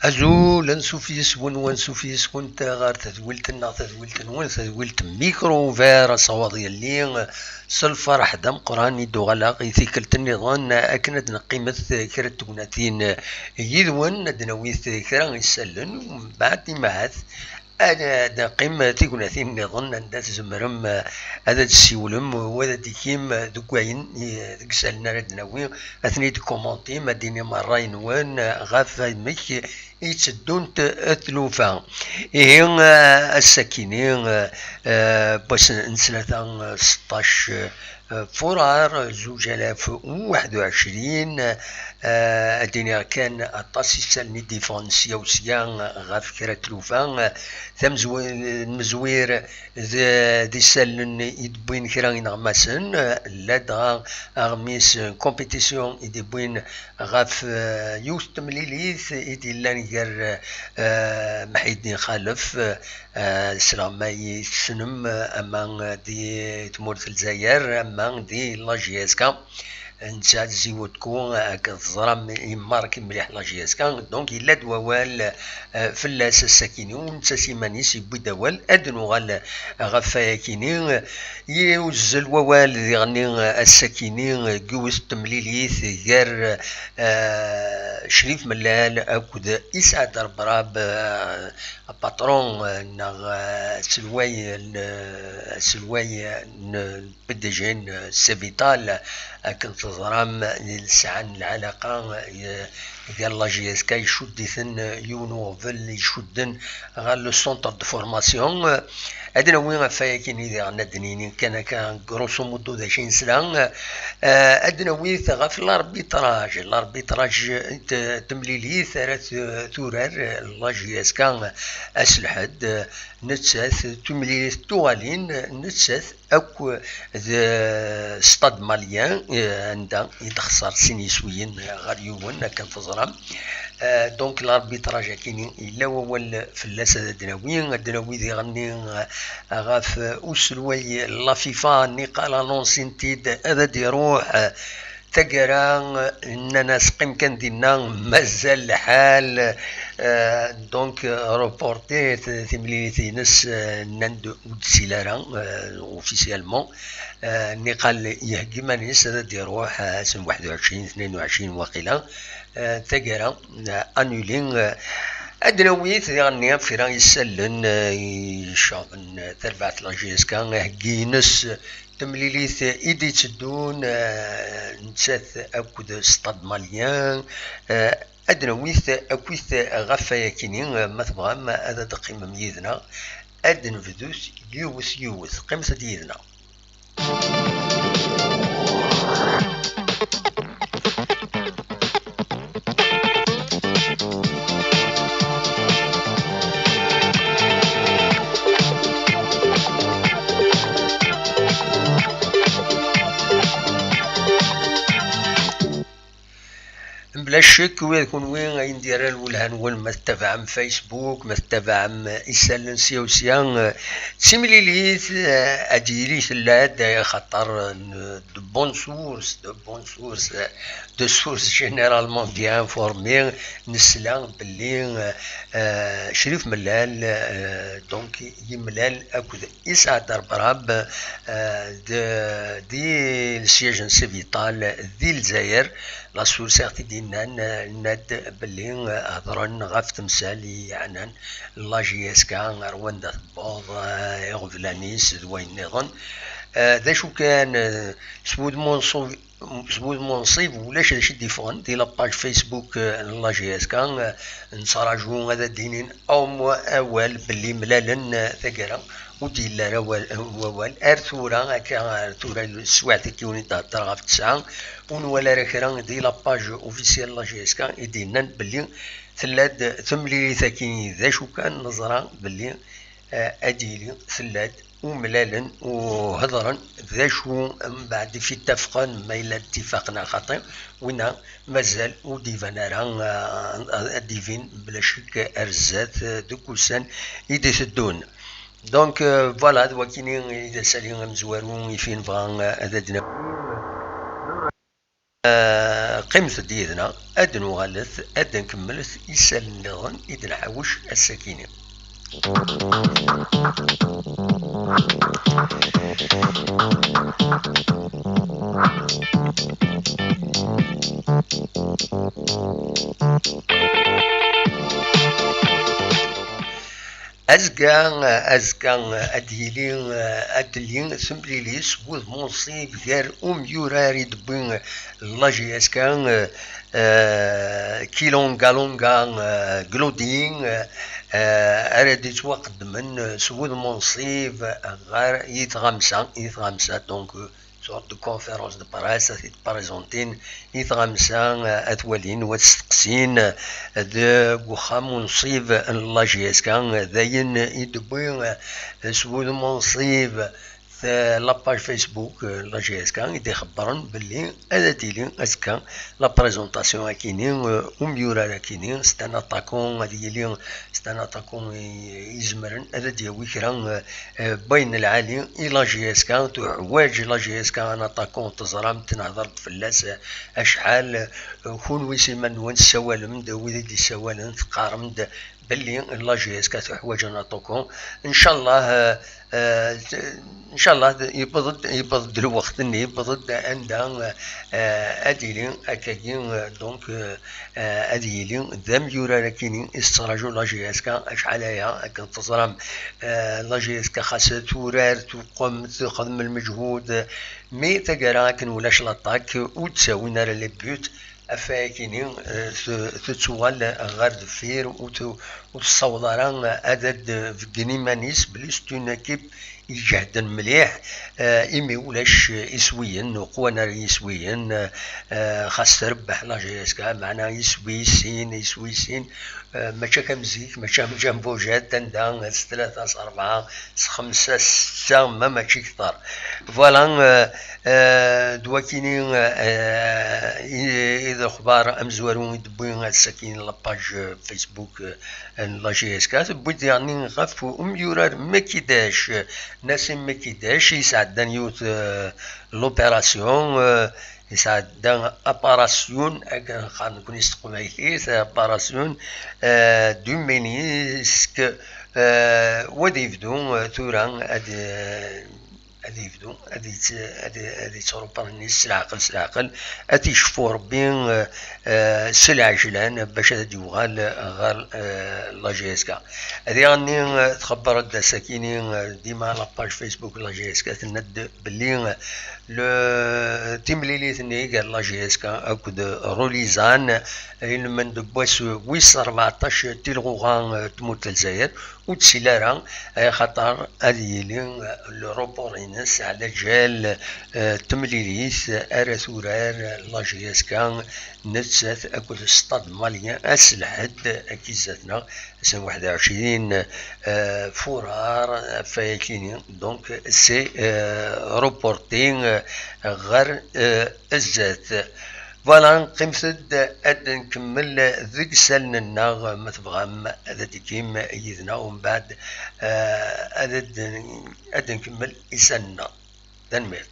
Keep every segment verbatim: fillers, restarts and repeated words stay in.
Azul, ansuf yes-wen, wansuf yes-went ɣer tedwilt-nneɣ, tadwilt-nwen, tadwilt Micro Ouvert, asawaḍ yelli. S lferḥ d ameqqran i d-uɣaleɣ i tikkelt nniḍen akken ad neqqimet kra n tegnatin yid-wen, ad d-nawit kra isallen, mbeɛd imahat ad neqqim tignatin nniḍen anda tzemrem ad d-tessiwlem u ad d-tikim deg wayen, deg isallen ara d-nawi, ad ten-id-kumantim, ad d-tinim ṛṛay-nwen ɣef wamek i tteddunt tlufa. Ihi, eh, ass-akini, eh, eh, n wass n ttlata, eh, seṭṭac, eh, furar, zuǧ alaf u waḥed u ɛecrin, eh, ad d-iniɣ kan aṭas isallen i d-yeffɣen sya u sya ɣef kra n tlufa, eh, tamezwi-, mezwir d, d isallen i d-wwin kra ineɣmasen, eh, ladɣa aɣmis, eh, compétition i d-wwin ɣef, eh, yiwet n temlilit i d-yellan gar, eh, Mḥiddin Xalef, eh, ssneɣ ma tessnem, eh, ama di tmurt n Lezzayer, ama di la J S K. Nesɛa-d Ziwutku, eh, akken teẓram, imark mliḥ la J S K. Donc, yella-d wawal, eh, fell-as ass-akini, u netta s iman-is yewwi-d awal. Ad nuɣal ɣef wayakini. Yuzzel wawal diɣenni ass-akini deg yiwet n temlilit gar, eh, Crif Mellal akked Isɛad Rebrab, eh, apatron, eh, neɣ, eh, aselway n, aselway n P D G n Cevital, akken teẓram, sɛan lɛalaqa, eh, gar la J S K, icudd-iten, eh, yiwen uɣbel icudden ɣer le centre de formation. Ad nawi ɣef wayakini diɣen ad d-nini kan akka, grosso modo, d acu i nesla. Eh, ad nawi ɣef l'arbitrage. L'arbitrage, t-, temlilit ara t-, turar la J S K ass lḥedd, nettat, tumlilit tuɣalin, nettat akk d Stade Malien, eh, anda i d-xṣer sin yiswiyen ɣer yiwen, akken teẓram. Eh, donc, l'arbitrage akini, yella wawal fell-as ad d-nawi, ad d-nawi diɣenni, eh, ɣef uselway n la FIFA, Nicolas Lonsinti-d, ad d-iruḥ, eh, taggara, nnan-as: "Qqim kan dinna, mazal lḥal." Eh, donc, reporté t-, timlilit-ines, eh, nnan-d ur d-ttili ara, eh, officiellement. Eh, niqal iheggi iman-is ad d-iruḥ, eh, ass n waḥed u ɛecrin, tnayen u ɛecrin waqila. Eh, taggara, eh, annulé. Eh, ad d-nawi diɣenni kra isallen, eh, iceɣben, eh, tarbaɛt n la J S K, iheggi-ines, temlilit i d-itteddun, eh, nettat akked Stade Malien, eh, ad d-nawit akkit ɣef wayakini, eh, ma tebɣam ad d-teqqimem yid-neɣ, ad d-nebdut yiwet yiwet. Qqimet-d yid-neɣ. Mebla ccek, ula d kunwi ayen d-yerra lwelha-nwen, ma tettabaɛem Facebook, ma tettabaɛem isallen sya u sya, eh, d timlilit, eh, ad d-yili tella-d, eh, axaṭer, eh, de bonnes sources, de bonnes sources, eh, de sources généralement bien informées, nesla belli, eh, eh, Crif Mellal, eh, donc, yemlal akked Isɛad Rebrab, eh, de, di le siège n Cevital di Lezzayer. La source i ɣ-t-id-yennan, eh, yenna-d belli, eh, hedren ɣef temsal yeɛnan la J S K, ar wanda tewweḍ, eh, iɣeblan-is d wayen nniḍen. Eh, d acu kan, eh, s wudem unṣub s wudem unṣib, ulac d acu i d-yeffɣen di la page Facebook, eh, n la J S K, eh, nettraǧu ad d-inin au moins awal belli mlalen, eh, taggara, ur d-yelli ara wa-, wawal. Ar tura, akka, ar tura, teswiɛt-agi ur d-thedder ɣef tesɛa, ur nwala ara kra di la page officielle n la J S K i d-yennan belli tella-d temlilit-agi. D acu kan, neẓra belli, eh, ad d-yili tella-d umlalen u hedren d acu mbeɛd i t-id-tafqen, ma yella ttifaq neɣ xaṭi, winna mazal ur d-iban ara, eh, ad d-ibin bla ccek ar zdat, eh, deg ussan i d-iteddun. Donc, eh, voilà, d wakini i d asali amezwaru i fin bɣa, eh, ad d-nawi. Eh, qqimet-d yid-neɣ, ad nuɣalet, ad nkemmlet isallen nniḍen i d-nḥawec ass-akini. Azekka, azekka ad d-yili, ad d-telli temlilit s wudem unṣib gar umyurar i d-tewwi la J S K, eh, Kilongalonga, eh, Glodi, eh, ara d-yettwaqeddmen s wudem unṣib ɣer i tɣamsa, i tɣamsa, donc, sorte de conférence de presse, ad t-id-présentin i tɣamsa, ad t-walin, ad t-steqsin deg uxxam unṣib n la J S K. D ayen i d-tewwi s wudem unṣib la page Facebook n la J S K i d-ixebbren belli ad d-tili azekka la présentation akini, umyurar akini, c'est un attaquant, ad yili c'est un attaquant i-, izemren ad d-yawi kra eh, n wayen lɛali i la J S K, tuḥwaǧ la J S K un attaquant, teẓram-t, nehder-d fell-as, eh, acḥal, eh, kunwi s iman-nwen tessawalem-d, wid i d-yessawalen teqqarem-d belli la J S K tuḥwaǧ un attaquant. Ncallah, eh, eh, ncallah yewweḍ-d, yewweḍ-d lweqt-nni, yewweḍ-d anda, eh, ad yili akkagi, eh, donc, eh, eh, ad yili d amyurar akini i tettṛaǧu la J S K acḥal aya, akken teẓram, eh, la J S K xas turar, tuqem, texdem lmeǧhud, mi taggara akken ulac l'attaque, ur d-ttawin ara les buts, ɣef wayakini, eh, t-, tettuɣal ɣer deffir, ur t-, ur tessaweḍ ara ad d-tbeggen iman-is belli c'est une équipe ijehden mliḥ, eh, imi ulac iswiyen, ur qwan ara yiswiyen, eh, xas trebbeḥ la J S K, meɛna iswi sin, iswi sin, eh, mačči akka am zik, mačči am Ǧambujat, anda s tlata, s rebɛa, s xemsa, s setta, ma mačči kter. Voilà, eh, eh, d wakini, eh, i, i d lexbar amezwaru i d-tewwi ass-akini la page, eh, Facebook, eh, n la J S K, tewwi-d yeɛni ɣef umyurar Mekidac, Nassim Mekidac, yesɛeddan yiwet, eh, l'opération, eh, yesɛedda aparasyon, akken qqaren nekkni s teqbaylit, aparasyon, eh, du ménisque, eh, wa ad yebdu, eh, tura ad, eh, ad yebdu, ad yett-, ad, ad yettrupaṛni s leɛqel, s leɛqel, ad t-icfu Ṛebbi, eh, eh, s lɛejlan, bac ad d-yuɣal ɣer, eh, la J S K. Diɣenni, eh, txebber-d ass-akini, eh, dima la page Facebook la J S K tenna-d belli, eh, le, timlilit-nni gar la J S K akked Rulizan, eh, ilmend n wass wis rbeɛṭac tilɣuɣa, eh, n tmurt n Lezzayer, ur d-tsil ara, eh, axaṭer ad yili, eh, le report-ines ɛla ǧal, eh, temlilit ara turar la J S K nettat akked Stade Malien ass Lḥedd, akka i zdat-neɣ, ass n waḥed u ɛecrin, eh, furar, ɣef wayakini, donc, c'est, eh, reporté, eh, ɣer, eh, zdat. Voilà, qqimet-d ad nkemmel deg isallen-nneɣ, ma tebɣam ad d-tekim yid-neɣ, umbeɛd, eh, ad d-, ad nkemmel isallen-nneɣ. Tanemmirt.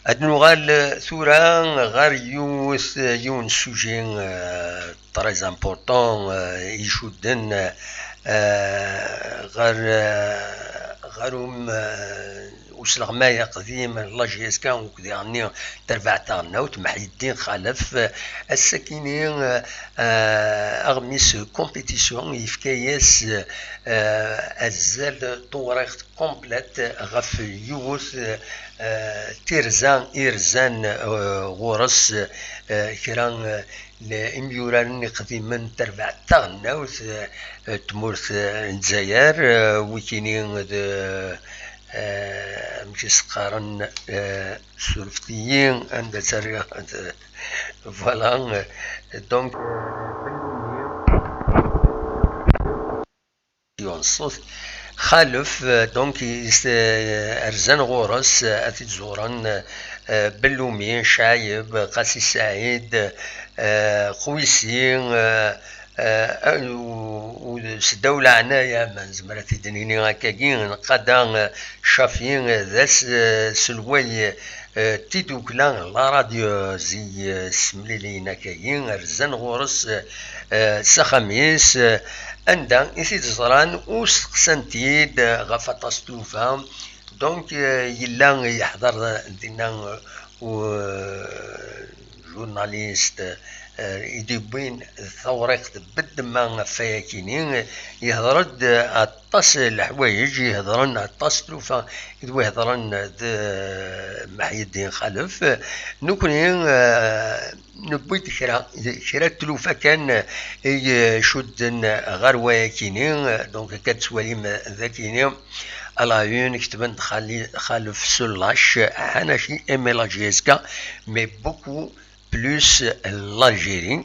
Ad nuɣal, eh, tura ɣer yiwet, yiwen sujet, eh, très important, eh, icudden, eh, ɣer, eh, ɣer um, eh, usleɣmay aqdim n la J S K, ukk diɣenni tarbaɛt taɣelnawt, Meḥyeddin Xalef, eh, ass-akini, eh, eh, aɣmis compétition yefka-yas, eh, azal tewriɣt complète ɣef yiwet, eh, tirza irzan, eh, ɣur-s, eh, kra, eh, n imyuraren iqdimen n terbaɛt taɣelnawt, eh, n tmurt, eh, n Lezzayer, eh, wikini d, eh, amek i s-qqaren, eh, surfet-iyi anda tt-rriɣ, voilà, eh, donc, yiwen ṣṣut. Xalef, euh, donc, is-, euh, rzan ɣur-s, euh, ad t-id-ẓuren, euh, Belloumi, Caɛib, Qasi Saɛid, euh, Qwisi, euh, euh, u, u, Seddaw Leɛnaya, ma nezmer ad t-id-nini akkagi, Nqada, euh, Cafi, euh, d as-, euh, aselway, euh, tidukla, la radio, euh, zi, euh, semliliyen akkagi, rzan ɣur-s, euh, euh, s axxam-is, euh, anda i t-id-ẓran u steqsan-t-id, euh, ɣef aṭas n tlufa. Donc, euh, yella yeḥḍer dinna, euh, u, euh, journaliste, euh, i d-yewwin tawriqt beddemma ɣef wayakini, yehḍer-d aṭas n leḥwayeǧ, yehḍren aṭas n tlufa i d-wehḍren d, euh, Maḥyeddin Xalef. Nekni, euh, newwi-d kra, kra n tlufa kan i icudden ɣer wayakini, donc akka tettwalim dakini, à la une, ketben-d Xali-, Xalef sur lâche, Hanachi aimait la J S K, mais beaucoup plus l'Algérie.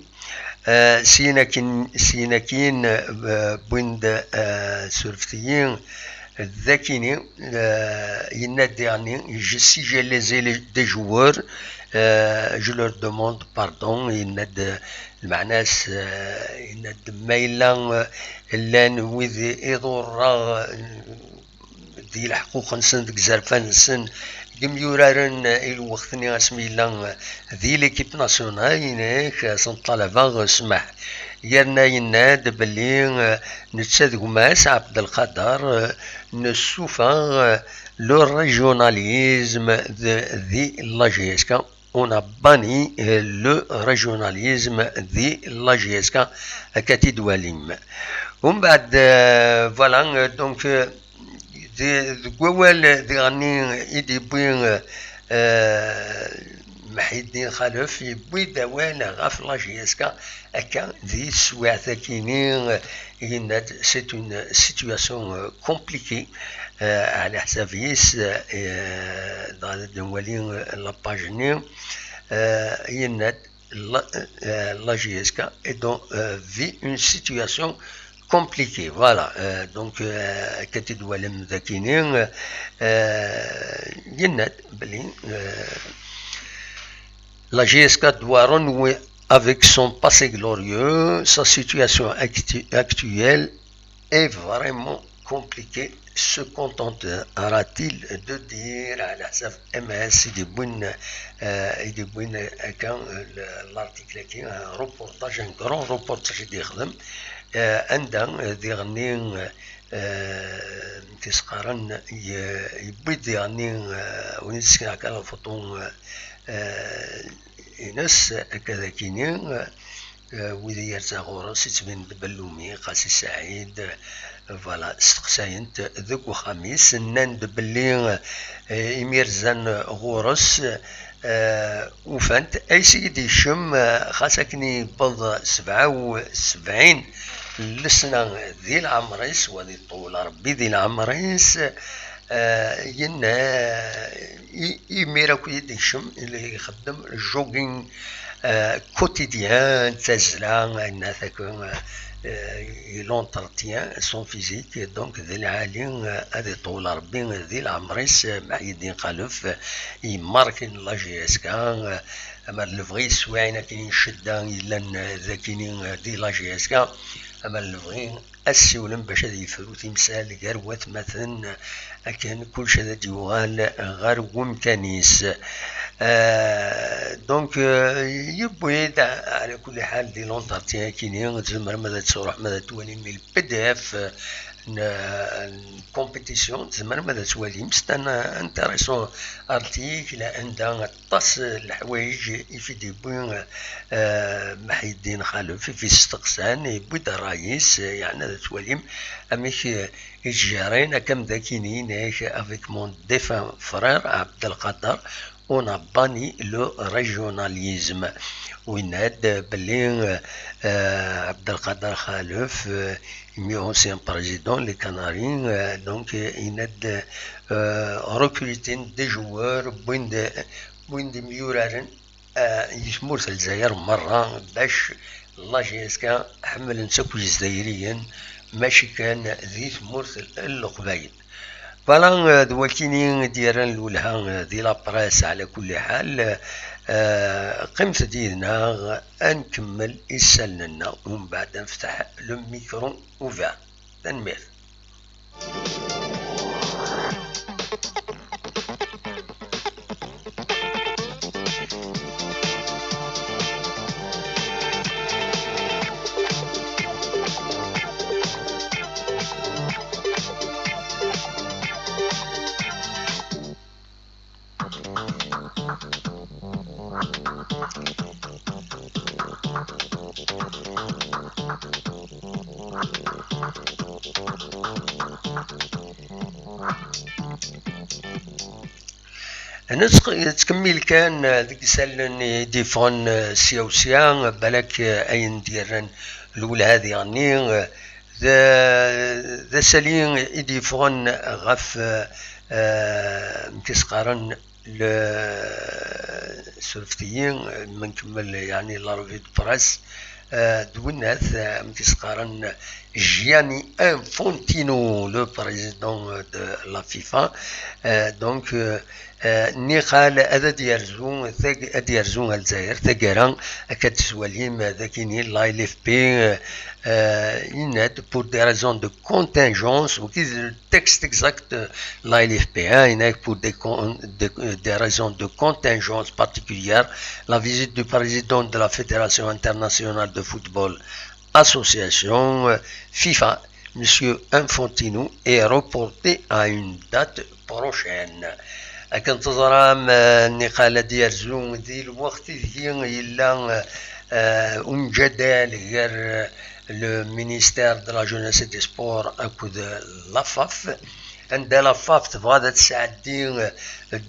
Euh, syin akin, syin akin, euh, wwin-d, euh, surfet-iyi, dakini, euh, yenna-d diɣenni, je, si j'ai les élus des joueurs, euh, je leur demande pardon, yenna-d, lmeɛna-s, euh, yenna-d ma yella, euh, llan wid i ḍurreɣ, euh, di leḥquq-nsen, deg izerfan-nsen, deg yimyuraren, i lweqt-nni asmi yella di l'équipe nationale, yenna-ak, ad sen-ṭalabeɣ ssmaḥ. Yerna yenna-d belli, eh, netta d gma-s Ɛebdelqader, eh, nessuffeɣ, eh, le régionalisme de, di la J S K. On a banni, euh, le régionalisme di la J S K, akka t-id-walim. Umbeɛd, euh, voilà, euh, donc, euh, de, deg wawal, euh, diɣenni, i d-yewwi, euh, euh, Maḥyeddin Xalef, yewwi-d awal ɣef la J S K, akka di teswiɛt-akini, euh, yenna-d, c'est une situation, euh, compliquée, euh, ɛla ḥsab-is, euh, dɣa ad nwali, euh, la page-nni, euh, yenna-d, la, euh, la J S K est dans, euh, vit une situation compliquée. Voilà, euh, donc, euh, akka t-id-twalam dakini, euh, yenna-d belli, euh, la J S K doit renouer avec son passé glorieux, sa situation actu-, actuelle est vraiment compliqué. Se contentera-t-il de dire, ɛla ḥsab M S i d-yewwin, euh, i d-yewwin akka, euh, le, l'article-agi, un reportage, un grand reportage i d-yexdem, euh, anda, euh, diɣenni, euh, tis-qqaren, y-, yewwi-d diɣenni, euh, win i d-ssekneɣ kan lfuṭu, euh, euh, ines, akka d akini, euh, euh, wid i yerza ɣur-s, yettbin-d Belloumi, Qasi Saɛid, euh, voilà, steqsayen-t deg uxxam-is, nnan-d belli, euh, imi rzan ɣur-s, euh, ufan-t, ayes i d-yekcem, euh, xas akken yewweḍ sebɛa u sebɛin n lesna di leɛmer-is, wa ad iṭewwel Rebbi di leɛmer-is, euh, yenna, i-, imir akk i d-yekcem, ixeddem jogging, euh, quotidien, d tazzla, yenna-t akk, euh, il entretient son physique, donc di lɛali, euh, ad iṭewwel Rebbi di leɛmer-is, euh, Maḥyeddin Xalef, euh, yemmarken la J S K, euh, ama d lebɣi yeswiɛin akken i ccedda yellan, euh, dakini, euh, di la J S K, ama d lebɣi ad ssiwlen bac ad yefru timsal gar watmaten, akken kullec ad d-yuɣal ɣer wemkan-is. Euh, donc, euh, yewwi-d, ɛla kulli ḥal, di l'entretien-akini, tzemrem ad truḥem ad twalim le P D F n, n compétition, tzemrem ad twalim. C'est un intéressant article, anda aṭas n leḥwayeǧ i fi d-yewwi, euh, Maḥyeddin Xalef, i fi steqsan, yewwi-d ṛṛay-is, yeɛni ad twalim amek, euh, i ttjaren akka am d akini, avec mon défunt frère Abdelkader, on a banni le régionalisme. Winna-d belli, euh, Abdelkader Xalef, euh, imi ancien président les Canaries, euh, donc, euh, yenna-d, euh, recruter des joueurs, wwin-d, wwin-d imyuraren, euh, i tmurt n Lezzayer merra, bac la J S K ḥemmlen-tt akk Yizzayriyen, mačči kan di tmurt n Leqbayel. Voilà, d wakini i d-yerran lwelha di la presse. Ɛla kulli ḥal, eh, qqimet-d yid-neɣ, ad nkemmel isallen-nneɣ, umbeɛd ad nefteḥ le micro ouvert. Tanemmirt. Nettk-, nettkemmil kan, eh, deg isallen i d-yeffɣen, eh, sya u sya, balak, eh, ayen d-yerran lwelha diɣenni, eh, d, d asali i d-yeffɣen ɣef, eh, eh, amek i s-qqaren, le, surfet-iyi, ma nkemmel, yeɛni, la revue de presse, eh, d winnat, eh, amek i s-qqaren, Gianni Infantino, le président de la FIFA. Eh, donc, eh, eh, niqal ad, ad yerzu, tag-, ad yerzu ar Lezzayer, taggara, akka d-teswalim, eh, d akini, la L F P, eh, eh, yenna-d, pour des raisons de contingence, ou qui, texte exact, euh, la L F P, hein, il n'est que pour des, con- des, euh, des raisons de contingence particulière, la visite du président de la Fédération internationale de football, association, euh, FIFA, Monsieur Infantino, est reportée à une date prochaine. Akken teẓram, euh, niqal ad yerzu di lweqt ideg yella, euh, euh, umjadal gar, euh, le ministère de la Jeunesse et des Sports akked la FAF, anda la FAF tebɣa ad tesɛeddi, euh,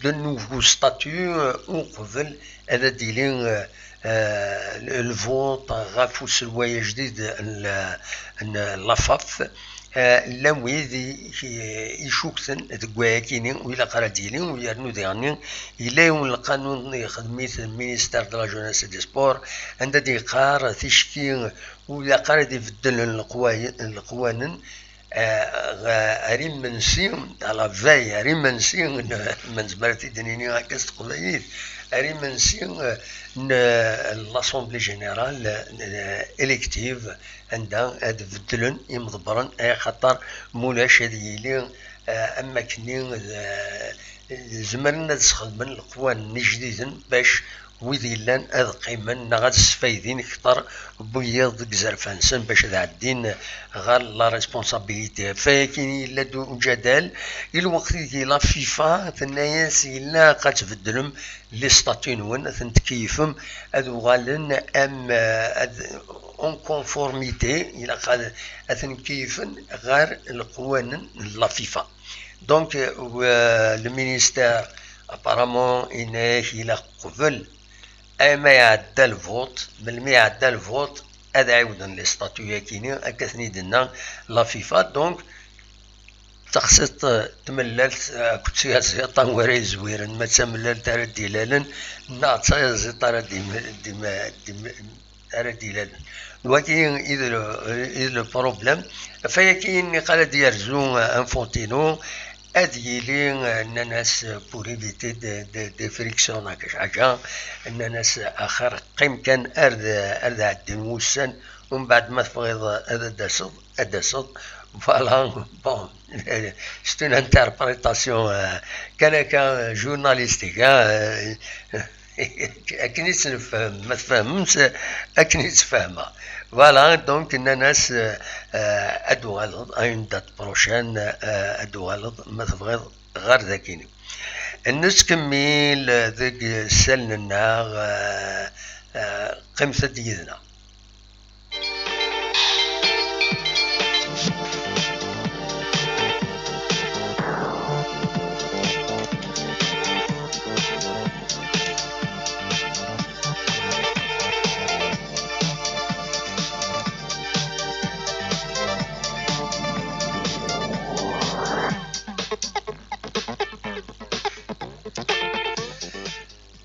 de nouveaux statuts, euh, uqbel ad d-yili, euh, euh, le vote ɣef uselway ajdid n la, n la FAF. Euh, llan wid i, i, icukten deg wayakini ur ilaq ara ad d-yili, u yernu diɣenni yella yiwen n lqanun ixdem-it le ministère de la Jeunesse et des Sports, anda d-yeqqar ticki ur ilaq ara ad ibeddel leqway-, leqwanen, eh, ɣ-, ar imensi, à la veille, ar imensi n, ma nezmer ad t-id-nini akka s teqbaylit, ar imensi, eh, n, l'Assemblée Générale, eh, élective, anda ad beddlen imḍebbren, axaṭer mulac ad yili, eh, am wakken, eh, zemren ad sxedmen leqwanen ijdiden bac wid yellan ad qqimen neɣ ad sfaydin kter n wiyiḍ deg izerfan-nsen bac ad ɛeddin ɣer la responsabilité. Ɣef wayagi yella-d uǧadal, i lweqt ideg la FIFA tenna-yas ilaq ad tbeddlem les statuts-nwen, ad ten-tkeyyfem, ad uɣalen am, ad, en conformité, ilaq ad, ad ten-keyyfen ɣer leqwanen n la FIFA. Donc, euh, le ministère, apparemment, yenna-yak ilaq qbel, ama iɛedda lvot, melmi iɛedda lvot, ad ɛiwden les statuts-agi-ni, akka ten-id-tenna la FIFA. Donc, d taxsiṭ, euh, tmellalt, euh, akked tyaziḍt, anwa ara yezwiren, ma d tamellalt ara d-ilalen, neɣ d tayaziḍt ara d-im-, d-im-, d-im-, ara d-ilalen. D wagi i d le, i d le problème. Ɣef wayagi niqal ad yerzu, euh, Infantino, ad yili, euh, nnan-as, euh, pour éviter des, des, des frictions neɣ kra ḥaǧa, nnan-as, euh, axir qqim kan ar d, ar d ɛeddin wussan, umbeɛd ma tebɣiḍ ad d-taseḍ, ad d-taseḍ. Voilà, bon, c'est une interprétation, euh, kan akka, euh, journalistique, hein, euh, akken i tt-nefhem, ma tfehmem-tt, akken i tt-fehmeɣ. Voilà, donc, nnan-as, euh, euh, ad d-tuɣaleḍ à une date prochaine, euh, ad d-tuɣaleḍ, ma tebɣiḍ, ɣer dagini. Nettkemmil deg isallen-nneɣ, euh, euh, qqimet-d yid-neɣ.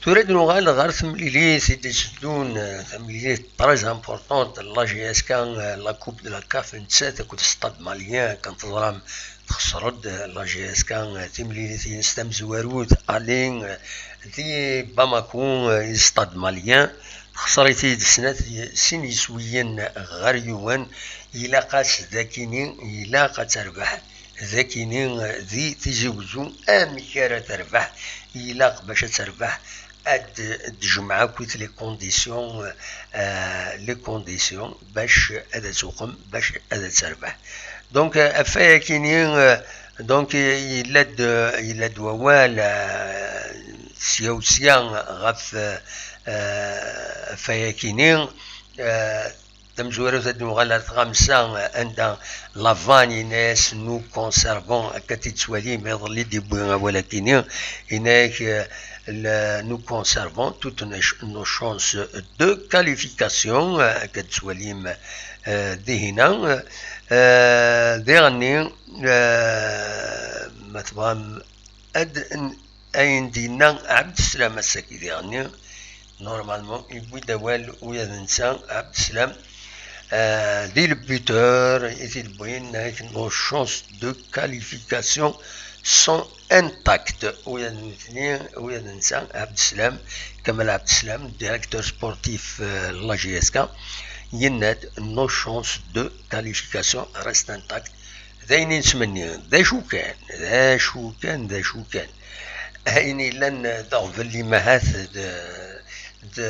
Tura ad nuɣal ɣer temlilit i d-iteddun, eh, tamlilit très importante, la J S K, eh, la Coupe de la CAF, nettat akked Stade Malien, kan teẓram texṣer-d, eh, la J S K, eh, timlilit-ines tamezwarut, aller, eh, di Bamako, eh, i Stade Malien, texṣer-it-id snat, sin yiswiyen ɣer yiwen, ilaq-as d akini, ilaq ad terbeḥ d akini di Tizi Wezzu. Amek ara terbeḥ? Ilaq bac ad terbeḥ ad d-tejmeɛ akkit les conditions, euh, les conditions bac ad tuqem, bac ad terbeḥ. Donc, euh, ɣef wayakini, euh, donc, yella-d, yella-d wawal, euh, sya u sya ɣef, euh, ɣef wayakini, euh, tamezwarut ad nuɣal ar tɣamsa, anda Lavane yenna-yas nous conservons, akka tt-id-tettwalim, iḍelli d-yewwi awal akini, yenna-yak, eh, le- nous conservons toutes nos ch- nos chances de qualification, eh, akka tt-id-tettwalim, eh, dihina, eh, diɣenni, eh, ma tebɣam ad n- ayen d-yenna Ɛebdeslam ass-agi diɣenni, normalement, yewwi-d awal ula d netta, Ɛebdeslam, euh, di le buteur i t-id-wwin, avec nos chances de qualification sont intactes. Ula d nutni, ula d netta, Ɛebdeslam, Kamal Ɛebdeslam, directeur sportif, euh, la J S K, yenna-d nos chances de qualification restent intactes. D ayen i nettmenni. D acu kan, d acu kan, d acu kan. Ayen yellan d aɣbel imahat d, d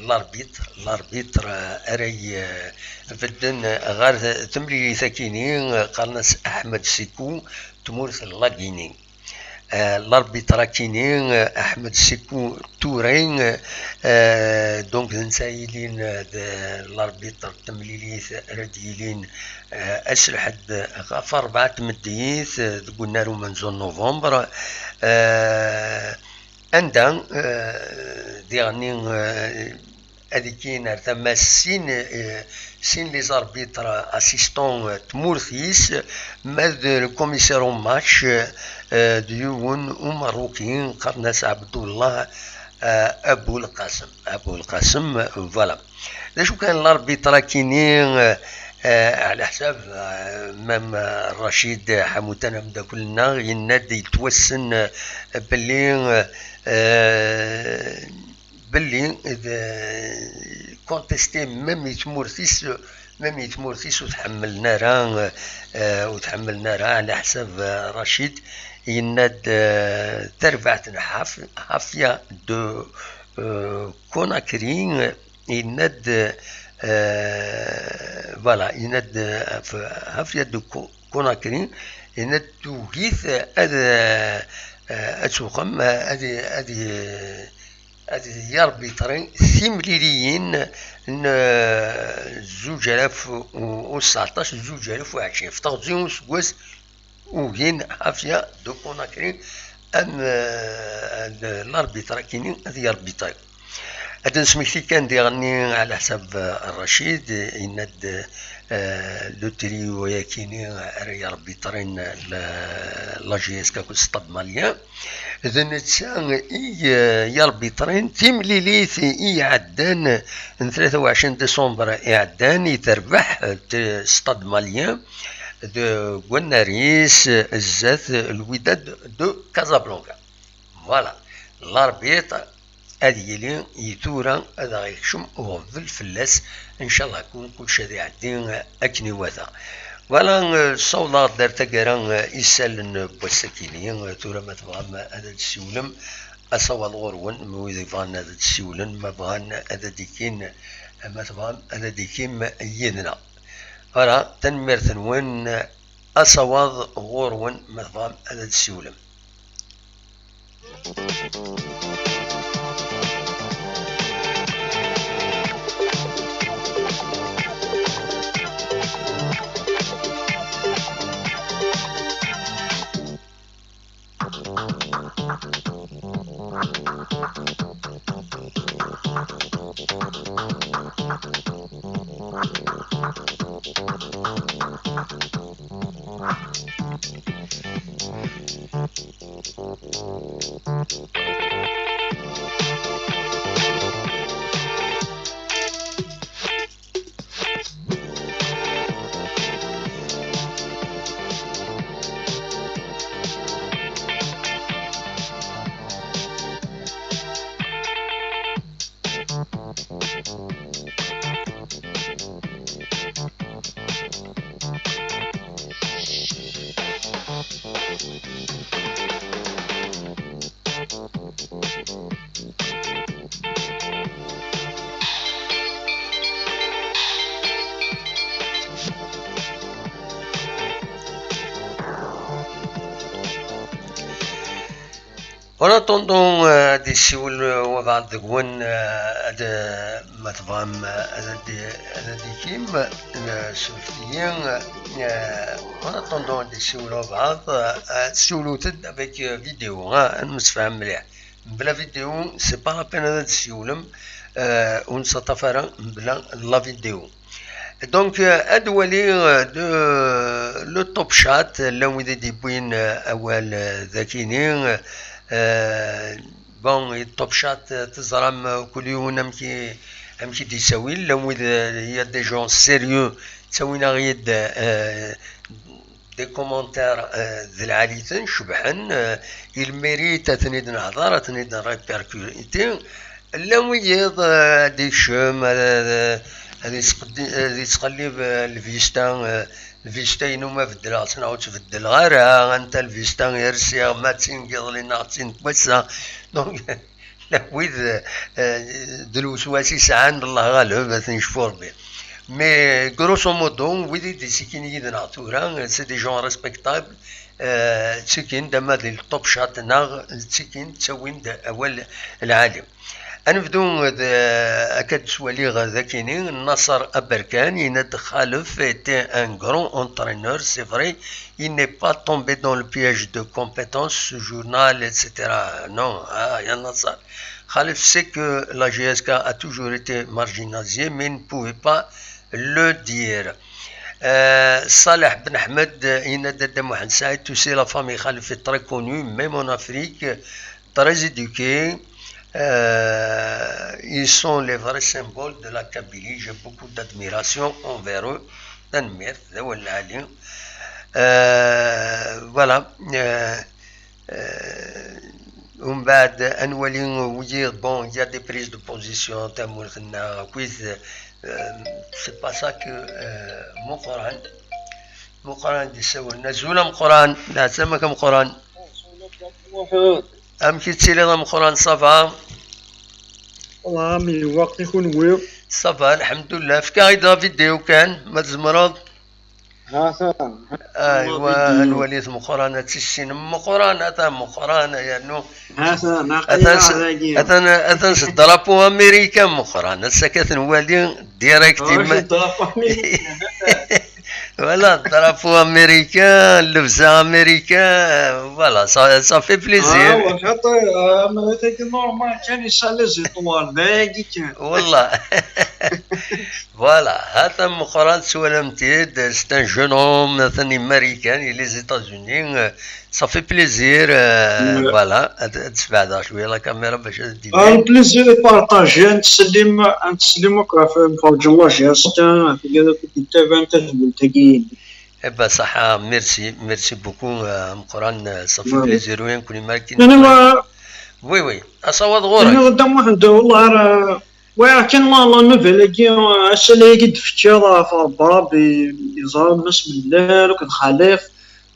l'arbitre, l'arbitre ara ibedden ɣer temlilit akini, qqaren-as Ahmed Sekou, tmurt n Lagini. Eh, l'arbitre akini, eh, Ahmed Sekou Touré, eh, donc d netta yilin, eh, d l'arbitre n temlilit ara d-yilin, eh, ass lḥedd ɣef rebɛa n tmeddit, eh, deg unnar umenzu n novembre, eh, anda, eh, diɣenni, eh, ad ikkin ar tama sin, eh, sin les arbitres assistants, eh, tmurt-is, ma d le commissaire au match, eh, d yiwen umeṛṛuki, qqaren-as Abdullah, eh, Abulqasem. Abulqasem, voilà. D acu kan l'arbitre akini, eh, eh, ɛla ḥsab, eh, même, eh, Racid Ḥamutan ameddakel-nneɣ yenna-d yettwassen, eh, belli, eh, belli d contesté même i tmurt-is, même i tmurt-is ur tḥemmlen ara, eh, ur tḥemmlen ara, ɛla ḥsab, eh, Racid yenna-d, eh, tarbaɛt n Ḥaf-, Ḥafya de, eh, Conakry, yenna-d, eh, voilà, yenna-d, eh, ɣef Ḥafya de Co-, Conakry, yenna-d tugi-t ad, eh, ad tuqem, ad, ad, ad yarbitri timliliyin n, eh, zuǧ alaf u, u seɛṭac, zuǧ alaf u ɛecrin. Ɣef teɣzi n useggas, ugin Ḥafya de Conakry am, eh, l-, l'arbitre akini ad yarbitri. Ad nesmekti kan diɣenni ɛla ḥsab, eh, Racid, yenna-d, eh, le trio-yakini ara yarbitrin la, la J S K akked Stade Malien. D netta i, eh, yarbitrin timlilit i iɛeddan n tlata u ɛecrin décembre iɛeddan, i terbeḥ, eh, Stade Malien deg wannar-is zdat Wydad de Casablanca. Voilà, l'arbitre ad yili i tura ad aɣ-yekcem uɣbel fell-as, ncallah kun kulci ad iɛeddi akken iwata. Voilà, eh, ssawḍeɣ-d ar taggara, eh, isallen n wass-akini, eh, tura ma tebɣam ad d-tessiwlem, asawaḍ ɣur-wen, ma wid yebɣan ad d-ssiwlen, ma bɣan ad d-ikkin, ma tebɣam ad d-ikkim yid-neɣ. Voilà, tanemmirt-nwen, asawaḍ ɣur-wen, ma tebɣam ad d-ssiwlem. En attendant, euh, ad d-yessiwel, euh, wabɛaḍ deg-wen, euh, ad, euh, ma tebɣam, euh, ad, ad, ad d-ikim, euh, surfet-iyi, euh, en attendant ad d-yessiwel wabɛaḍ, euh, euh, ssiwlet-d avec, euh, vidéo, hein, ad nemsefham mliḥ. Mebla vidéo, c'est pas la peine ad d-tessiwlem, euh, ur nettaṭṭaf ara mebla la vidéo. Donc, euh, ad nwali, euh, de, le Top Chat, llan wid i d-yewwin, euh, awal, euh, dagini, euh, bon, Top Chat, euh, teẓram, euh, kul yiwen amek i, amek i d-yettawi, llan wid, euh, il y a des gens sérieux, ttawin-aɣ-id, euh, des commentaires, euh, d lɛali-ten, cebḥen, euh, il mérite ad ten-id-nehḍer, ad ten-id-nrépercuter. Llan wiyiḍ, euh, ad ikcem, ad, ad, ad yettqeddi-, ad yettqellib, euh, lvista, euh, lvista-inu ma beddleɣ-tt neɣ ur tt-beddleɣ ara, anta lvista i rsiɣ, ma d tin n yiḍelli neɣ d tin n wass-a. Donc, llan wid, euh, d lweswas i sɛan, Allah ɣaleb, ad ten-yecfu Rebbi. Mais, grosso modo, wid i d-ittikin yid-neɣ tura, c'est des gens respectables, euh, ttikin-d ama di le Top Chat neɣ ttikin-d, ttawin-d awal lɛali. Ad nebdu d, akka d-ttwaliɣ dagini, Nasser Aberkan, yenna-d Khalef était un grand entraîneur, c'est vrai, il n'est pas tombé dans le piège de compétence, ce journal, et cetera. Non, ah, ya Nasser. Khalef sait que la J S K a toujours été marginalisée, mais il ne pouvait pas le dire. Euh, Saleh Ben Ahmed, euh, yenna-d Dda Mohamed Saïd, tu sais, la famille Khalef est très connue, même en Afrique, très éduquée. Euh, ils sont les vrais symboles de la Kabylie. J'ai beaucoup d'admiration envers eux. Tanemmirt, d awal lɛali. Euh, voilà. Euh, euh, umbeɛd, ad nwali wiyiḍ, bon, il y a des prises de position, tamurt-nneɣ, akkit, euh, c'est pas ça que, euh, Muqran. Muqran d-isawlen. Azul a Muqran, leɛzam-ak a Muqran. Amek i tettiliḍ a Muqran, ça va? Salam, iwaq i kunwi. Ça va, lḥemdullah. Efk-aɣ-id la vidéo kan, ma tzemreḍ. Ha, ha. Aywa, ad nwali Muqran, ad tissinem Muqran, ata Muqran, yernu. Ha, ha, atan s-, atan, atan s drapeau américain Muqran, ass-a kan ad t-nwali direct. Voilà, drapeau américain, lebza américain, voilà, ça, ça fait plaisir. Ah, ouais, attends, euh, mais c'est normal, tiens, ça, les étoiles, mais, tiens. Voilà. Voilà, atan Muqran, twalam-t-id, c'est un jeune homme, atan américain, il est aux États-Unis, euh, ça fait plaisir, euh, voilà, ad, ad sbeɛdeɣ cwiya la caméra bac ad d-iban. Ah, le plaisir est partagé, ad nsellem, ad nsellem akk ɣef imferrǧen la geste, ɣef wigad akk i d-yettaban tazwelt-agi. Eh ben, ṣaḥa, merci, merci beaucoup, euh, Muqran, euh, ça fait plaisir, oui, nekkni ma akken. Oui, oui, asawaḍ ɣur-k. Nniɣ-d a Muḥend, wallah, ara, walakin la, la nouvelle-agi, ass-a-agi d-tefkiḍ ɣef Rebbi, Rebbi yeẓra, Mass Mellal akked Xalif.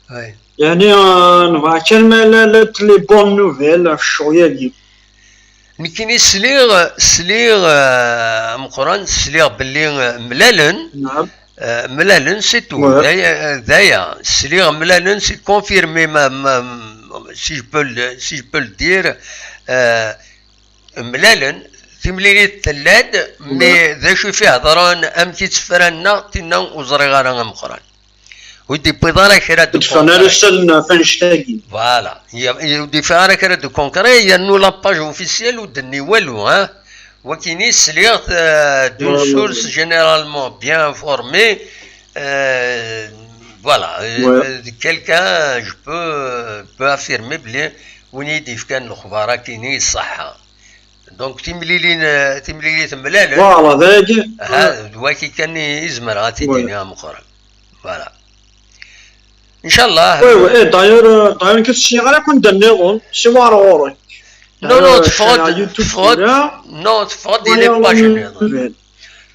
Oui. Yeɛni, euh, nebɣa kan ma la, la, les bonnes nouvelles ɣef ccɣel-agi. Nekkini sliɣ, sliɣ, euh, Meqqran, sliɣ belli, euh, mlalen. Naam. Euh, mlalen, c'est tout. Ouais. D aya, d aya. Sliɣ mlalen, c'est confirmé, ma, ma, si je peux le, si je peux le dire. Euh, mlalen, timlilit tella-d, mais d acu i f-ihedren, amek i tt-fran, neɣ tinna ur ẓriɣ ara a Meqqran. Ur d-yewwiḍ ara kra de concret. Ur d-yeffiɣ ara kra de concret, yernu la page officielle ur d-tenni walu, hein. Wakini sliɣ-t, euh, d'une source généralement bien informée, euh, voilà, euh, quelqu'un, je peux, peux affirmer belli win i d-yefkan lexbar-akini iṣeḥḥa. Donc timlilin, euh, timlilit mlalen. Voilà, dagi. Ha, d waki kan i zemreɣ ad t-id-iniɣ a Meqqran. Voilà. Ncallah. Oui, oui, et d'ailleurs, euh, d'ailleurs, nekk sliɣ ara akk anda nniḍen, siwa ar ɣur-i. Non, non, teffeɣ-d, teffeɣ-d, non, teffeɣ-d i les pages nniḍen.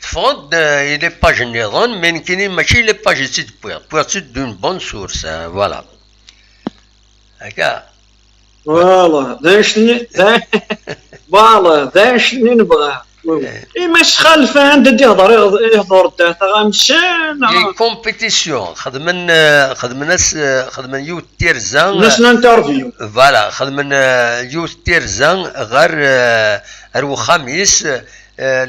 Teffeɣ-d, euh, i les pages nniḍen, mais nekkini mačči les pages i tt-id-wwiɣ. Wwiɣ-tt-id d'une bonne source, euh, voilà. Akka. Voilà, d annect-nni, d a-, voilà, d annect-nni nebɣa. Oui, oui. Eh. I Mass Xalef anda d-ihḍer, ihḍ-, ihḍer dda taɣamsa, neɣ? Les compétitions, xedmen, eh, xedmen as-, eh, xedmen yiwet tirza, xedmen as-, eh, interview. Voilà, xedmen, eh, yiwet tirza ɣer, eh, ar wexxam-is, eh,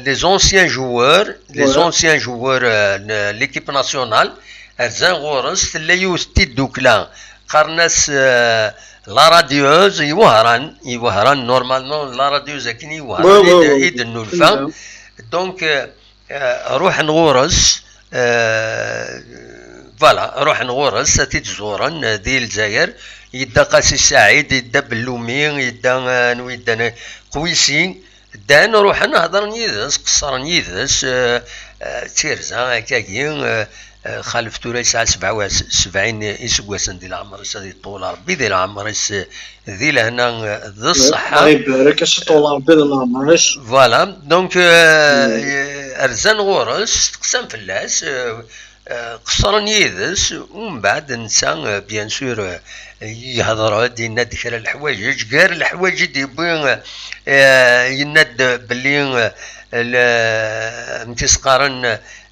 les anciens joueurs, les, ouais, anciens joueurs, eh, n l'équipe nationale, rzan ɣur-s, tella yiwet tiddukla, qqaren-as, eh, la radieuse, i Wehran, i Wehran, normalement, la radieuse akken i Wehran, ouais, i d-, ouais, i d-nnulfa. Donc, euh, euh, ruḥen ɣur-s, euh, voilà, ruḥen ɣur-s, ad t-id-ẓuren, euh, di Lezzayer, yedda Qasi Saɛid, yedda Bellumi, yedda, euh, anwa yeddan, Qwisi, ddan, ruḥen, hedren yid-s, qeṣṣren yid-s, euh, euh, d tirza, akkagi, euh, euh, Xalef tura yesɛa sebɛa wa-, sebɛin iseggasen di leɛmer-is, ad yeṭṭul Rebbi di leɛmer-is, euh, di lehna, eh, d ṣṣeḥḥa. Rebbi ibarek, ad s-iṭul Rebbi d leɛmer-is. Voilà, donc, euh, rzan ɣur-s, steqsan fell-as, euh, euh, qeṣṣren yid-s, umbeɛd netta, euh, bien sûr, euh, yehder-d, yenna-d kra leḥwayeǧ, gar leḥwayeǧ i d-yewwi, euh, yenna-d belli, euh, le-, amek i s-qqaren,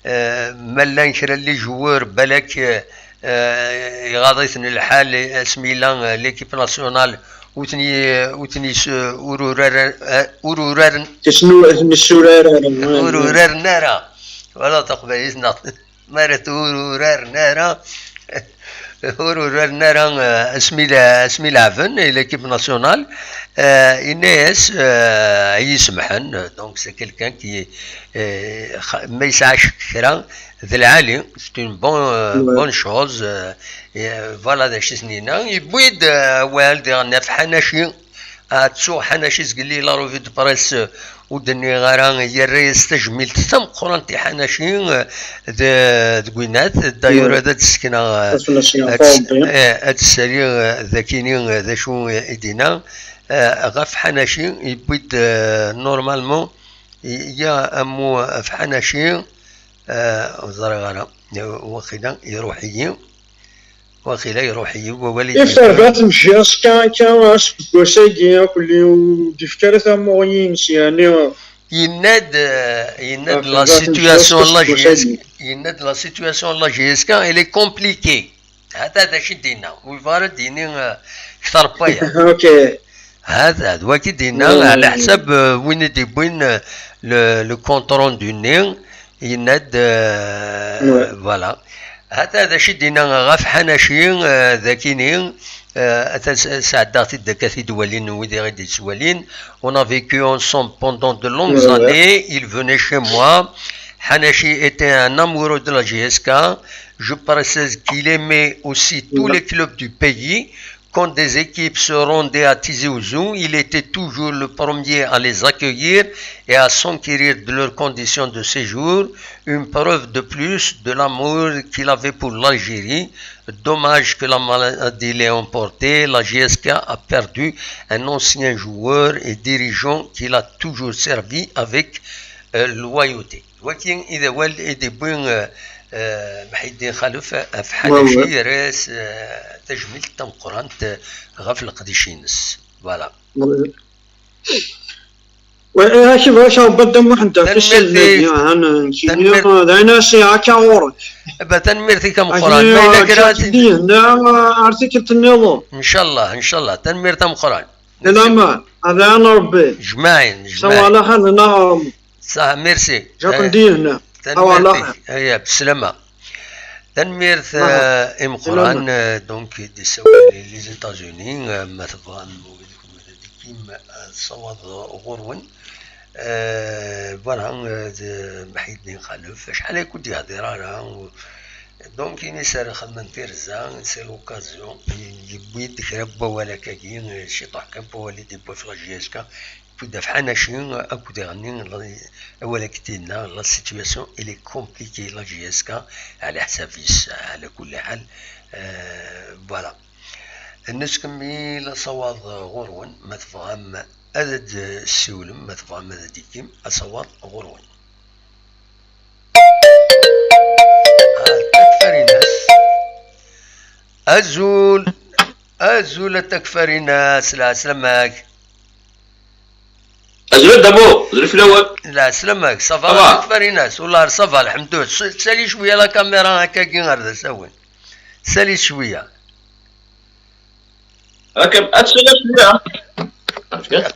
euh, ma llan kra n les joueurs, balak, euh, Eh, iɣaḍ-iten lḥal, asmi yella, eh, l'équipe nationale ur ten-i-, ur ten-is-, ur uraren, eh, ur uraren. Ur uraren ara. Wala taqbaylit neɣ ma ara t-, ur uraren ara, ur uraren ara, eh, asmi la-, asmi leɛben i l'équipe nationale, eh, yenna-yas, eh, ad yi-semḥen, donc c'est quelqu'un qui, eh, xa-, ma yesɛa ccek kra, d lɛali, c'est une bonne, euh, bonne chose, euh, et, euh, voilà d acu i s-nina. Yewwi-d, euh, awal diɣen ɣef Ḥanaci, ad ttuɣ Ḥanaci zgelli la revue de presse, euh, ur d-nniɣ ara, yerra-yas tajmilt tameqqrant i Ḥanaci, euh, d-, deg winat, d'ailleurs ad d-sekneɣ, euh, ad s-, eh, ad d-ssaliɣ, euh, d akini, euh, d acu, euh, i d-yenna, euh, ɣef Ḥanaci, yewwi-d, euh, normalement, i-, ya amu ɣef Ḥanaci, Ah, ur ẓriɣ ara. Waqila iruḥ-iyi. Waqila iruḥ-iyi wawal i d-yefka. Terba temjiḍ kan, kan aseggas-agi akk-, ur d-yefki ara tamuɣli-ines, yeɛni. Yenna-d, eh, yenna-d la situation n la J S K, yenna-d la situation n la J S K, elle est compliquée. Hata d acu i d-yenna. Ur yebɣi ara d-yini, eh, kter n waya. Ok. Hata d wagi d-yenna, ɛla ḥsab, eh, win i d-yewwin, eh, le, le compte rendu-nni, yenna-d, eh, voilà. Hata d acu i d-yenna ɣef Ḥanaci, eh, d akini, eh, ata s-, sɛeddaɣ-t-id akka tidwalin n wid i ɣ-d-yettwalin. On a vécu ensemble pendant de longues années. Il venait chez moi. Hanashi était un amoureux de la J S K. Je précise qu'il aimait aussi tous les clubs du pays. Quand des équipes se rendaient à Tizi Ouzou, il était toujours le premier à les accueillir et à s'enquérir de leurs conditions de séjour, une preuve de plus de l'amour qu'il avait pour l'Algérie. Dommage que la maladie l'ait emporté. La J S K a perdu un ancien joueur et dirigeant qui l'a toujours servi avec, euh, loyauté. Wagi i d awal i d-yewwi, eh, eh, Mḥiddin Xalef ɣef Ḥanaci, yerra-as, eh, tajmilt tameqqrant, eh, ɣef leqdic-ines. Voilà. Wa, eh, ak-, bɣiɣ Rebbi a Dda Muḥend, ɣef isallen-agi, tanemmirt-ik. Aha, n-, n-, tanemmirt. D ayen ara s-iɛa akka ɣur-k. Aba, tanemmirt-ik a Meqqran. Ma yella kra ad t-id-, ar tikkelt nniḍen. Ncallah, ncallah. Tanemmirt a Meqqran. Di laman, ad iɛan Rebbi. Jmaɛin, jmaɛin. Sawa ɛla xir, d-nnaɣ. Saha, merci. Jaken di hna. Sawa ɛla xir. Aya, bslama. Tanemmirt, eh, i Meqqran, eh, donc, i d-isawlen les États-Unis, eh, ma tebɣam, wid i kem-, ad tessawaḍ ɣur-wen. Eh, voilà, eh, d Mḥiddin Xalef. Acḥal ay ken-d-yehdir ara, u-, Donc, imi s ara xedmen tirza, c'est l'occasion, yewwi-d kra n wawal akkagi, ciṭuḥ kan n wawal i d-yewwi ɣef la J S K, yewwi-d ɣef Ḥanaci akked iɣenni, awal akked yenna, la situation, elle est compliquée, la J S K, ɛla ḥsab-is, ɛla kulli ḥal, euh, voilà. Nettkemmil asawaḍ ɣur-wen, ma tebɣam ad d-tessiwlem, ma tebɣam ad d-tikim, asawaḍ ɣur-wen. Ah, Takfarinas. Azul, azul a Takfarinas, lɛeslama-k. Azul a Damo, azul fell-awen. Lɛeslama-k, ça va, ça va. Takfarinas, wallah ça va, lḥemdulillah. S-, sali cwiya la caméra akkagi ar d asawen. Sali cwiya. Akka, ad tsaliḍ cwiya.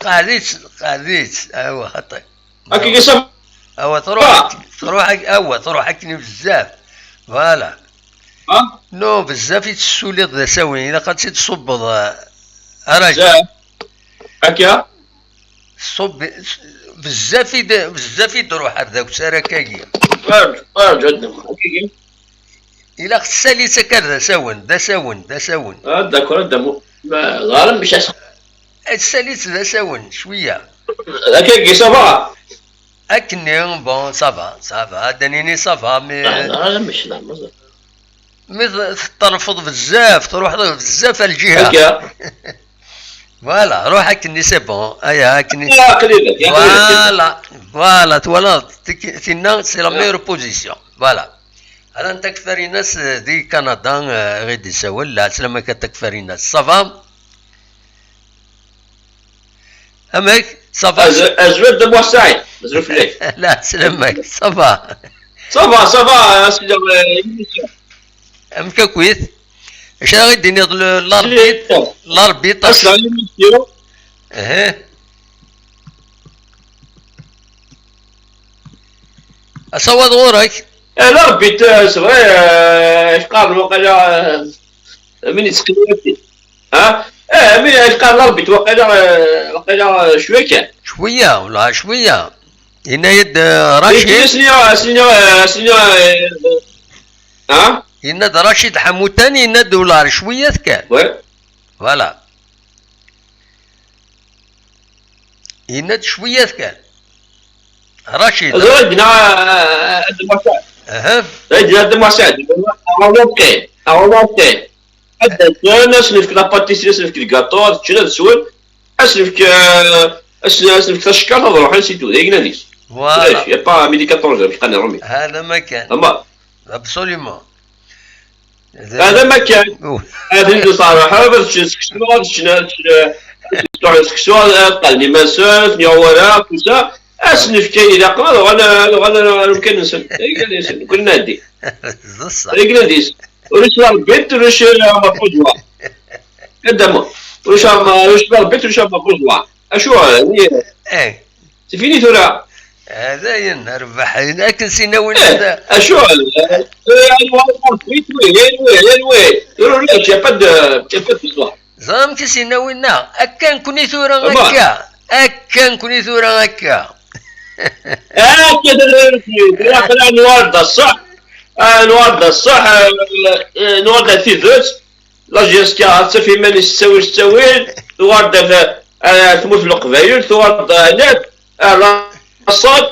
Qɛed-itt, qɛed-itt. Awa, xaṭi. Akka, ça va. Awa, truḥ, truḥ, awa, truḥ akken bezzaf. Voilà. Ah? Non, bezzaf i tessuliḍ d asawen, ilaq ad tt-id-ṣubbeḍ, eh, ara. Bezzaf. Akka? Ṣubb, bezzaf i d, bezzaf i d-ruḥ ar da usarag-agi. Ur, ur, ǧǧa-d, akkagi. Ilaq tessali-tt akka d asawen, d asawen, d asawen. Ah, d'accord, ad d-amu-, ma, ɣer mmi-s as- Ad tessali-tt d asawen, cwiya. Akkagi, ça va? Akkenni, bon, ça va, ça va, ad d-nini ça va, mais Ah, ɣer mmi-s, la, mazal. Mi t-, teṭṭerfeḍ bezzaf, truḥeḍ bezzaf ar lǧiha. Akka. Voilà, ruḥ akkenni, c'est bon. Aya, akkenni. Ah, aql-i-, aql-i-, aql-i-. Voilà, voilà, twalaḍ, tik-, tinna, c'est la Ah. meilleure position. Voilà. Ala n Takfarinas, eh, di Canada, eh, i ɣ-id-isawel, lɛeslama-k a Takfarinas. Ça va? Amek? Ça va? Az-, azul d Damo Saɛid. Azul fell-ak. Lɛeslama-k, ça va? Ça va, ça va, a sidi, euh, Amek akkit? Acu ara ɣ-d-tiniḍ l-, l'arbitre? L'arbitre. Ass-a, l'émission. Ehe. Asawaḍ ɣur-k? Eh, l'arbitre, eh, c'est vrai, eh, acu qqaren waqila, eh, min yettqelliben. Ha? Eh, min, acu qqaren l'arbitre, waqila, eh, waqila, eh, cwiya kan. Cwiya, wala cwiya. Yenna-yi-d, eh, Racid. Ass-nni, ass-nni, eh, ass-nni, eh, Ha? Yenna-d Racid Ḥamutan, yenna-d ular cwiyat kan. Ouais. Voilà. Yenna-d cwiyat kan. Racid. Ad d-naɣ, eh, ad d-naɣ. Aha. Ad d-naɣ. Ad d-naɣ. Ad d-naɣ. Ad d-asen, ad sen-nefk la pâtisserie, ad sen-nefk lgaṭu, ad ččen, ad swen, ad sen-nefk, eh, ad sen-, ad sen-nefk tacekkart, ad ruḥen, c'est tout, d ayen ad is. Voilà. Ulac, y a pas mille quatorze, mecqan iṛumi. Hada ma kan. Ama. Absolument. Hada ma kan. Oh. Ad ten-id-ṣerḥen, ad ččen seksu, ad ččen, ad ččen, ad ččen seksu, ad qqalen iman-nsen, ad ten-yaɣ wara, tout ça. Ad sen-nefk ayen ilaqen, ad uɣalen, ad uɣalen ar umkan-nsen. Ayen kan, nekkni nɛeddi. D ṣṣeḥ. Ayen kan, ulac l'arbitre, ulac, euh, amakuẓwa. Ad d-amu. Ulac ama-, ulac l'arbitre, ulac amakuẓwa. Acu, euh, ni-, Eh. C'est fini tura. Dayen, rbeḥ. Akken sinawen Eh, da. Acu, euh, euh, anwa l'arbitre, oui, oui, oui, oui. Non, non, non, il y a pas de, il y a pas d'histoire. Ẓer amek i s-yenna winna, akka nekni tura akka, akka nekni tura akka. Akka d, d, d, d, nuɣal d ṣṣeḥ, ah, nuɣal d ṣṣeḥ, ah, ah, nuɣal d tidet, la J S K ad taf iman-is tettawil, tettawil, tuɣal d, ah, tmurt n Leqbayel, tuɣal d, ah, la, la Ṣṣad,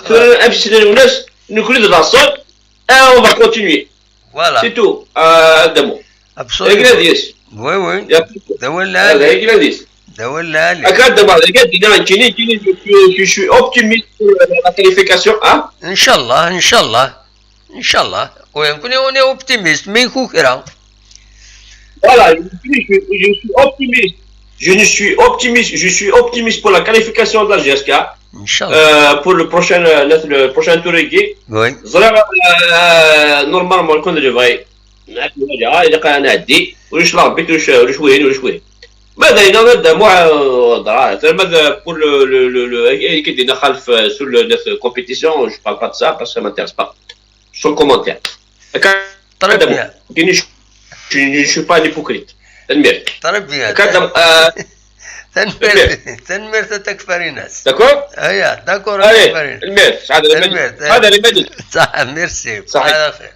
tura amek i s-yenna winna, nekni d la Ṣṣad, ah, on va continuer. Voilà. C'est tout, ah, Adamo. Absolument. Ayen kan ad yes. Oui, oui. D awal lɛali. Ayen kan ad yes. D awal lɛali. Akka d-, d-, d-, d-, je suis, je suis optimiste pour la qualification, hein? Inchallah, inchallah. Inchallah. Oui, on est, on est optimiste, mais il faut que là. Voilà, je suis, je, je suis optimiste. Je ne suis optimiste, je suis optimiste pour la qualification de la J S K. Inchallah. Euh, pour le prochain, euh, le, le prochain tour, Guy. Oui. Ẓriɣ, euh, normalement, le compte de vrai. Ilaq ad nɛeddi, ulac l'arbitre, ulac, ulac wihin, ulac wihin. Ma d ayen ad d-amuɣ, euh, ḍra, ma d-, pour le, le, le, le, ayen i d-yenna Xalef, euh, sur le, notre compétition, je parle pas de ça parce que ça m'intéresse pas. Sans commentaire. Très bien. Je, je, je suis pas un hypocrite. Tanemmirt. Très bien. Tanemmirt, tanemmirt a Takfarinas. D'accord? Aya, d'accord a Takfarinas. Tanemmirt. Saɛd Lemani. Saɛd Lemani. Merci. Saɛd Lemani.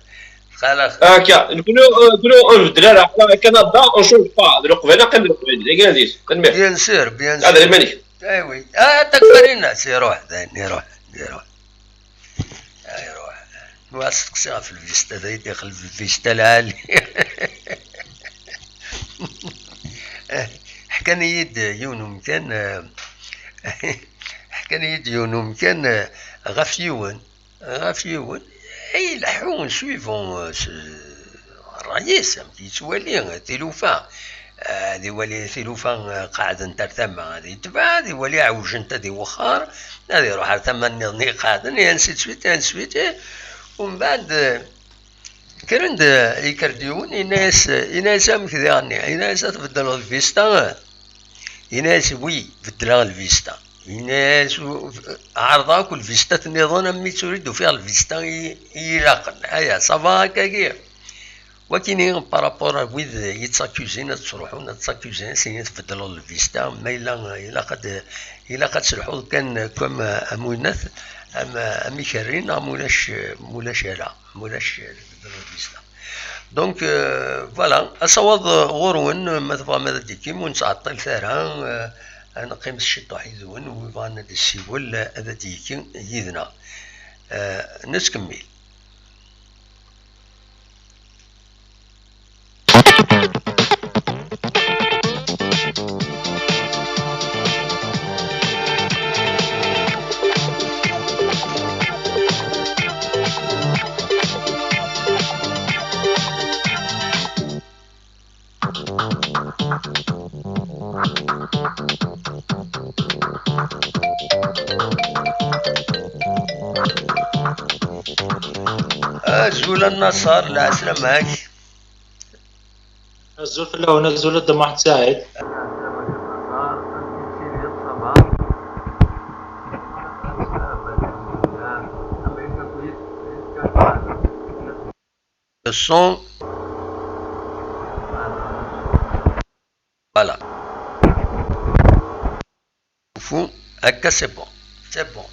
Akka, nekni, euh, nekni ur nbeddel ara. Ḥna Kanada, on change pas. D Leqbayel, qqim d Leqbayel. Dagi ad yis. Tanemmirt. Bien sûr, bien sûr. Ad iman-ik. Eh oui. Ah, takfarinas, iruḥ, dayen, iruḥ, iruḥ. Ah, iruḥ. Ma asteqsi ɣef lvista, d ay d-ixel lvista lɛali. Ḥkan-iyi-d yiwen umkan, eh, ḥkan-iyi-d yiwen umkan, eh, ɣef yiwen. Ɣef yiwen, ay ileḥḥu suivant, euh, s-, ṛṛay-is, amek yettwali tilufa. Ah, ad iwali tilufa, ah, qeɛdent ar tama, ad itbeɛ, ad iwali ɛewjent, ad iwexxer, ad iruḥ ar tama nniḍen iqeɛden, et ainsi de suite, et ainsi de suite. Umbeɛd, eh, kkren-d, eh, yekker-d yiwen, yenna-yas, yenna-yas: "Amek diɣenni?" Yenna-yas: "Ad tbeddleḍ lvista?" Yenna-yas: "Oui, beddleɣ lvista." Yenna-yas: "U-, ɛerḍeɣ akk lvistat nniḍen, am mi tt-ur d-ufiɣ lvista i, i ilaqen. Aya, ça va akkagi?" Wakini, par rapport à wid yettaccusin, ad ttruḥun ad ttaccusin, sini tbeddleḍ lvista, ma yella ilaq ad, ilaq ad telḥuḍ kan comme am winat, am, am ikerri, neɣ mulac, mulac ara, mulac tbeddleḍ lvista. Donc, euh, voilà, asawaḍ ɣur-wen, ma tebɣam ad d-yekkim, ur nettɛeṭṭilet ara, euh, ad neqqimet ciṭuḥ yid-wen, wi bɣan ad d-yessiwel, ad d-yekki yid-neɣ. Euh, nettkemmil. Azul a Nnaṣer, lɛeslama-k. Azul fell-awen, azul a Dda Muḥend Saɛid. Le son. Voilà. Fou. Akka, c'est bon. C'est bon.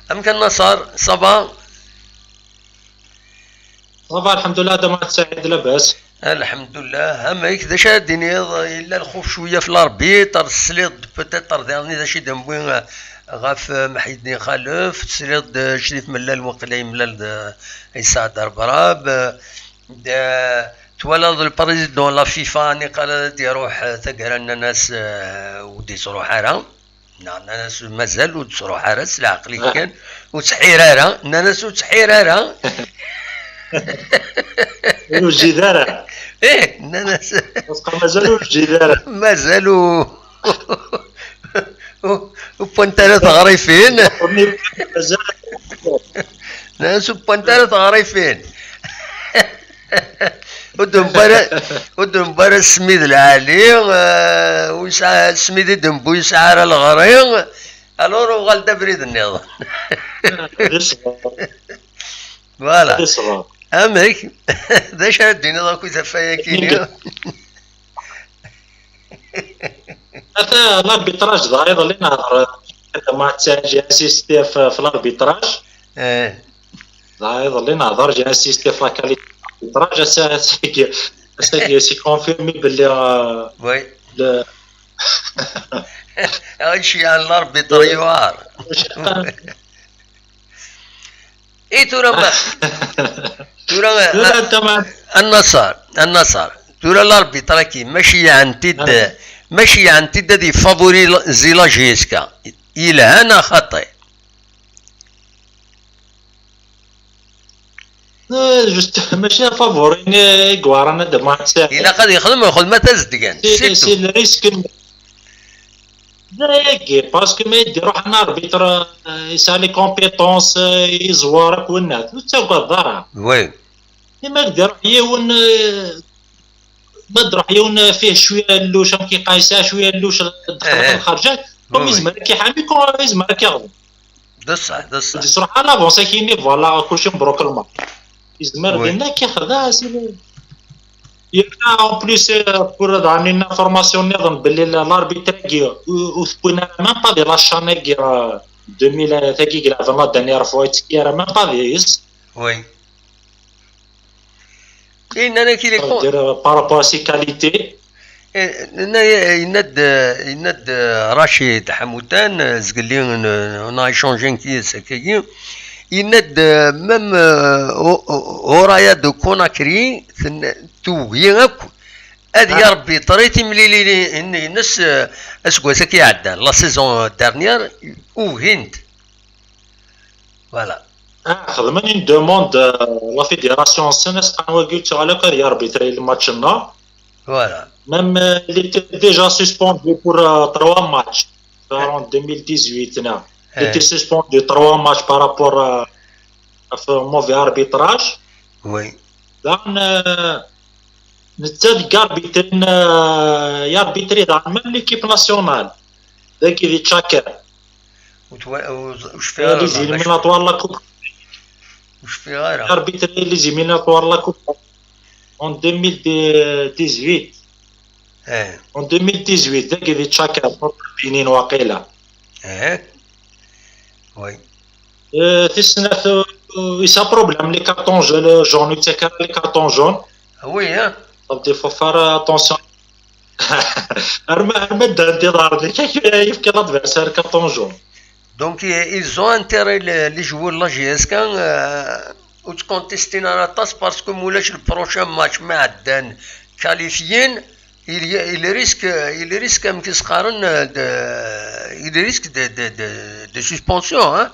Amek a Nnaṣer, ça va? Ça va, lḥemdullah, a Dda Muḥend Saɛid, labas. Lḥemdullah. Amek, d acu ara d-tiniḍ? Yella lxuf cwiya f l'arbitre, tesliḍ-d peut-être dernier d acu i d-newwi, euh, ɣef, euh, Meḥyedin Xalef, tesliḍ-d, euh, Crif Mellal, waqila yemlal-d, euh, Isɛad Rebrab, euh, d-, euh, twalaḍ le président la FIFA niqal ad d-iruḥ, euh, taggara, nnan-as, euh, ur d-ittruḥ ara. Neɣ nnan-as mazal ur d-ttruḥ ara, s leɛqel-ik kan, ur ttḥir ara. Nnan-as ur ttḥir ara. Ur yewjid ara. Ih, nnan-as. Mazal ur yewjid ara. Mazal ur, ur, ur wwant ara teɣrifin. Mazal. Nnan-as ur wwant ara teɣrifin. Ur d-newwi ara, ur d-newwi ara ssmid lɛali, eh, ur yesɛi, ssmid i d-newwi ur yesɛi ara leɣri, alors uɣal-d abrid nniḍen. Voilà. Amek? D acu ara d-tiniḍ akk i taffa-yagi-nni? Ata l'arbitrage dɣa iḍelli nehḍer, ma j'ai assisté f, f l'arbitrage. Eh. Dɣa iḍelli nehḍer, j'ai assisté f la qualité de l'arbitrage, ass-, ass-agi, ass-agi, c'est confirmé belli, euh, oui, le, ayen ceyyɛen l'arbitre yewɛer. I tura ma, tura, tura, a Nnaṣer, a Nnaṣer, tura l'arbitre-agi, ma ceyyɛen-t-id, ma ceyyɛen-t-id ad yefavorizi la J S K, yelha neɣ xaṭi? Eh, juste, mačči afavori-nni i yewɛren ad d-amuɣ. Ilaq ad yexdem lxedma tazedgant, c'est, c'est tout. C'est le risque. D ayagi, parce que ma yeddi iruḥ un arbitre, euh, yesɛa les compétences, euh, yeẓwer akk winna, ur ttagadeḍ ara. Oui. I ma d-iruḥ yiwen, euh, ma d-iruḥ yiwen, euh, fih cwiya lluc, amek yeqqar, yesɛa cwiya lluc, dxel, eh, lxerǧat, comme, eh, oui, yezmer ad k-iḥami, comme yezmer ad k-iɣḍem. D ṣṣeḥ, d ṣṣeḥ. Yesruḥ à l'avance, ad k-yini, voilà, kulci mebruk lmeṛ. Yezmer, oui, dinna ad k-ixdeɛ, sidi. Yerna, en plus, euh, pour ad ɛni une information nniḍen, belli la, l'arbitre-agi, ur, ur t-wwin ara même pas di la CHAN-agi, euh, deux mille, euh, tagi i ilɛeb la dernière fois, ur yettekki ara même pas deg-s. Oui. Yenna-ak il est con. Par rapport à ses qualités. Yenna-d, yenna-d Rachid Ḥamutan, zgelli, on a échangé akkagi, yenna-d même Horaya de Conakry tugi akk ad yarbiṭri timlilin-ines aseggas-agi iɛeddan, la saison dernière, ugin-t. Voilà. Ah, xedmen une demande, euh, la fédération-nsen, as-qqaren wagi ur ttɣal akk ad yarbiṭri le match-nneɣ. Voilà. Même, euh, il était déjà suspendu pour, euh, trois matchs. En deux mille dix-huit, non. Il était suspendu trois matchs par rapport à, à un mauvais arbitrage. Oui. Dan, euh, netta deg arbitre, euh, yarbiṭri dan même l'équipe nationale. Dagi di Tchaker. Ur twa-, ur, ur cfiɣ ara, les éliminatoires la coupe. Ur cfiɣ ara. Arbitre les éliminatoires la coupe en deux mille dix-huit. Eh. En deux mille dix-huit, dagi di Tchaker, contre Benin waqila. Eh. Oui. Euh, tis snat, euh, il y a problème, les cartons jaunes, le jaune, et cetera, les cartons jaunes. Ah oui, hein. Donc, il faut faire attention. Arma, arma ddan d iḍarren-ik, yefka l'adversaire carton jaune. Donc, i-, ils ont intérêt, les, les joueurs de la J S K, euh, ur ttcontestin ara aṭas, parce que ma ulac le prochain match ma ɛeddan qualifiés, il, y a- il risque, il risque, amek i s-qqaren, de, il risque de, de, de, de suspension, hein.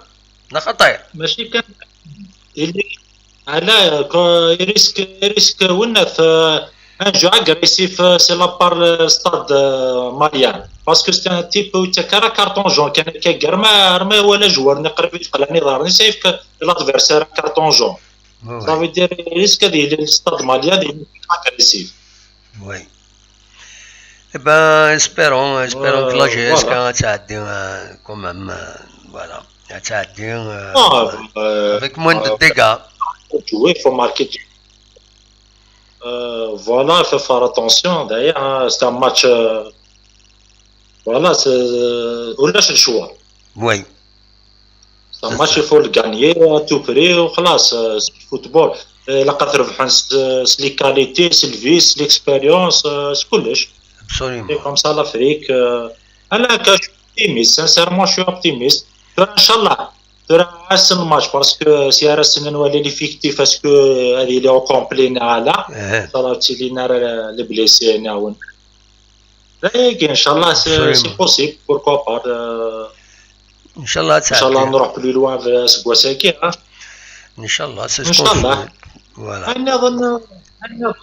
Neɣ xaṭi? Mačči kan, il est, ala, il risque, il risque, wennat, euh, un jeu agressif, euh, c'est la part, euh, stade, euh, malien. Parce que c'est un type ur yettak ara carton jaune, kan akka gar ma, arma wala joueur-nni qrib yeqleɛ iḍarren-is, yefka l'adversaire un carton jaune. Oui, oui. Ça veut dire, il risque ad yili le stade malien d agressif. Oui. Eh ben, espérons, espérons que la J S K ad tɛeddi, euh, quand même, euh, voilà. Ad tɛeddi, euh, avec moins de dégâts. Jouer, faut marquer. Euh, voilà, faut faire attention. D'ailleurs, hein, c'est un match, euh, voilà, c'est, euh, ulac le choix. Oui. C'est un match, il faut le gagner à tout prix, وخلاص, euh, c'est le football. Euh, ilaq ad trebḥen s, s les qualités, s le vice, s l'expérience, euh, s kullec. Absolument. C'est comme ça l'Afrique. Euh, أنا ك-, je suis optimiste, sincèrement, je suis optimiste. Tura, إن شاء الله, tura ass n match, parce que si ara s-nwali l'effectif, est-ce que ad yili au complet neɣ ala? إن شاء الله ur ttilin ara les blessés, neɣ win. Dagi, إن شاء الله, c'est, c'est possible, pourquoi pas, euh, إن شاء الله, إن شاء الله نروح plus loin في aseggas-agi, hein. إن شاء الله, c'est ce qu'on souhaite. Voilà. Nniḍen, nniḍen,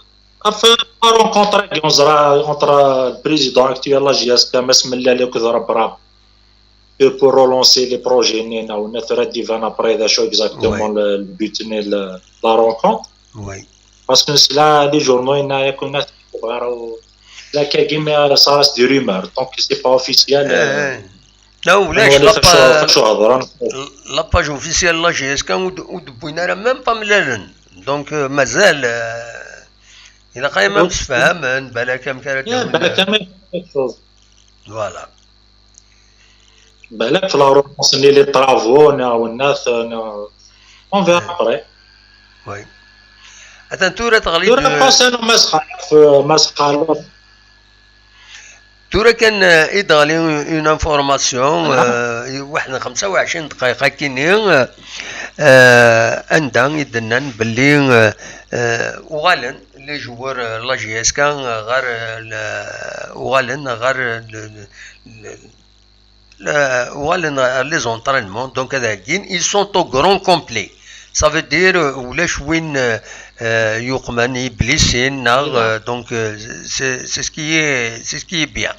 ɣef la rencontre-agi, neẓra entre le président actuel la J S K, Mass Mellal, akked Rebrab, que pour relancer les projets-nni, neɣ tura d-iban après d acu exactement le, le but-nni, le, la rencontre. Oui. Parce que nesla les journaux, yenna-ak ur nettwali ara, la kagi, mais ça reste des rumeurs, tant que c'est pas officiel. Eh, euh, la, ulac, la pa-, la page officielle la J S K ur d-, ur d-wwin ara même pas Mellalen. Donc, euh, mazal, euh, ilaq ay ma msefhamen, balak amek ara d-awin, balak amek quelque chose. Voilà. Balak la relance-nni, les travaux, neɣ wennat, neɣ, on verra après. Oui. Atan tura teɣli-d, tura, euh, pasan Mass Xalaf, euh, Mass Xalaf. Tura kan, euh, i d-teɣli une information, euh, i waḥed n xemsa u ɛecrin dqayeq akkin-nni, euh, anda i d-nnan belli, euh, euh, uɣalen les joueurs, euh, la J S K, euh, ɣer, euh, le, uɣalen ɣer, euh, le, le, le, la, uɣalen ɣer les entraînements, donc ad hegin, ils sont au grand complet. Ça veut dire, euh, ulac win, euh, euh, yuqmen, i blessés, neɣ, euh, donc, euh, c'est, c'est ce qui est, c'est ce qui est bien.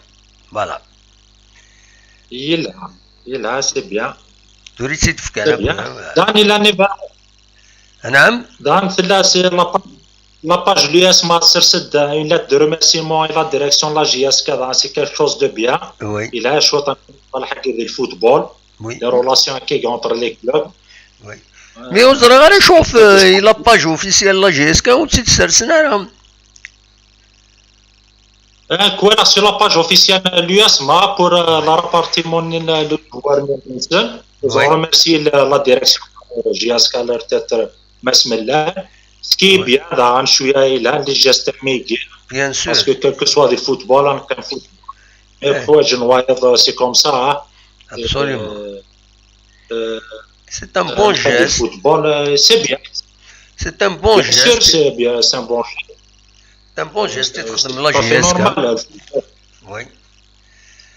Voilà. Yelha, yelha, c'est bien. Tura i tt-id-fkan. C'est bien. Dan, il en est vingt. Anɛam? Dan, tella, c'est la pa-, la page l'U S M A, sers-d une lettre de remerciement à la direction de la J S K, dan, c'est quelque chose de bien. Oui. Yelha cwiṭ, lḥaǧa di le football. Oui. Les relations, kik, entre les clubs. Oui. Euh, mais ur ẓriɣ ara acu ɣef, euh, la page officielle la J S K ur tt-id-sersen ara. Euh, voilà, sur la page officielle l'U S M A pour, euh, le rapatriement, euh, le gouvernement. Oui. Je remercie la, la direction, euh, J S K, leur tête, euh, Mass Mellal. Ce qui est bien, daɣen cwiya yelhan les gestes amigés. Bien sûr. Parce que quel que soit le football, on aime football. Mais pour Genwayeḍ, c'est comme ça, hein. Absolument. Euh, euh, c'est un bon geste. Football, euh, c'est bien. C'est un bon geste. Bien sûr, c'est bien, c'est un bon geste. C'est un bon geste, c'est normal, hein. Oui.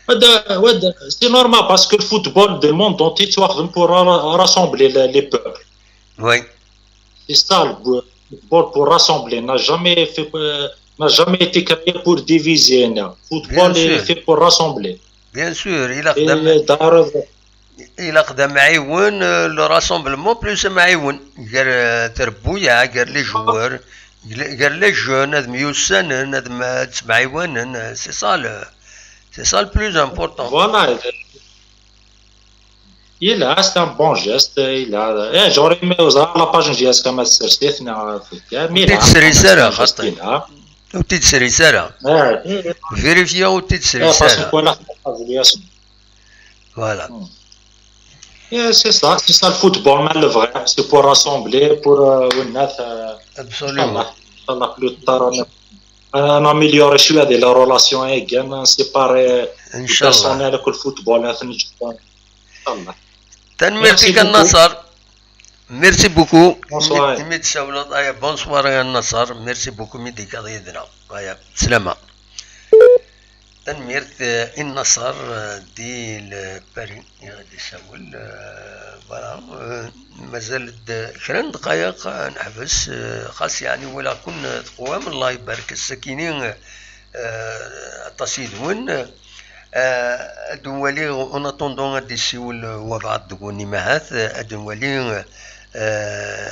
C'est normal parce que le football du monde entier, tu vois, pour rassembler les, les peuples. Oui. C'est ça le football, pour rassembler. N'a jamais fait, euh, n'a jamais été créé pour diviser. Non. Football est fait pour rassembler. Bien sûr, il a Ilaq d amɛiwen, euh, le rassemblement plus amɛiwen. Gar, euh, trebbuyaɛ, gar les joueurs, gar les jeunes, ad myussanen, ad ttemɛiwanen, euh, c'est ça le, c'est ça le plus important. Voilà. Il a, c'est un bon geste, il a, eh, j'aurais aimé oser la page N J S K ma tserset, mais il a, c'est un geste, il a. Ur t-id-sris ara. Vérifier ur t-id-sris ara. Voilà. Hmm. Et c'est ça, c'est ça le football, mais le vrai, c'est pour rassembler, pour, euh, winat, euh, absolument. Inchallah, Inchallah, plus tard, on, on améliore cwiya les relations, et on sépare, euh, le personnel avec le football, Inchallah. Tanemmirt-ik a Nasser. Merci beaucoup. Bonsoir. Imi d-tsawleḍ, aya, bonsoir a Nasser. Merci beaucoup imi d-tekkaḍ yid-neɣ. Aya, slama. Tanemmirt, eh, i Nasser, eh, di le Paris i ɣ-d-isawel, eh, voilà, eh, mazal-d kra n ddqayeq, eh, neḥbes, eh, xas yeɛni walaɣ-ken, eh, teqwam, Allah ibarek, ass-akini, eh, aṭas yid-wen, eh, ad nwali, en attendant ad d-isiwel, eh, wabɛaḍ deg-wen imahat, eh, ad nwali, eh,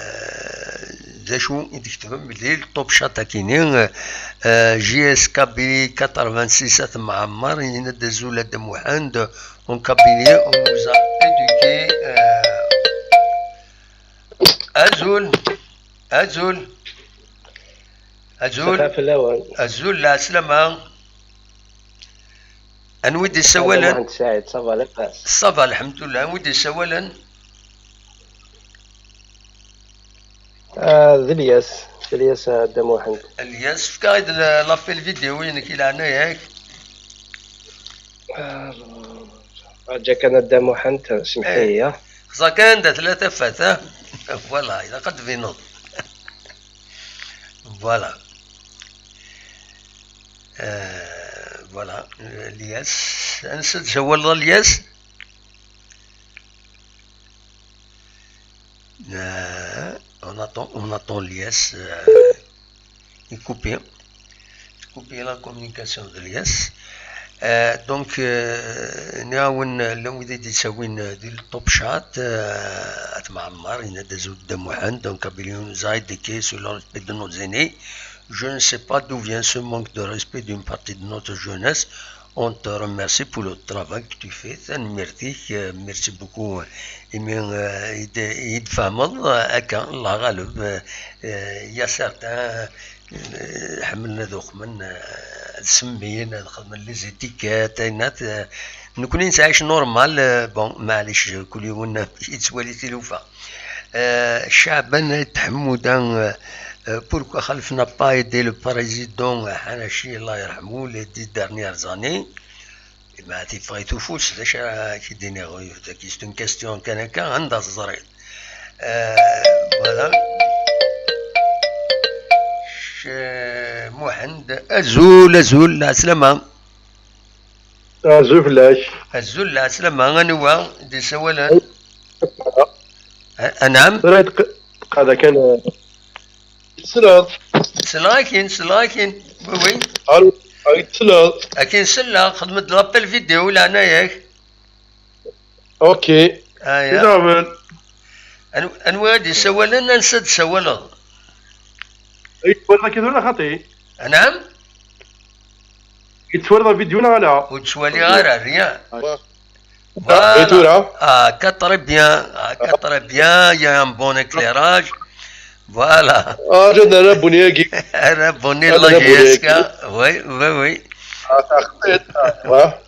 d acu i d-ketben belli le top chat akini, eh, J S K B quatre-vingt-six At Mɛemmer, yenna-d azul a Dda Muḥend, en Kabylie, on nous a éduqués, eh, azul, azul, azul, azul, lɛeslama. Anwa i d-isawalen? Saɛid, ça va, labas? Ça va, lḥemdullah. Anwa i d-isawalen? Ah, d Lyas, d Lyas, ah, Dda Muḥend. Lyas, efk-aɣ-id l-, l'appel vidéo-inek i leɛnaya-k. Ah, ṛaǧa kan a Dda Muḥend, semmeḥ-iyi. Eh, xẓa kan anda tella tafat, ha? Voilà, ilaq ad d-tbineḍ. Voilà. Euh, voilà, euh, Lyas. Ansa d-tsawaleḍ a Lyas? Euh, on attend, on attend Lyas, euh, il coupe. Il coupe la communication de Lyas. Euh, donc, euh, nniɣ-awen, llan wid i d-yettawin, euh, di le top chat, euh, At Mɛemmer, yenna-d azul Dda Muḥend, donc, Kabylie nous a éduqués sur le respect de nos aînés. Je ne sais pas d'où vient ce manque de respect d'une partie de notre jeunesse. On te remercie pour le travail que tu fais. Tanemmirt-ik, euh, merci beaucoup, euh, imi, euh, i d-, i d-tfehmeḍ, euh, akka, Allah ɣaleb, euh, euh, il y a certains, euh, ḥemmlen ad uqmen, euh, ad semmiyen, ad xedmen les étiquettes, ayennat, euh, nekkni nettɛic normal, euh, bon, maɛlic, kul yiwen yettwali tilufa. Euh, Chaban Ayt Ḥemmuda, euh, euh, pourquoi Khalef n'a pas aidé le président Hanachi, Allah yerḥemu, les dix dernières années? Eh ben, teffeɣ-it ufus, d acu ara k-id-iniɣ, c'est une question kan akka, anda teẓriḍ? Euh, voilà. Ch-, Muḥend, azul, azul, lɛeslama. Azul fell-ak. Azul, lɛeslama, anwa i d-isawalen? A-, anɛam? Tura tq-, tqada kan, eh, tessneḍ? Ssneɣ-ak-in, ssneɣ-ak-in. Oui, oui. Alo, ay tessneḍ? Akin selleɣ, xedmet-d l'appel vidéo, leɛnaya-k. Ok. Aya. Idamen. Anw-, anwa i d-isawalen, ansa d-tsawaleḍ? Ay, wala kif wala xaṭi? Anɛam? Yettwaliḍ avidyu neɣ ala? Ur ttwaliɣ ara, rien. Wa. Wa. Voilà. I tura? Ah, ka très bien. Ah, ka très bien. Il y a un bon éclairage. Voilà. Ah, je ne la bonne. Ara bonne la J S K. Oui, oui, oui. Ah, ça, c'est ça. Wa.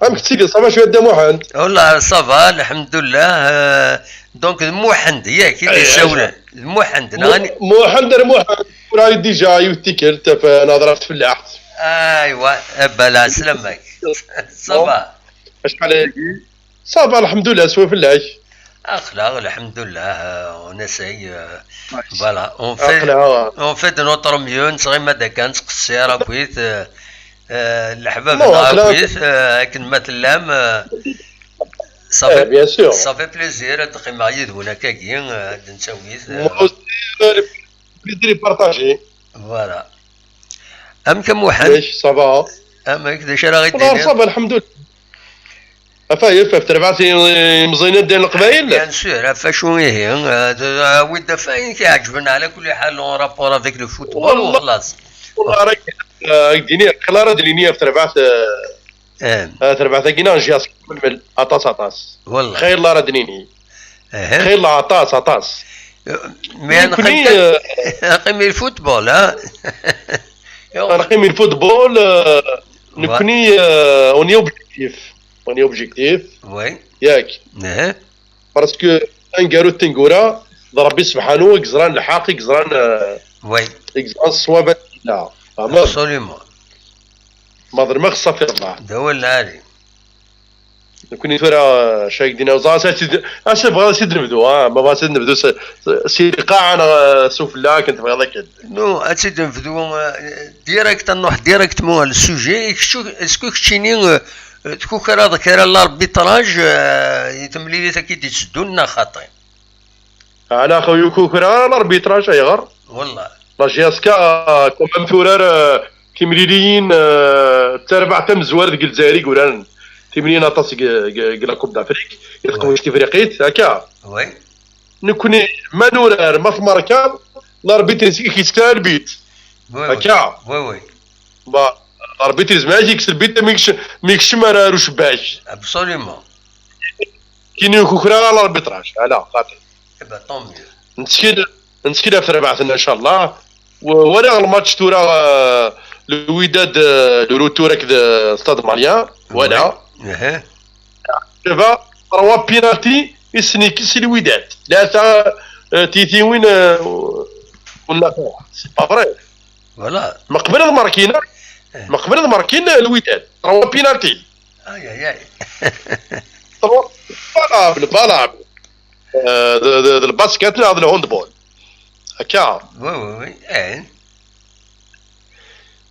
Amek tiliḍ, ça va cwiya a Dda Muḥend? Wallah, ça va, lḥemdullah. Euh, donc, d Muḥend, yak, i d-yessawlen. D Muḥend, neɣ ani? Muḥend ar Muḥend. Tura déjà yiwet tikkelt, ɣef nehḍer ɣef tfellaḥt. Aywa, abba, lɛeslama-k. Ça va. Acḥal ayagi? Ça va, lḥemdullah, swaswa fell-ak. Aql-aɣ, lḥemdullah, euh, on essaye, euh, voilà, on fait, on fait de notre mieux, nettɣima-d akka, nettqeṣṣir akkit, euh, euh, leḥbab-nneɣ akkit, euh, akken ma tellam, euh, ça fait, ça fait plaisir ad d-qqimeɣ yid-wen akkagi, euh, ad d-nettawi, euh, moi aussi, euh, le plaisir est partagé. Voilà. Amek a Muḥend? Amek, ça va? Amek, d acu ara ɣ-id-tiniḍ? Ça va, lḥemdullah. Ɣef waya, ɣef terbaɛt imẓiyen n Leqbayel? Bien sûr, ɣef wacu ihi, euh, d-, awi-d ɣef wayen i k-iɛeǧben, ɛla kulli ḥal, en rapport avec le football, u xlaṣ. Wallah, rad, euh, ak-d-iniɣ, xla ara d-nini ɣef terbaɛt, euh, euh, terbaɛt-agi neɣ n J S K, melmel, aṭas, aṭas. Wallah. Xir la ara d-nini. Xir la, aṭas, aṭas. Mais nekkni, euh, aqimi le football, ha? Aqimi le football, euh, nekkni, euh, on est objectif. On est objectif. Oui. Yak. Parce que aneggaru d tineggura, d Ṛebbi sebḥanu i yeẓran lḥeqq, i yeẓran, euh, i yeẓran ṣṣwab. Absolument. Ma ḍelmeɣ, ṣṣafi Allah. D awal lɛali. Nekkni tura, euh, cag dina, ẓer, as-, as-, as-, bɣiɣ ad tt-id-nebdu, ah, ma bɣiɣ ad tt-id-nebdu s, s, si lqaɛa neɣ, euh, sufella, akken tebɣiḍ akken. Non, ad tt-id-nebdu, euh, direct, ad nruḥ directement ɣer le sujet. Kečč, est-ce que keččini, euh, euh, tkukreḍ kra n l'arbitrage, euh, i temlilit-agi d-itteddun neɣ xaṭi? Ɛni a xawi ur kukreɣ ara l'arbitrage, ayɣer? Wallah. La J S K, euh, quand même turar, euh, timliliyin, euh, d tarbaɛt tamezwarut deg Lezzayer i yuraren. Timliliyin aṭas deg, deg, deg la Coupe d'Afrique, i teqwict tifriqit, akka. Oui. Nekkni, ma nurar, ma tmerkaḍ, l'arbitre i k-yettekkan albit. Oui, oui. Akka. Oui, oui. Ba, l'arbitre yezmer ad yekkes albit mi yekcem, mi yekcem ar, ar ucebbak. Absolument. Kini ur kukra ara l'arbitrage. Ala, xaṭi. Eh ben, tant mieux. Nettkel, nettkel ɣef terbaɛt-nni, inchallah. W-, walaɣ lmatch tura, euh, Lwidad, euh, le retour akked, euh, Stade Malien. Walaɣ. Daba, trois penalty i sen-yekkes i Lwidad. Tlata, euh, tiytiwin, euh, ur nnaɣ ara. C'est pas vrai. Voilà. Meqbel ad markin, meqbel ad markin Lwidad. Trois penalty. Aïe, aïe, aïe. Trois, valable, valable. Euh, de, de, de le basket neɣ de le handball. Akka. Oui, oui, oui. Eh.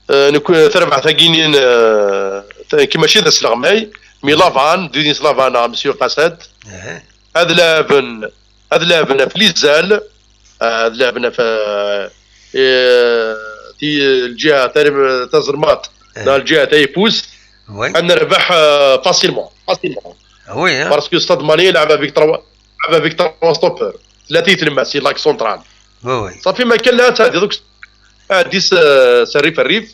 Euh, nekk, tarbaɛt-agi-nni, euh, ta-, ki mačči d asleɣmay, mi lavan, d udin s lavan, ah, Monsieur Qasad. Eh. Ad laben, ad laben ɣef lizal, euh, ad laben ɣef, euh, eh, ti-, lǧiha tari-, tazelmaḍt, eh, neɣ lǧiha tayeffust, oui, ad nerbeḥ, euh, facilement, facilement. Ah oui, hein? Parce que Stade Malien yelɛeb avec trois, yelɛeb avec trois stoppeurs. Tlata i tlemmast, si l'axe central. Oui, oui. Safi ma kan la ad tɛeddiḍ akk, ɛeddi s, s rrif rrif,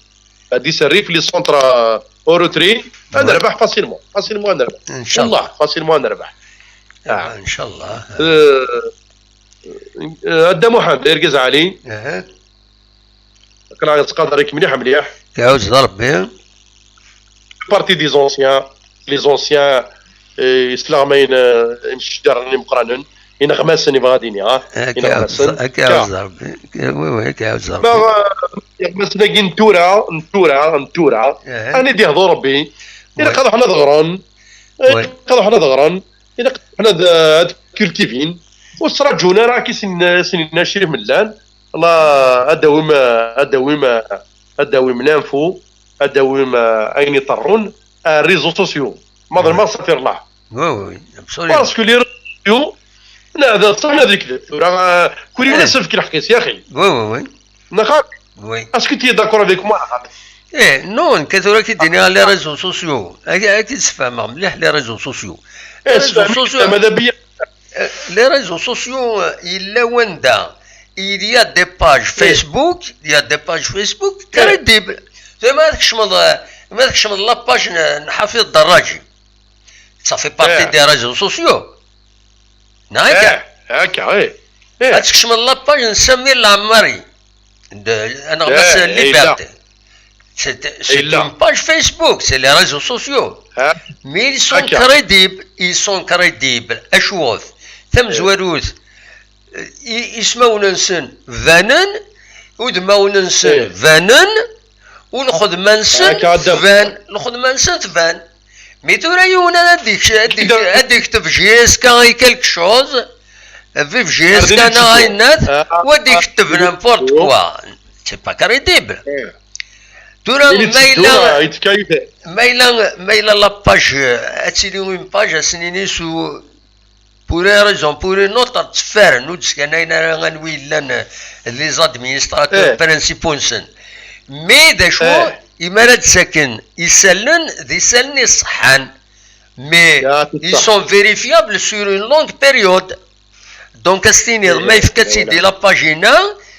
ɛeddi s rrif, les centres, euh, au retrait, ad nerbeḥ facilement, facilement ad nerbeḥ. Inchallah. Wallah, facilement ad nerbeḥ. Ah. Inchallah. Euh, euh, a Dda Muḥend, argaz ɛali. Aha. Aql-aɣ nettqadar-ik mliḥ, mliḥ. Iɛawez d Ṛebbi. Partie des anciens, les anciens, eh, isleɣmayen, eh, imceddaren imeqqranen, ineɣmasen, ibɣa ad iniɣ, ah, ineɣmasen. Akka iɛawez Ṛebbi. Oui, oui, akka iɛawez Ṛebbi. Ma, eh, ineɣmasen-agi n tura, n tura, n tura, eh, ani d-ihḍu Ṛebbi, ilaq ad ruḥen ad ɣren, ilaq ad ruḥen ad ɣren, ilaq ad ruḥen ad, ad cultivin, ur ttraǧun ara akka i sen-, i sen-yenna Crif Mellan, la, ad d-awim, ad d-awim, ad d-awim l'info, ad d-awim, eh, ayen iḍerrun, eh, réseaux sociaux. Ma d lmeɣ safir Allah. Oui, oui, oui, absolument. Parce que les réseaux sociaux, neɣ d ṣṣeḥ neɣ d lekdeb. Tura, eh, kul yiwen ad s-yefk lḥeqq-is, yaxi. Oui, oui, oui. Neɣ xaṭi? Oui. Est-ce que tu es d'accord avec moi, neɣ xaṭi? Eh, non, nekk tura ki d-iniɣ les réseaux sociaux. Ad, ad k-id-sfehmeɣ mliḥ les réseaux sociaux. Eh, les réseaux sociaux. Mada bia. Euh, les réseaux sociaux, euh, yella wanda il y a des pages Facebook, il y a des pages Facebook crédibles. Tu vois, ma tkecmeḍ, euh, ma tkecmeḍ la page n, n Ḥafiḍ Derraǧi. Ça fait partie des réseaux sociaux. Neɣ akka? Eh, akka, eh. Eh. Ad tkecmeḍ la page n Samir Lɛemmari. De, aneɣmas n Liberté. C'est c'est une page Facebook, c'est les réseaux sociaux. Mais ils sont crédibles, ils sont crédibles. Acuɣef? Tamezwarut, i- ismawen-nsen banen, udmawen-nsen banen, u lxedma-nsen tban, lxedma-nsen tban. Mi tura yiwen ara d-ik- ad d-ik- ad d-ikteb J S K i quelque chose, vive J S K neɣ ayennat, u ad d-ikteb n'importe quoi. C'est pas crédible. Tura ma yella, ma yella, ma yella la page, ad tili une page, ad s-nini su pour une raison, pour une autre, tteffaren, ur d-sskanayen ara anwi yellan, eh, les administrateurs principaux-nsen. Mais d acu, imi ara d-saken isallen, d isallen iṣeḥḥan. Mais ils sont vérifiables sur une longue période. Donc, ad s-tiniḍ, ma yefka-tt-id di la page-inna,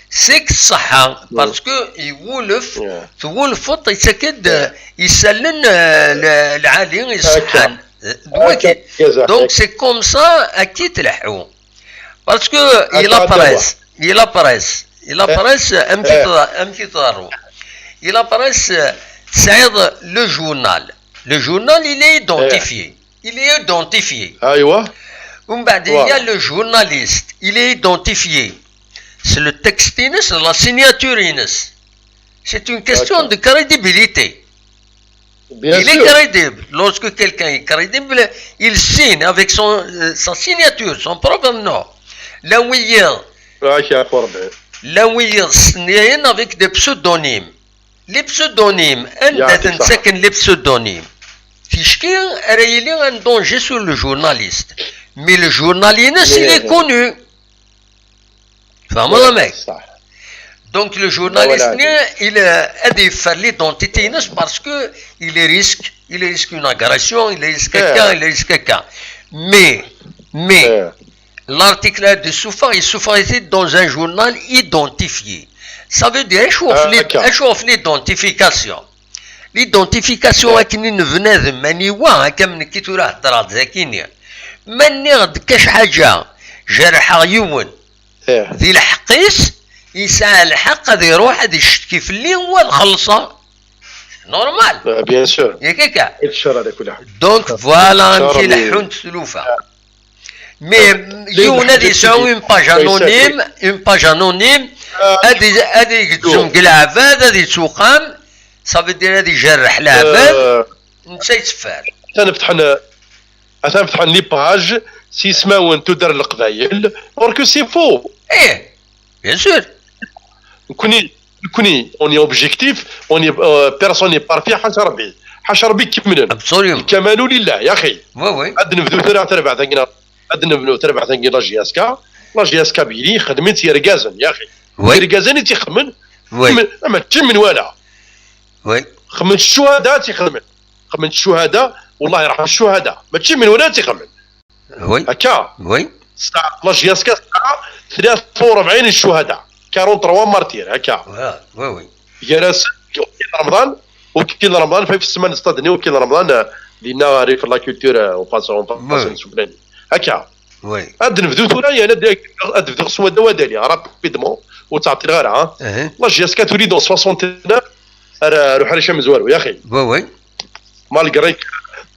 c'est que ṣṣeḥḥa, parce que iwulef, twulfeḍ, yettak-d, eh, isallen, eh, l- lɛali iṣeḥḥan. D wagi. Donc, c'est comme ça, akka i tleḥḥu. Parce que i la presse, i la presse, i la presse, amek i teḍ- amek i tḍerru? I la presse, eh, tesɛiḍ le journal. Le journal, il est identifié. Il est identifié. Umbeɛd, il y a le journaliste, il est identifié. C'est le texte-ines, la signature-ines. C'est une question de crédibilité. Il est crédible. Lorsque quelqu'un est crédible, il signe avec son, euh, sa signature, son propre nom. Là où il y a, là où il y a, avec des pseudonymes. Les pseudonymes, anda-ten les pseudonymes? Ticki ara yili un danger sur le journaliste. Mais le journal-ines, il est connu. Tfehmeḍ amek? Donc le journaliste-nni, il, euh, ad yeffer l'identité-ines parce que il risque, il risque une agression, il risque quelqu'un, il risque quelqu'un. Mais, mais, l'article-a d-yessufeɣ, yessufeɣ-it-id dans un journal identifié. Ça veut dire, acu ɣef l'id- acu ɣef l'identification? L'identification akken i nebnadem, aniwa, akka am nekki tura heddreɣ-d dagi-nni. Ma nniɣ-d kac ḥaǧa, jerḥeɣ yiwen, di lḥeqq-is, yesɛa lḥeqq ad iruḥ ad icetki fell-i u ad xellṣeɣ. Normal. Bien sûr. Yak akka. Donc voilà amek i leḥḥunt tlufa. Mais yiwen ad yesɛu une page anonyme, une page anonyme, ad i- ad igezzem deg leɛbad, ad ittuqam, ça veut dire ad ijerreḥ leɛbad, netta yetteffer. Atan fetḥen, atan fetḥen les pages s yismawen tudert n Leqbayel, or que c'est faux. Eh, bien sûr. Nekkni, nekkni, on est objectif, on est, euh, personne n'est parfait, ḥaca Rebbi. Ḥaca Rebbi kemmlen. Absolument. Lkamalu lillah, ya axi. Oui, oui. Ad nebdu tura tarbaɛt-agi, ad nebnu tarbaɛt-agi la J S K. La J S K Kabylie, xedmen-tt yergazen, ya axi. Oui. Yergazen i tt-ixedmen. Oui. Xedmen, mačči menwala. Oui. Xedmen ccuhada i tt-ixedmen. Xedmen ccuhada, والله يرحم الشهداء. Mačči menwala i tt-ixedmen. Oui. Akka. Oui. Tesɛa la J S K tesɛa tlata u rebɛin n ccuhada. Quarante-trois martyrs, akka. Voilà. Oui, oui. Gar-asen Wakil Remḍan, Wakil Remḍan, fi ssman n stade-nni, Wakil Remḍan, euh, dinna rrif la culture, euh, en face, en face n Suflani. Akka. Oui. Ad nebdu tura, yani, ad, ad bduɣ s wadda wadali, rapidement, ur ttɛeṭṭileɣ ara, hein. La J S K tuli dans soixante-neuf, ar, ar uḥric amezwaru, ya axi. Oui, oui. Malgré que,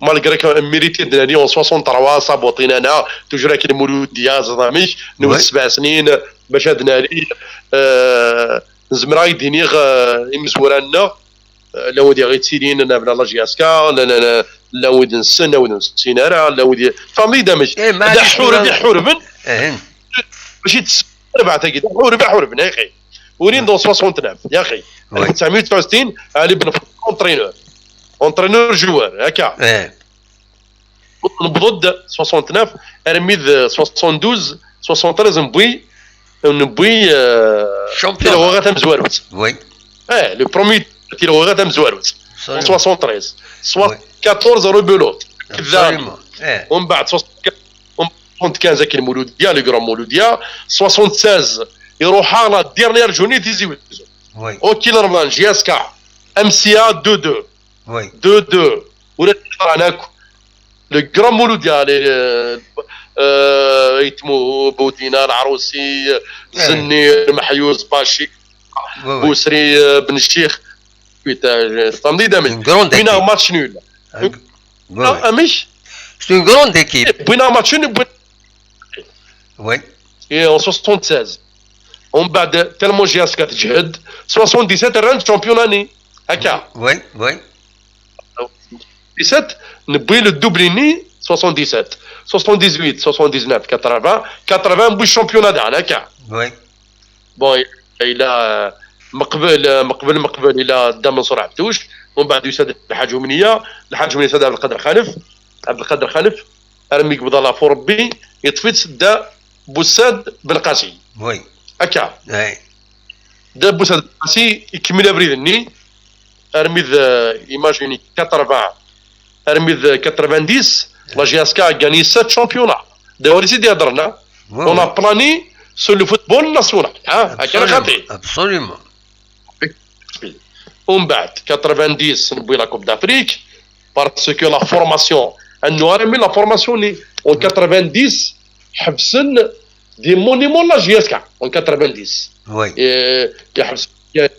malgré que mérité de l'année en soixante-trois, sabotin-aneɣ, toujours avec les Mouloudia, ẓḍamik, nous, sebɛa snin, bac ad nali, euh, zemreɣ ad d-iniɣ, euh, imezwura-nneɣ, euh, llan wid i ɣ-ittilin, la, la J S K, la, la, la, llan wid nessen, llan wid ur nessin ara, llan wid i-, tfehmeḍ-iyi-d amek? Eh, ad maɛlic, ḥureb, tura iḥurben, mačči d terbaɛt-agi, d aḥureb, aḥurben, ya axi. Ulin dans soixante-neuf, ya axi. Oui. Alef u tesɛemya u tesɛa u sittin, Ali Ben Fadel, entraîneur. Entraîneur, joueur, akka. Eh. Newweḍ-d soixante-neuf, armi d soixante-douze, soixante-treize, newwi, newwi, euh, championnat. Tileɣwa tamezwarut. Oui. Eh, le premier tileɣwa tamezwarut. Absolument. En soixante-treize. Oui. Soixante-quatorze, rebelote. Absolument. Eh. Umbeɛd, soixante-quinze, akken Mouloudia, le grand Mouloudia, soixante-seize, iruḥ-aɣ la dernière journée Tizi Wezzu. Oui. Wakil Remḍan, J S K, M C A deux deux. Oui. Deux deux. Ula d-yeḍran akk. Le grand Mouloudia, les, euh, euh, Itmou, Boudina, Larousi, eh, Zennir, Mahyous, Bachi, oui, oui, Bousri, euh, Ben Chikh. Tfamiḍ-d amek? Une grande équipe. Win-aɣ match nul. Ah, oui. Amek? C'est une grande équipe. Win-aɣ match nul, win- Oui. Et en soixante-seize. Umbeɛd, tellement J S K teǧhed, soixante-dix-sept rran championnat-nni. Akka. Oui, oui. Soixante-dix-sept, newwi le double-nni, soixante-dix-sept. Soixante-dix-huit, soixante-dix-neuf, quatre-vingts, quatre-vingts, newwi championnat daɣen, akka. Oui. Bon, il a, euh, meqbel, euh, meqbel, meqbel, il a Dda Mansour Abdouch, umbeɛd yusa-d Lḥaǧ Umniya, Lḥaǧ Umniya yusa-d Abdelkader Xalef, Abdelkader Xalef, armi yebḍa lafu Rebbi, yeṭṭef-itt Dda Bussad Ben Qasi. Oui. Akka. Oui. Dda Bussad Ben Qasi ikemmel abrid-nni, armi d, euh, imagine, quatre-vingts, armi d quatre-vingt-dix, la J S K a gagné sept championnats. D awal i s-id-iheddren, hein. Oui, oui. On a plané sur le football national, hein. Absolument, akken xaṭi. Absolument. Umbeɛd, quatre-vingt-dix, newwi la Coupe d'Afrique, parce que la formation, annu ara mi la formation-nni, en quatre-vingt-dix, ḥebsen des monuments la J S K, en quatre-vingt-dix. Oui. Et, yeḥbes,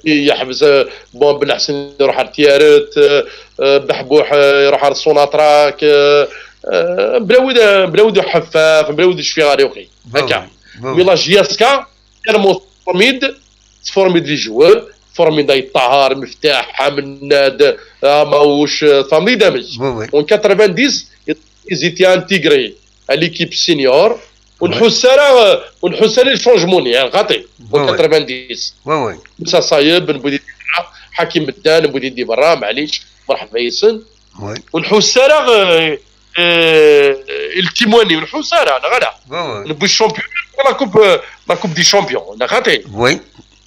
yeḥbes, euh, bon, Belḥsen iruḥ ar Tiaret, euh, euh, Beḥbuḥ, euh, iruḥ ar Sonatrach, euh, euh, bla wid, bla wid uḥeffaf, bla wid icfiɣ ar iwqi. Bah oui, bah oui. Mais la J S K, tellement formide, formide les joueurs, formide Ayt Ṭaher, Meftaḥ, Ḥamennad, Amawuc, euh, tfamiḍ-d amek. Oui, oui. En quatre-vingt-dix, ils étaient intégrés à l'équipe senior. Ur nḥuss ara, ur nḥuss ara i changement-nni, xaṭi. Oui, oui. quatre-vingt-dix. Oui, oui. Moussa Saeb, Nboudi Dibra, Hakim Meddan, Nboudi Dibra, maɛlic, merḥba yes-sen. Oui. Ur nḥuss ara, euh, euh, i le Timwani, ur nḥuss ara, neɣ ala. Oui, oui. Newwi champion, la coupe, euh, la coupe des champions, neɣ xaṭi. Oui.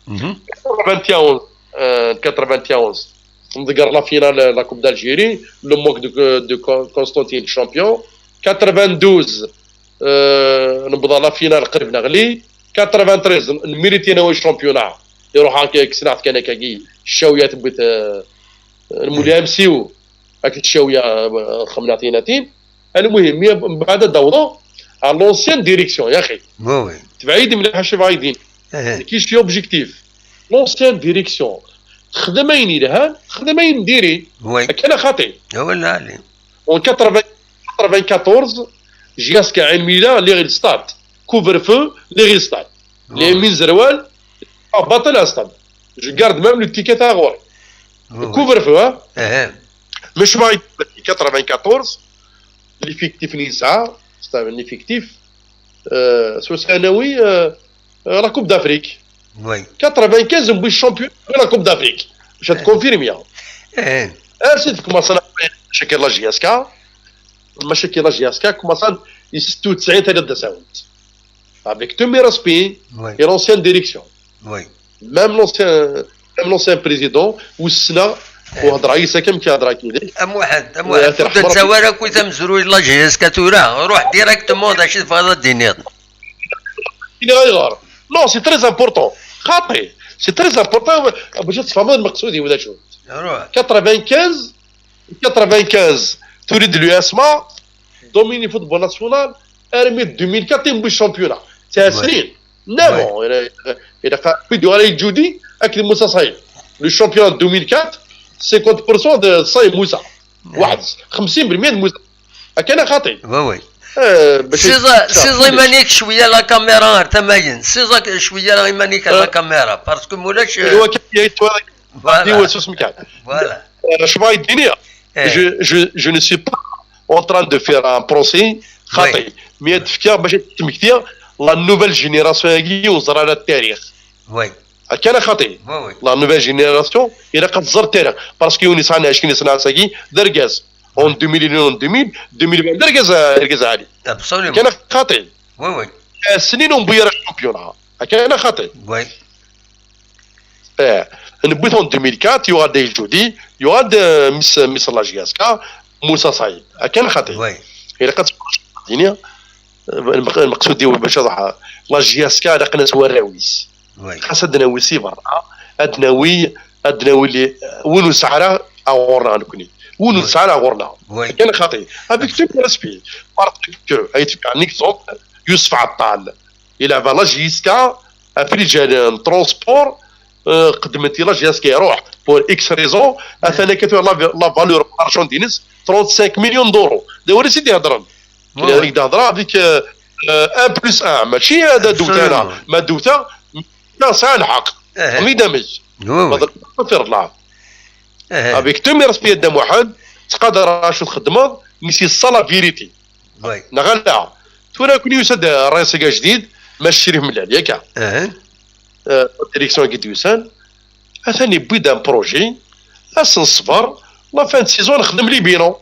Mhm. quatre-vingt-onze, euh, quatre-vingt-onze. Nḍegger la finale, la Coupe d'Algérie, le MOC de, de Con-, Constantine champion. Quatre-vingt-douze, euh, newweḍ la finale, qrib neɣli. Quatre-vingt-treize, nmiriti nawi championnat. Iruḥ akka, kksen-aɣ-t kan akkagi, ccawya tewwi-t, euh, lmulya M C U, akked ccawya, euh, xemna tinatin. Almuhim, mi, mbeɛd ad d-awḍeɣ ɣer l'ancienne direction, yaxi. Oui, oui. Tebɛid mliḥ acu bɣa yedin. Eh. Nekk, je suis objectif. L'ancienne direction texdem ayen yelhan, texdem ayen n diri. Oui. Akka neɣ xaṭi? Ah, wala, Ali. En quatre-vingts, quatre-vingt-quatorze, J S K Ɛin Mila, lliɣ i le stade. Couvre-feu, lliɣ i le stade. Oui. Les mines zerwal, ah, baṭel à stade. Je garde même le ticket à ɣur-i. Oui, oui. Couvre-feu, hein? Eh. Mais je m'arrête quatre-vingt-quatorze, l'effectif n yesɛa, c'est un effectif, euh, s usanawi, euh, euh, la Coupe d'Afrique. Oui. Quatre-vingt-quinze, newwi champion de la Coupe d'Afrique. Je te confirme, hein. Eh. Ainsi, commence à la J S K, la J S K, commence à, il se tout, c'est un tel de sound. Avec tous mes respects, oui, et l'ancienne direction. Oui. Même l'ancien, même l'ancien président, u ssneɣ, eh, u hedreɣ yis-s akken mi k-hedreɣ kidi. A Muḥend, a Muḥend, ur d-nettawi ara akk tamezruy n la J S K tura, ruḥ directement d acu tebɣiḍ ad d-tiniḍ. Ini ayɣer. Non, c'est très important. Xaṭi, c'est très important, bac ad tfehmeḍ lmeqsud-iw d acu. Ruḥ. Quatre-vingt-quinze, quatre-vingt-quinze, tuli-d l'U S M A, domini football national, armi deux mille quatre, newwi championnat. Ttɛesrin. Non, il a, il a, il a, il a, il a, il a, le championnat deux mille quatre, cinquante pour cent de Saïd Moussa. Ouais. واحد، خمسين بالمية de Moussa. Akken xaṭi. Oui, oui. Eh, bac siẓa, siẓa iman-ik cwiya la caméra ar tama-yin. Siẓa cwiya iman-ik ar la caméra. Parce que mulac, eh, voilà. Voilà. Eh, cwiya d-iniɣ. Eh. Je, je, je ne suis pas en train de faire un procès. Oui. Xaṭi. Mais ad fkiɣ bac ad tmektiɣ la nouvelle génération-agi ur ẓra ara tarix. Oui. Akken xaṭi. Oui, oui. La nouvelle génération, ilaq ad tẓer tarix. Parce que yiwen yesɛan ɛecrin sna ass-agi, d argaz. En deux mille, en deux mille, deux mille vingt, d argaz, argaz ɛali. Absolument. Akken xaṭi. Oui, oui. Eh, snin ur newwi ara championnat. Akken xaṭi. Oui. Eh, newwi-t en deux mille quatre, yuɣal-d Ayel Ǧudi, yuɣal-d, eh, Miss, Miss la J S K, Moussa Saïd. Akken xaṭi. Oui. Ilaq ad tfeṛṛeǧ ddunit, eh, lmeq-, lmeqsud-iw bac ad ruḥeɣ. La J S K, ilaq ad nas warraw-is. Oui. Xas ad nawi si berra, ad nawi, ad nawi li, win ur nesɛi ara ɣur-neɣ nekni. Win ur nesɛi ara ɣur-neɣ. Oui. Akken xaṭi. Avec tout le respect. Parce que, ay tefka un exemple, Yousef Ɛeṭṭal. Ilɛeb la J S K, afriǧal n transport, eh, qeddmen-t i la J S K, iruḥ. pour X raison, atan akka tura la, la valeur marchande-ines trente-cinq millions d'euros. D awal i s-id-ihedren. Ad k-d-hedreɣ avec, euh, euh, un plus un, mačči ad d-wteɣ ana. Ma d-wteɣ, sɛan lḥeqq. Imi d amek. Avec tout mes respects a Dda Muḥend, ttqadareɣ acu txeddmeḍ, mais c'est ça la vérité. Neɣ ala? Tura kuni yusa-d ṛṛayes-agi ajdid, Mass Crif Mellal, yakka? Euh, direction-agi d-yusan, atan yewwi-d un projet, ad s-neṣber, la fin de saison nexdem les bilans.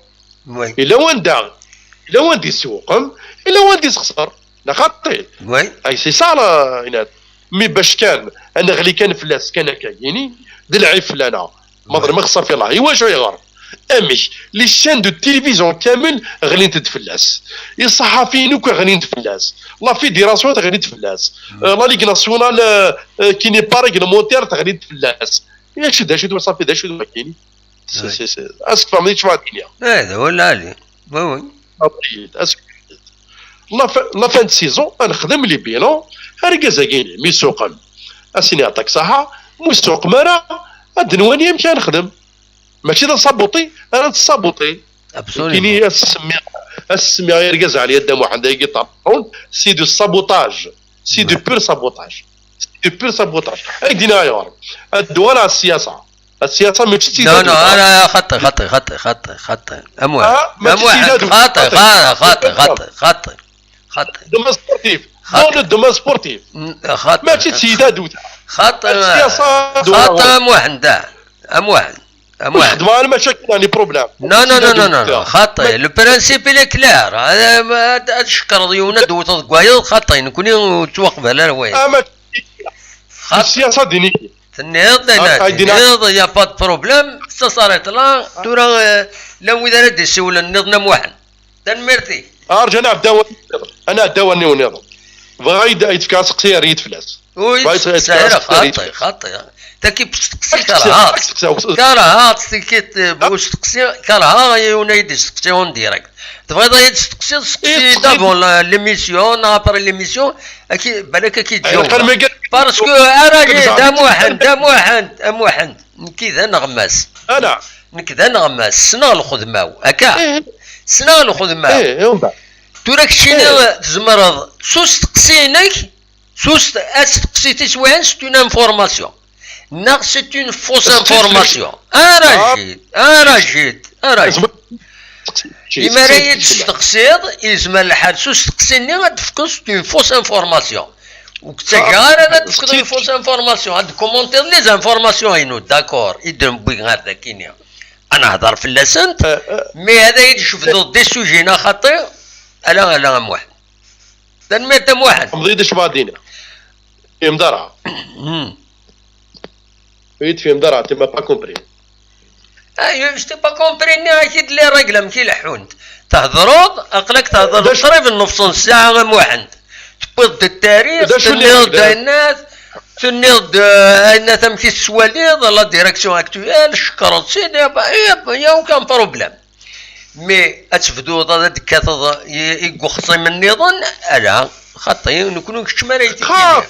Yella wanda, yella wanda isewqem, yella wanda isexser. Neɣ xaṭi? Ay, c'est ça, la, Inat. Mi bac kan, ad neɣli kan fell-as kan akka, yini, d lɛib fell-aneɣ. Ma ḍelmeɣ, ṣafi, Allah, i wacu ayɣer? Amek? Les chaînes de télévision kamel ɣlint-d fell-as. Iṣaḥafiyen akk ɣlin-d fell-as. La fédération ɣlint fell-as. Euh, la Ligue nationale, euh, euh, qui n'est pas réglementaire, ɣlint fell-as. Acu d acu d wasafi, d acu d wakini? C'est, c'est, c'est, est-ce que tfehmeḍ acu ara d-iniɣ? Eh, d awal lɛali. Oui, oui. Abrid, est-ce que la fin, la fin de saison, ad nexdem les bilans, argaz-agi, mi suqem, ad s-iniɣ tak ṣaḥa, mi suqem ara, ad nwali amek ara nexdem. Mačči d asabuṭi ara d-tsabuṭi. Absolument. Kini ad s-semmiɣ, ad s-semmiɣ i argaz Ɛli Adda Muḥend, ay iṭerrun, c'est du sabotage. C'est du pur sabotage. C'est du pur sabotage. Ay d-iniɣ ayɣer. Ad d-uɣaleɣ ɣer ssiyasa. Ssiyasa mačči d... Non, non, ara xaṭi, xaṭi, xaṭi, xaṭi, xaṭi. Amwaḥ. Ah, mačči d... Amwaḥ, xaṭi, xaṭi, xaṭi, xaṭi, xaṭi. Xaṭi. Domaine sportif. Non, le domaine sportif. Xaṭi. Mačči d tadut. Xaṭi. Ssiyasa d... Xaṭi, amwaḥ, da. Amwaḥ. Amwaḥ. Xedmeɣ alma cakken, les problèmes. Non, non, non, non, non, non. Xaṭi. Le principe, il est clair. Ad, ad, ad tcekkreḍ yiwen, ad d-tewteḍ deg wayeḍ, xaṭi. Nekni ur nettwaqbal ara wayeḍ. Ah, mačči. Xaṭi. Ssiyasa d iniki. Tenniḍ, ah, tenniḍ, y a pas de problème, ça s'arrête là. Tura, euh, llan wid ara d-isiwlen nniḍen am Muḥend. Tanemmirt-ik. Arǧu, ad nɛeddi awal nniḍen. Ad nɛeddi awal nniḍen. Bɣiɣ ad yi-d-yefk aseqsi, err-iyi-d fell-as. Ur yi-d-steqsi ara, xaṭi, xaṭi. Taki usteqsi kerheɣ-t. Kerheɣ-t, tiki, usteqsi, kerheɣ yiwen ad yi-d-yesteqsi en direct. Tebɣiḍ ad yi-d-testeqsiḍ, steqsi-yi-d avant la, l'émission, neɣ après l'émission, balak ad k-id-jawbeɣ. Parce que ara d amuḥend, amuḥend, amuḥend. Nekki d aneɣmas. Nekk d aneɣmas, ssneɣ lxedma-w, akka? Ssneɣ lxedma-w. Tura keččini tzemreḍ s usteqsi-inek, s ust-, asteqsi tiswiɛin, c'est une information. Neɣ c'est une fausse information. Arajid, arajid, arajid. Imi ara yi-d-testeqsiḍ, yezmer lḥal s usteqsi-nni ad d-tefkeḍ c'est une fausse information. Ur k-ttaǧǧaɣ ara ad d-tefkeḍ une fausse information. Ad d-commentiḍ les informations-inu, d'accord, i d-newwi ɣer dakini. Ad nehder fell-asent, mais ad yi-d-tjebdeḍ des sujets-nni xaṭi, ala, ala, a Muḥend. Tanemmirt a Muḥend. Tfehmeḍ-iyi-d acu bɣiɣ ad d-iniɣ? Ur tfehmeḍ ara. Ur yi-d-tfehmeḍ ara, tu m'as pas compris. Ah, je t'ai pas compris, nniɣ-ak-id les règles amek i leḥḥunt. Thedreḍ, aql-ak thedreḍ qrib n nefṣ n ssaɛa a Muḥend. Tewwiḍ-d ttarix, tenniḍ-d ayennat, tenniḍ-d, eh, ayennat amek i tettwaliḍ, la direction actuelle, tcekkreḍ sidi, y a, y a aucun problème. Mais ad tebduḍ ad d-tekkateḍ i, i uxṣim nniḍen, ala, xaṭi, nekni ur keččem ara i d-tiniḍ.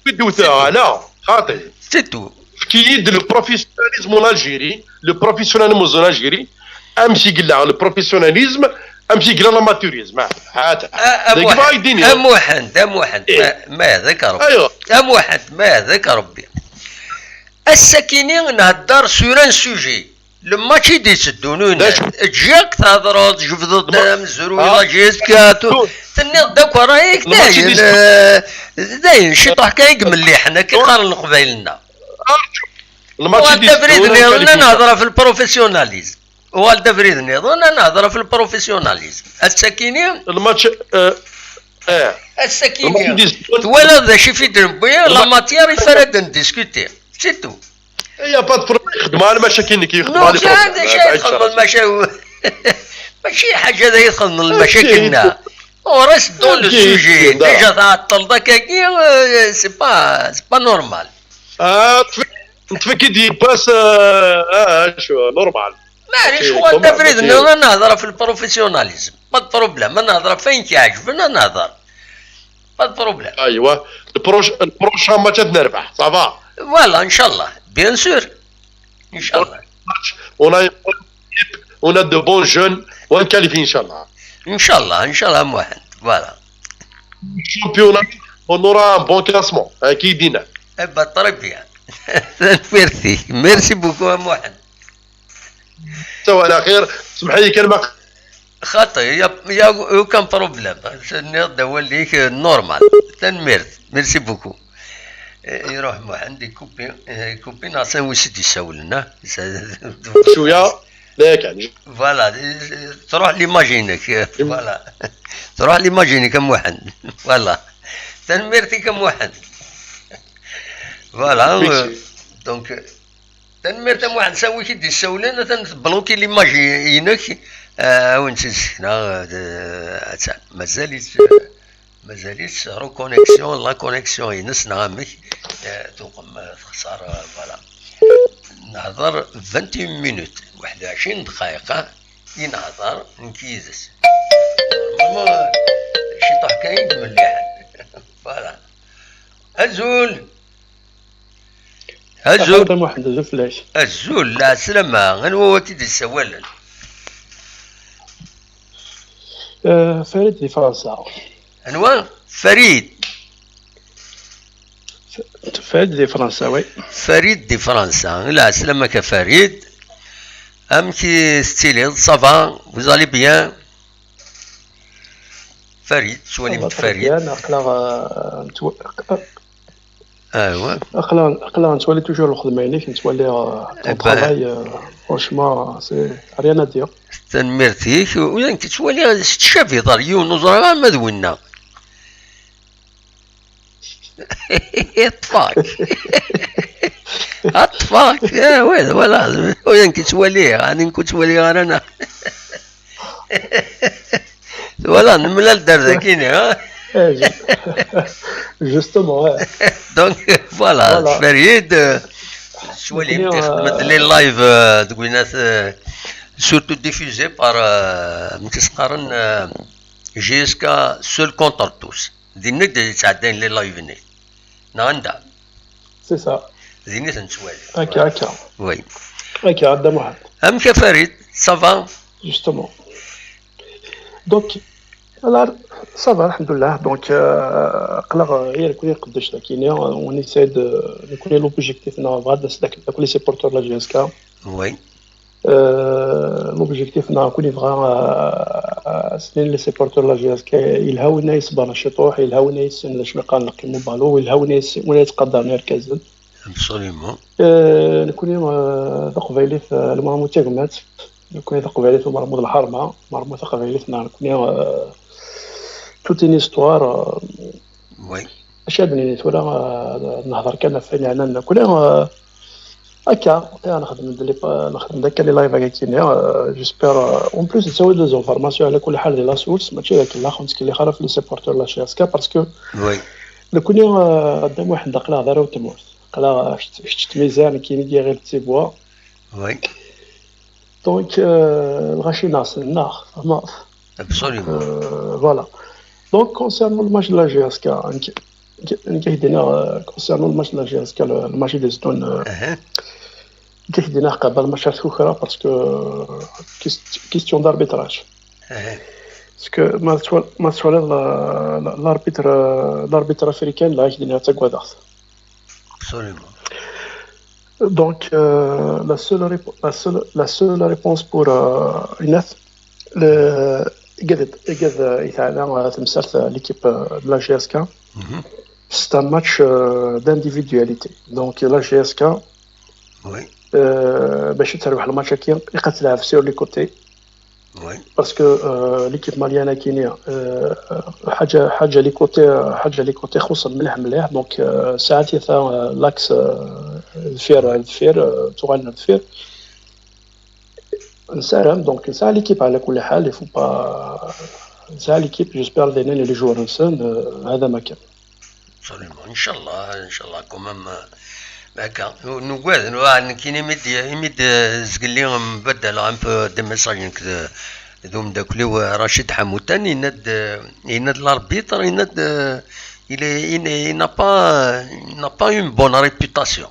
Ur d-wteɣ, ala, xaṭi. C'est tout. Efk-iyi-d le professionnalisme en Algérie, le professionnalisme en Algérie, amek i yella le professionnalisme, amek i yella l'amateurisme. Ah, ah, dagi bɣiɣ ad d-iniɣ. A Muḥend, a Muḥend, ma, ma yehda-k Rebbi. Aywa. A Muḥend, ma yehda-k Rebbi. Ass-akini nhedder sur un sujet. Le match i d-itteddun, ur d acu? Ǧǧiɣ-k thedreḍ, tjebdeḍ-d amezruy, la jusqu'à tout. Tenniḍ-d akk ṛṛay-ik, dayen, eh, dayen, ciṭuḥ kan i imelliḥen, akka i qqaren Leqbayel-nneɣ. Uɣal-d abrid nniḍen, ad nehder ɣef le professionnalisme. Uɣal-d abrid nniḍen, ad nehder ɣef le professionnalisme. Ass-akini, le match, eh, eh. Ass-akini, twalaḍ d acu i d-newwi, la matière i f ara d-ndiscuti. C'est tout. Il y a pas de problème. Xedmeɣ lmacakin nekk, xedmeɣ les problèmes. D acu ay txedmeḍ lmacakin? Mačči ḥaǧa d ay txedmeḍ lmacakin-nneɣ. On reste dans le sujet. Déjà tɛeṭṭleḍ akkagi, euh, c'est pas, c'est pas normal. Ah, neṭṭef-ik-id yiwwas, euh, ah, acu, normal. Maɛlic, uɣal-d abrid nniḍen, ad nehder ɣef le professionnalisme. Pas de problème, ad nehder ɣef wayen k-iɛeǧben, ad nehder. Pas de problème. Aywa, le proch-, le prochain match ad nerbeḥ, ça va. Voilà, inchallah. Bien sûr. Inch'Allah. On a, on a de bons jeunes, on qualifie, Inch'Allah. Inch'Allah, Inch'Allah, Mohamed. Voilà. Championnat, on aura un bon classement, hein, qui dit. Eh ben, très bien. Merci. Merci beaucoup, Mohamed. Ça va, à la خير. سمحي لي كلمة. خاطر يا يا كان بروبليم. نرد اوليك نورمال. تنميرت. Merci beaucoup. يروح محمد يكوبي، يكوبي ناصر ويسد يسولنا. شويه. لا كان. Voilà. تروح ليماجينك. Voilà. تروح ليماجينك محمد. Voilà. تنميرتك محمد. Voilà. Donc. Tanemmirt a Muḥend, s wid i d-issawlen, atan tebluki l'image inek. Ah, a wen-tt-id-sekneɣ, ah, d-, attan. Mazal-itt, mazal-itt reconnexion, la connexion ines neɣ amek? Ah, tuɣem, ah, texṣer, ah, voilà. Nehḍer vingt et une minutes, waḥed u ɛecrin dqayeq, ah, i nehḍer nekk yid-s. Normalement, ciṭuḥ kan i d-melliḥen. Voilà. Azul! Azul. Axaṭer Muḥend, azul fell-ak. Azul, lɛeslama. Anwa wati d-issawalen? Euh, Farid di Fransa. Anwa? Farid. F-, Farid di Fransa, oui. Farid di Fransa. Lɛeslama-k a Farid. Amek i tettiliḍ? Ça va? Vous allez bien? Farid, tettwalim-d Farid? Bien, aql-aɣ, euh, nettwa-, Aywa. Aql-aɣ, aql-aɣ nettwali toujours lxedma-inek, nettwali, euh, ton travail, euh, franchement, c'est rien à dire. Tanemmirt-ik. Ula nekk ttwaliɣ tettcabiḍ ɣer yiwen, ur ẓriɣ ara ma d winna. Ṭṭfak. Ṭṭfak. Ah, ouais, voilà. Ula nekk ttwaliɣ, ɛni nekk ur ttwaliɣ ara, neɣ? Voilà, nemlal-d ar dagi, ha? Eh, ju-, justement, ouais. Donc, voilà, voilà. Farid, euh, ttwalim-d, euh, ixeddem-d les lives, euh, deg winat, euh, surtout diffusés par, euh, amek i s-qqaren, euh, J S K Seul Contre Tous. Dinna i d-yettɛeddayen les lives-nni. Neɣ anda? C'est ça. Din i ten-nettwali. Akka, akka. Oui. Akka, a Dda Muḥend. Amek a Farid? Ça va? Justement. Donc, alors, ça va, alhamdoulilah. Donc, euh, aql-aɣ, euh, i nekkni nqeddec dagi, on essaie de, nekkni l'objectif-nneɣ, bɣa ad d-nas dak, dak les supporters de la J S K. Oui. Euh, l'objectif neɣ nekkni nebɣa, euh, euh, snin les supporters de la J S K, yelha win ay yesberen ciṭuḥ, yelha win ay yessen d acu yeqqaren lqim ubalu, yelha win ay yessen, win ay yettqadaren irkazen. Absolument. Euh, nekkni, euh, taqbaylit, euh, lmermu d tagmat, nekkni taqbaylit lmermu d lḥerma, lmermu taqbaylit neɣ nekkni, euh, toute une histoire, euh, Oui. Acu ad d-nini tura, euh, nehder kan ɣef wayen yeɛnan nekkni, euh, Akka, akka, nexdem-d les pa-, nexdem-d akka les lives akka kini, euh, j'espère, euh, en plus, nettawi-d les informations, ɛla kulli ḥal di la source, mačči d akken la, ur nettkellix ara f les supporters la J S K, parce que Oui. Nekkni, euh, a Dda Muḥend, aql-aɣ d arraw n tmurt. Aql-aɣ, kečč, kečč d Tmizar, nekkini d Yiɣil d Tibwa. Oui. Donc, euh, lɣaci-nneɣ ssnen-aɣ, tfehmeḍ? Absolument. Euh, voilà. Donc, concernant le match de la J S K, nekk, nekk, nekk, euh, concernant le match de la J S K, le, le match des Stones, euh, Uh-huh. Nekk, nekk, qabel match ar tukra, parce que, euh, quest-, question d'arbitrage. Uh-huh. Parce que ma tettwal-, ma tettwaliḍ la, la, l'arbitre, euh, l'arbitre africain, la, nekk, nekk, ttaggadeɣ-t. Absolument. Donc, euh, la seule répo-, la seule, la seule réponse pour, euh, Inès, le, قد، قد يتعلم، euh, تمثلت l'équipe, euh, de la J S K. Mhm. C'est un match, euh, d'individualité. Donc, la J S K, Oui. euh, باش تربح الماتش هكا، يقدر تلعب sur les côtés. Oui. Parce que, euh, l'équipe malienne كاينة، euh, حاجة، حاجة les côtés، حاجة les côtés خصهم مليح مليح. Donc, euh, ساعات يثا، euh, l'axe, euh, دفير، دفير، euh, تغال دفير. نسارم، donc نسعى l'équipe على كل حال، il faut pas نسعى l'équipe، j'espère دايرين les joueurs نسان، euh، هذا ما كان. Absolument. إن شاء الله، إن شاء الله، quand même, euh, هكا. نقول، نقول، نكيني ميديا، ميديا زقلي مبدل un peu des messages، نكد-، ذو مداكلي ورشيد حموتان، يناد، يناد l'arbitre، يناد، il est، il est، il n'a pas، il n'a pas une bonne réputation.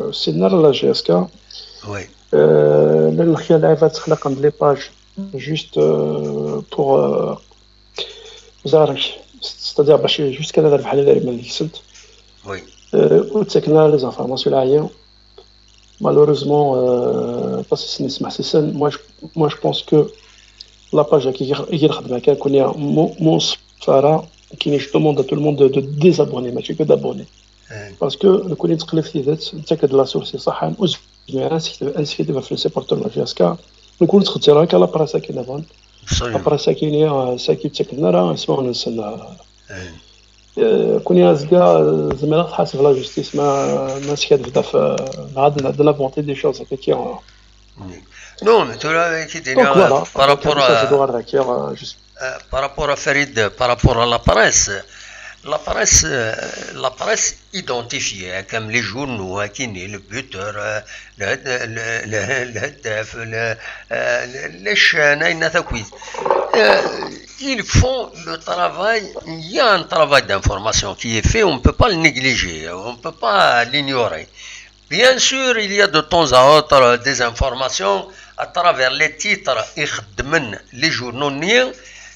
euh, ur ssinen ara la G S K. Oui. Euh, llan lxir lɛibad ttxlaqen-d les pages juste euh, pour euh, ẓarek, c'est-à-dire bac juste kan ad rebḥen idrimen deg-sent. Oui. Euh, ur ttaken ara les informations lɛali. Malheureusement, euh, aṭas i sen-ismeḥsisen. Moi, je, moi, je pense que la page i yi-, i yi-nexdem akka, nekkni, mu, mu nṣeffa ara, nekkni, je demande à tout le monde de, de désabonner, mačči que d'abonner. Eh, Parce que nekkni nettqellib tidet, nettak-d la source iṣeḥḥan, ur nezmir ara ad nsekteb, ad nsekteb ɣef les supporters n la G S K. Nekkni nettxezzir akka la presse-agi nniḍen. La absolument. Presse-agi-nni, euh, sagi ttaken ara ismawen-nsen. Euh, Eh. euh, nekkni azekka, euh, zemreɣ ad ḥasbeɣ la justice, ma, ma neskadeb ɣef, euh, neɣ ad, ad n-inventer des choses, effectivement. Non, mais tura, qui Donc voilà, par rapport ça, je à, dois arrêter, euh, juste. Euh, par rapport à Farid, par rapport à la presse, la presse, euh, la presse identifiée, hein, comme les journaux, hein, qui n'est le buteur, euh, le, le, le, le, le, euh, les chaînes, hein, il y en a qui, euh, ils font le travail, il y a un travail d'information qui est fait, on ne peut pas le négliger, on ne peut pas l'ignorer. Bien sûr, il y a de temps à autre des informations à travers les titres i xeddmen les journaux-nni,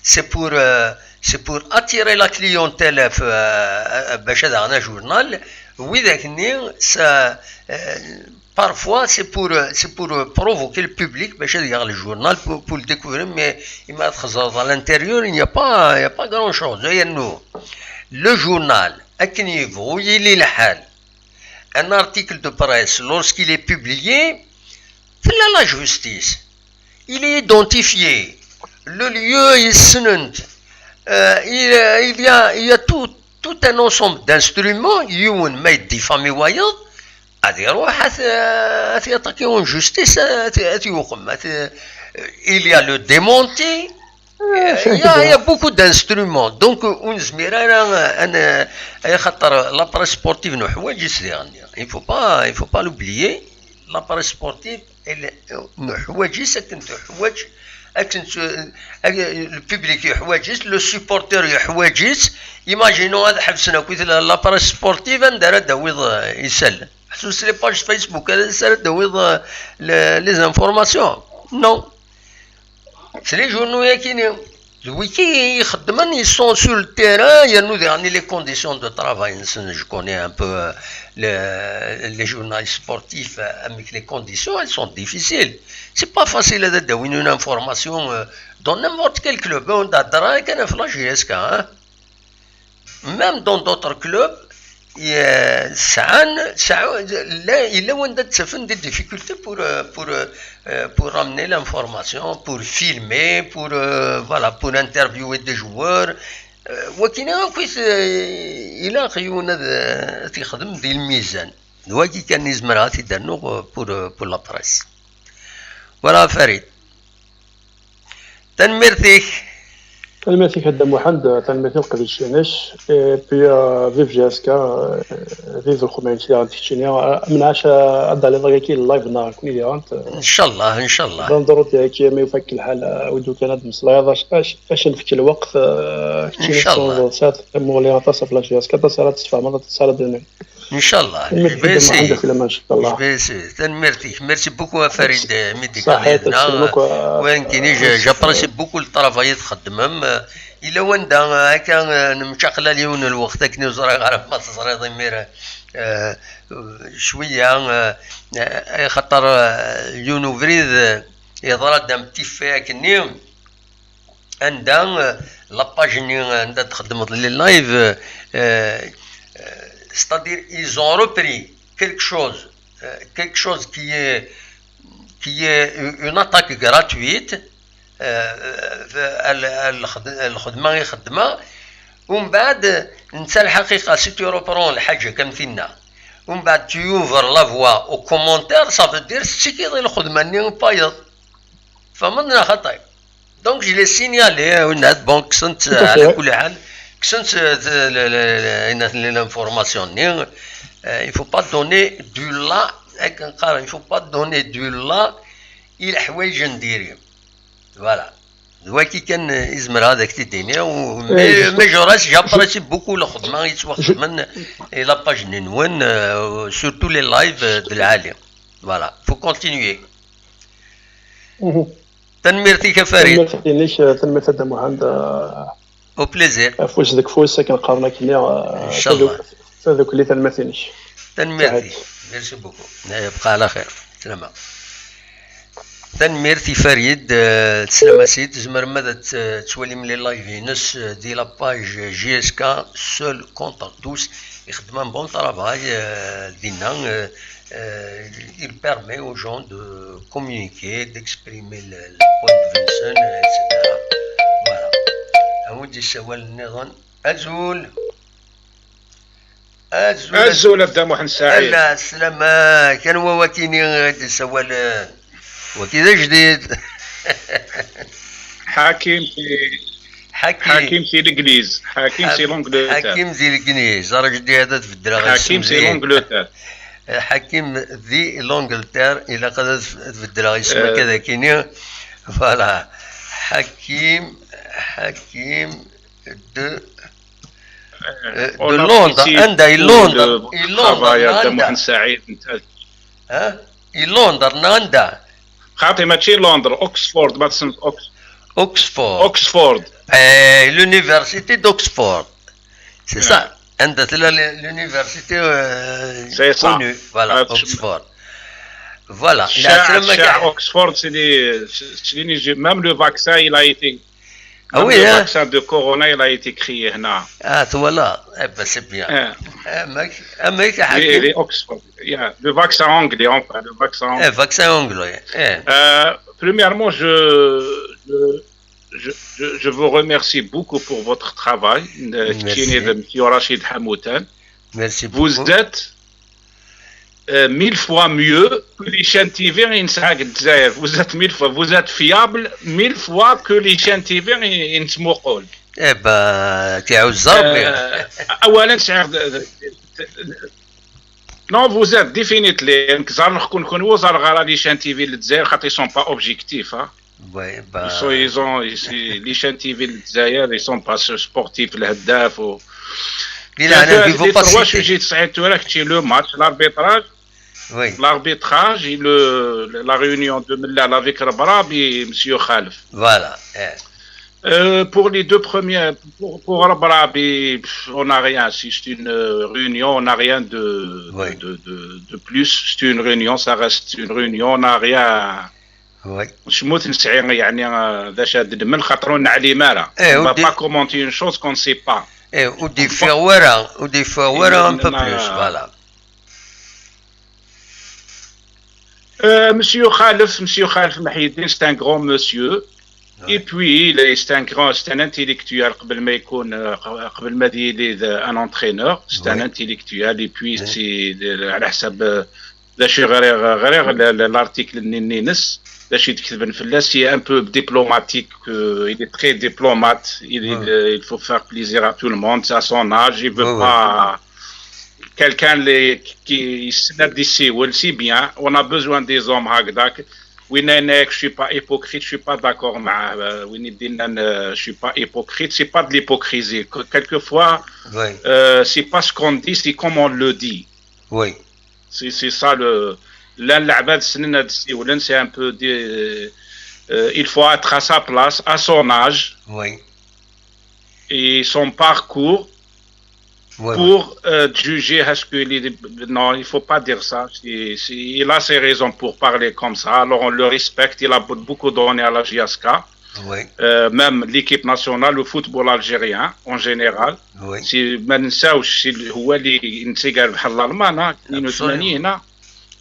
c'est pour, euh, c'est pour attirer la clientèle, euh, bac ad aɣen ajournal. Widak-nni, ça, euh, parfois, c'est pour, euh, c'est pour, euh, provoquer le public, bac ad yaɣ le journal, pour, pour le découvrir, mais imi ad txeẓreḍ à l'intérieur, il n'y a pas, il n'y a pas grand-chose. Yernu, le journal, akken yebɣu yili lḥal, un article de presse, lorsqu'il est publié, tella la justice. Il est identifié. Le lieu est ssnen-t. Euh, il, il y a, il y a tout, tout un ensemble d'instruments. Yiwen ma yeddifami wayeḍ, ad iruḥ ad, ad yattaquer en justice, ad, ad yuqem. Ad, il y a le démenti. Il y a, il y a beaucoup d'instruments. Donc, ur nezmir ara ad n-, ay xaṭer la presse sportive nuḥwaǧ-itt diɣen. Il faut pas, il faut pas l'oublier. La presse sportive, elle, nuḥwaǧ-itt akken tuḥwaǧ, akken tu-, ak-, le public yuḥwaǧ-itt, le supporter yuḥwaǧ-itt. Imaginons ad ḥebsen akk la, la presse sportive, anda ara d-tawiḍ, euh, isallen? Ḥsu s les pages Facebook, ad, s ara d-tawiḍ, euh, le, les informations? Non. C'est les journaux-yakini. D wiki i ixeddmen, ils sont sur le terrain, yernu diɣen les conditions de travail-nsen, je connais un peu, euh, les, les journalistes sportifs, euh, amek les conditions, elles sont difficiles. C'est pas facile ad d-awin une information, euh, dans n'importe quel club. On a kan ɣef la J S K, hein. Même dans d'autres clubs, euh, sɛan, sɛan, la, yella wanda ttafen des difficultés pour, euh, pour, euh, pour ramener l'information, pour filmer, pour, euh, voilà, pour interviewer des joueurs. Euh, wakini akk i t-, ilaq yiwen ad, ad t-ixdem di lmizan. D wagi kan i zemreɣ ad t-id-rnuɣ, euh, pour, euh, pour la presse. Voilà, Farid. Tanemmirt-ik. Tanemmirt-ik a Dda Muḥend, tanemmirt i leqdic-inek. Et puis, euh, vive J S K, euh, vive lxedma-inek diɣen keččini. Euh, menɛac, euh, ad d-taliḍ yagi live neɣ nekkni diɣen. Ncallah, ncallah. D aneḍru-d yagi, ma ifak lḥal, euh, wid ur kan ad d-tmeslayeḍ, ac-, ac-, ac nefk lweqt, euh, keččini ncallah. Tesɛuḍ tamuɣli aṭas ɣef la J S K, aṭas ara d-tesfehmeḍ, aṭas ara d-tiniḍ. Ncallah. Tanemmirt-ik a Dda Muḥend, ncallah. Je vais essayer. Tanemmirt-ik. Merci beaucoup à Farid, euh, mi d-iqal yid-neɣ. Ṣaḥit, merci beaucoup, euh, wayenkini, je, j'apprécie beaucoup le travail i txeddmem. Euh, yella wanda, euh, akka, euh, nemcaqlal yiwen n lweqt akken ur ẓriɣ ara ma teẓriḍ imir, euh, cwiya, euh, euh, axaṭer, euh, yiwen ubrid, euh, yeḍra-d un petit fait akkenni. Anda, euh, la page-nni, euh, anda txeddmeḍ les lives, euh, euh, c'est-à-dire ils ont repris quelque chose, euh, quelque chose qui est, qui est une attaque gratuite, euh, euh, al-, al-, lxedma i xeddmeɣ. Umbeɛd, netta lḥaqiqa, si tu reprends lḥaǧa comme tinna, umbeɛd tu ouvres la voie aux commentaires, ça veut dire tettikiḍ i lxedma-nni n wayeḍ. Tfehmeḍ neɣ xaṭi? Donc, je l'ai signalé, euh, winna, bon, kksen-tt, euh, ɛla kulli ḥal, kksen-tt, euh, le, le, le, ayen aten l'information-nni, euh, il faut pas donner du la, akken qqaren, il faut pas donner du la i leḥwayeǧ n diri. Voilà. D wagi kan, euh, i zemreɣ ad ak-t-id-iniɣ, u-, mais, mais je reste, j'apprécie beaucoup lxedma yettwaxedmen i la page-nni-nwen, euh, surtout les lives, euh, de lɛali. Voilà, faut continuer. Tanemmirt-ik a Farid. Tanemmirt-inek, tanemmirt a Dda Muḥend. Au plaisir. Afus deg ufus, akken qqaren akkenni, eh, ncallah. Taduk-, tadukli, tanemmirt-inek. Tanemmirt-ik. Saḥit. Merci beaucoup. Eh, bqa ɛla xir. Slama. Tanemmirt i Farid, eh, teslama-s-id. Tzemrem ad t-, tettwalim les lives-ines, eh, di la page J S K, seul contre tous. Ixeddem un bon travail, euh, dinna, euh, euh, il permet aux gens de communiquer, d'exprimer le, le point de vue-nsen, et cetera. Voilà. Awi-d isawal nniḍen. Azul. Azul. Azul a Dda Muḥend Saɛid. Ala, sslam-ak. Anwa wakini i d-isawalen? Waki d ajdid. Ḥakim si, Ḥakim. Ḥakim si Legliz. Ḥakim si Ḥak-, Longleterre. Ḥakim si Legliz. Ara jeddi ad tbeddleɣ isem. Ḥakim si Longleterre. Eh, Ḥakim di Longleterre. Ilaq ad tbeddleɣ isem, eh, akka d akini. Voilà. Ḥakim, Ḥakim de, eh, de Londres. Anda i Londres? I Londres, anda? Ha? I Londres, neɣ anda? خاطي ماشي لندن، اوكسفورد، ما تسمى اوكس Oxford. اوكسفورد. Eh, l'université d'Oxford. C'est ça. عندها l'université euh, C'est ça. Connue. Voilà, Ah, tu- Oxford. Voilà. الشاع الشاع اوكسفورد سيدي. سيدي même le vaccin il a été Ah même oui, le hein. Vaccin de corona il a été créé هنا. Ah, voilà. Eh ben, c'est bien. Eh, Eh, mec, ah, mec, les, les Oxford. Yeah, le vaccin anglais, enfin, le vaccin anglais. Eh, vaccin anglais. Eh. Euh, premièrement, je, je, je, je- je vous remercie beaucoup pour votre travail. Euh, Merci. Monsieur Rachid Hamoutan. Merci Vous beaucoup. Êtes euh, mille fois mieux que les chaînes T V. Vous êtes mille fois, vous êtes fiable mille fois que les chaînes T V. Eh ben, كيعاود زربي. اولا سعر. Non, vous êtes definitely. نكزر نخكون كون وزار غارة les chaînes T V للجزائر خاطر ils sont pas objectifs, hein. Oui, ben. Ils sont, ils ont, ils- les chaînes T V للجزائر, ils sont pas sportifs, الهداف و Il a un niveau les trois passé. Sujets سعيت وراك تشي le match, l'arbitrage, Oui, l'arbitrage et le, la réunion de Mellal avec Rabrabi, Monsieur Khalef. Voilà. Eh. Euh, pour les deux premiers, pour, pour Rabrabi, pff, on n'a rien. C'est une euh, réunion, on n'a rien de, Oui. de, de, de plus. C'est une réunion, ça reste une réunion, on n'a rien. Oui. شموت نسعي يعني آه، باش هاد من خاطر نعلي مارا. Eh, On va ودي- pas commenter une chose qu'on ne sait pas. Eh, ودي فيغ ورا, ودي فيغ ورا un peu إنما- plus. Voilà. Euh, Monsieur Khalef, Monsieur Khalef Mahidine, c'est un grand monsieur. Et puis, il est, c'est un grand, c'est un intellectuel. قبل ما يكون, euh, قبل ما يولي un entraîneur, c'est un Oui. Intellectuel. Et puis, c'est, euh, على حسب, euh, ذا شي غريغ, غريغ, ل-, ل-, l'article نينس, ذا شي تكتبن فلاس, c'est un peu diplomatique, euh, il est très diplomate, il, il, Oui. euh, il faut faire plaisir à tout le monde, c'est à son âge, il veut Oui, oui. Pas quelqu'un les, qui, qui يسنى يسيول, c'est bien, on a besoin des hommes هكذاك. وين هناك, je suis pas hypocrite, je suis pas d'accord مع, euh, وين يدينا, euh, je suis pas hypocrite, c'est pas de l'hypocrisie. Que- Quelquefois, Oui, euh, c'est pas ce qu'on dit, c'est comme on le dit. oui. C'est, c'est ça le, لان العباد سننا يسيولن, c'est un peu des, euh, il faut être à sa place, à son âge, Oui. Et son parcours Oui, oui. Pour euh, juger, est-ce que il est- non, il faut pas dire ça. C'est- c'est- il a ses raisons pour parler comme ça. Alors on le respecte. Il a be- beaucoup donné à la J S K. Oui. Euh, même l'équipe nationale, le football algérien en général. Oui. C'est ما ننساوش, c'est هو اللي نتيقر بحال الألمان, hein, اثنين وثمانين, hein.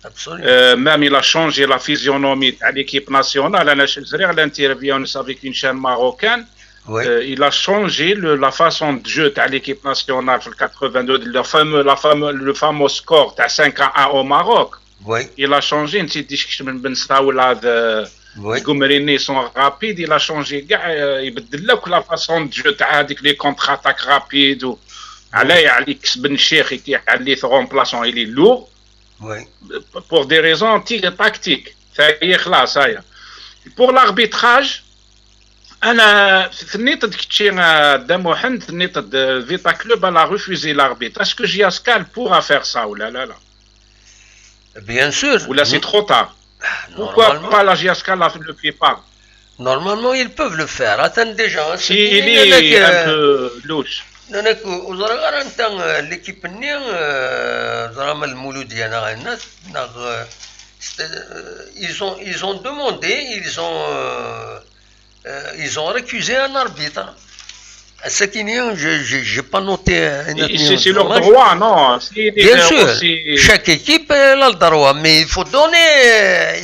Absolument. Euh, même il a changé la physionomie de l'équipe nationale. أنا شفت l'interview avec une chaîne marocaine. Oui. Euh, il a changé le- la façon de jeu de l'équipe nationale في quatre-vingt-deux, le fameux, la fameux, le fameux score تاع cinq à un au Maroc. Oui. Il a changé, نسيت ديش كش من بن سراول هذا, Oui. Goumerini, ils sont rapides, il a changé كاع, euh, يبدل لك la façon de jeu تاع هذيك les contre-attaques rapides و علي علي كسب الشيخ كي علي remplaçant, il est lourd. Oui. Pour des raisons ti- tactiques. Ça y est, خلاص, ça y est. Pour l'arbitrage, أنا ثنيت دكتشي, آه، دا محمد, ثنيت د- Vita Club, elle a refusé l'arbitre. Est-ce que J S K pourra faire ça ولا لا, لا. Bien sûr. Ou là, c'est trop tard. Pourquoi Normalement, pas la J S K la- le fait pas? Normalement, ils peuvent le faire. Attends déjà, hein, Si c'est il il y en a est que- un peu louche. Non, non, que- وزرا غير انت, آه، l'équipe ني, آه، زرا من المولودية انا غير الناس, ناغ, آه, c'est- آه, ils ont, ils ont demandé, ils ont, euh, euh, ils ont récusé un arbitre. C'est qui, je, je, j'ai pas noté, euh, un Et autre C'est c'est leur dommage. Droit, non. Si il est Bien sûr, aussi- chaque équipe elle a le droit, mais il faut donner,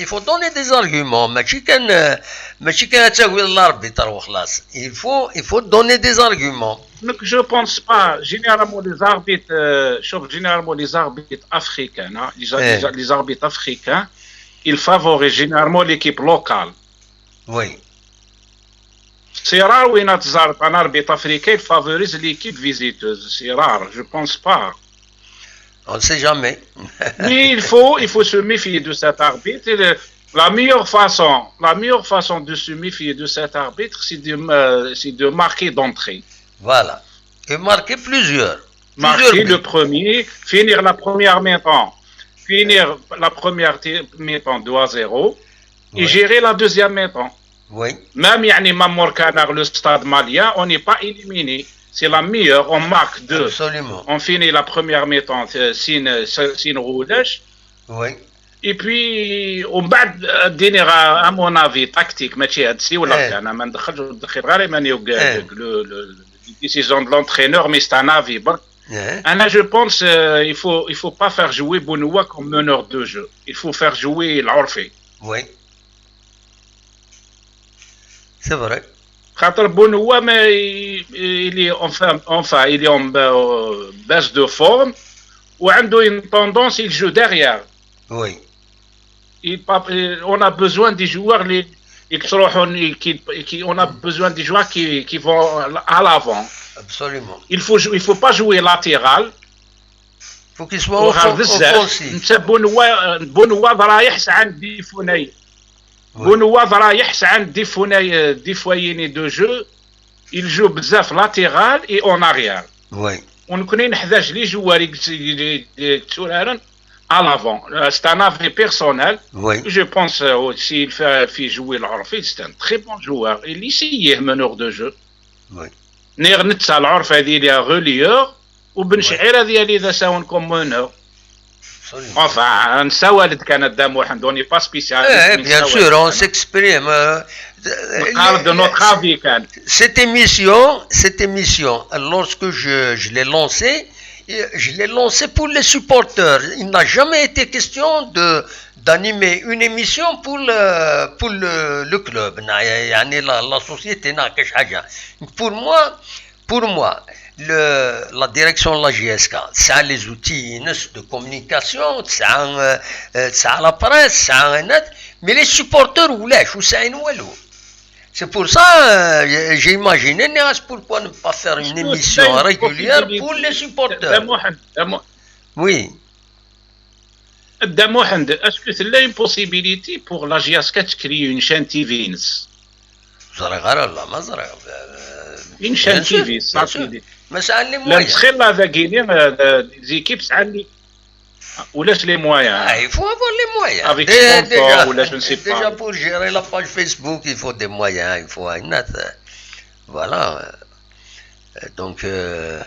il faut donner des arguments. ماشي كان, ماشي كان تاويل l'arbitre وخلاص. Il faut, il faut donner des arguments. Donc, je pense pas. Généralement, les arbitres, euh, شوف, généralement, les arbitres africains, hein, les, Eh. les- les arbitres africains, ils favorisent généralement l'équipe locale. Oui, C'est rare وين تزار un arbitre africain, il favorise l'équipe visiteuse. C'est rare, je pense pas. On ne sait jamais. Mais il faut, il faut se méfier de cet arbitre. Et le- la meilleure façon, la meilleure façon de se méfier de cet arbitre, c'est de, euh, c'est de marquer d'entrée. Voilà. Et marquer plusieurs. Marquer Plusieurs le buts. Premier, finir la première mi-temps, finir la première ti- mi-temps deux à zéro, et gérer la deuxième mi-temps. Oui. Même, يعني, même Morcana, le Stade Malien, on n'est pas éliminé. C'est la meilleure, on marque deux. Absolument. On finit la première mi-temps, euh, سين سين rouge. Oui. Et puis, ومن بعد, euh, ديني غا, à mon avis, tactique, ماشي هاد السي ولا, إيه, كان ما ندخلش ندخل غير ايماني وكاع, إيه, le, le, les décisions de l'entraîneur, mais c'est un avis برك. إيه. انا, je pense, euh, il faut, il faut pas faire jouer Benoît comme meneur de jeu. Il faut faire jouer العرفي. Oui. C'est vrai. خاطر Benoît, mais il, il est enfin, enfin, il est en ba-, baisse de forme, وعنده une tendance, il joue derrière. Oui. Il, on a besoin des joueurs, les, qui, qui, on a besoin des joueurs qui, qui vont à l'avant. Absolument. Il faut, il faut pas jouer latéral. Faut qu'il soit offensif. نتا Benoît, Benoît رايح ساعة ديفوناي. Oui. Benoît رايح ساعة ديفوناي, ديفواييني de jeu. Il joue بزاف latéral et en arrière. Oui. ونكون نحتاج les joueurs يتسورارن à l'avant. Euh, c'est un avis personnel. Oui. Je pense, euh, aussi, il fait, fait jouer العرفي, c'est un très bon joueur. Il est meneur de jeu. Oui. نير نتسع العرف هذه ليها غوليور وبن شعير هذه لي ذا ساون كوم مونور. Enfin, نساوالد كان الدام واحد, on n'est pas spécialiste. Eh, bien sûr, on s'exprime. نقال de notre avis كان. Cette émission, cette émission, lorsque je, je l'ai lancée, je l'ai lancée pour les supporters. Il n'a jamais été question de, d'animer une émission pour le, pour le, le club. يعني la, la société, نا كاش حاجة. Pour moi, pour moi, le, la direction de la J S K, ça a les outils de communication, ça a, euh, ça a la presse, ça a un net, mais les supporters, ولاش, وسعين والو. C'est pour ça, euh, j'ai imaginé, pourquoi ne pas faire une émission régulière pour les supporters. Oui. Dda Muḥend, est-ce que تلقى une possibilité pour la J S K de créer une chaîne T V نس؟ ẓriɣ ara, لا, ما ẓriɣ. Une chaîne T V, ça, ما سعان les moyens. لا, تخيل لا, ذاكيني, euh, les équipes سعان les, ولاش les moyens. Ah, il faut avoir les moyens. Avec sponsor, déjà, ولا je ne sais pas. Déjà, pour gérer la page Facebook, il faut des moyens, il faut un net. Voilà. Euh, donc, euh,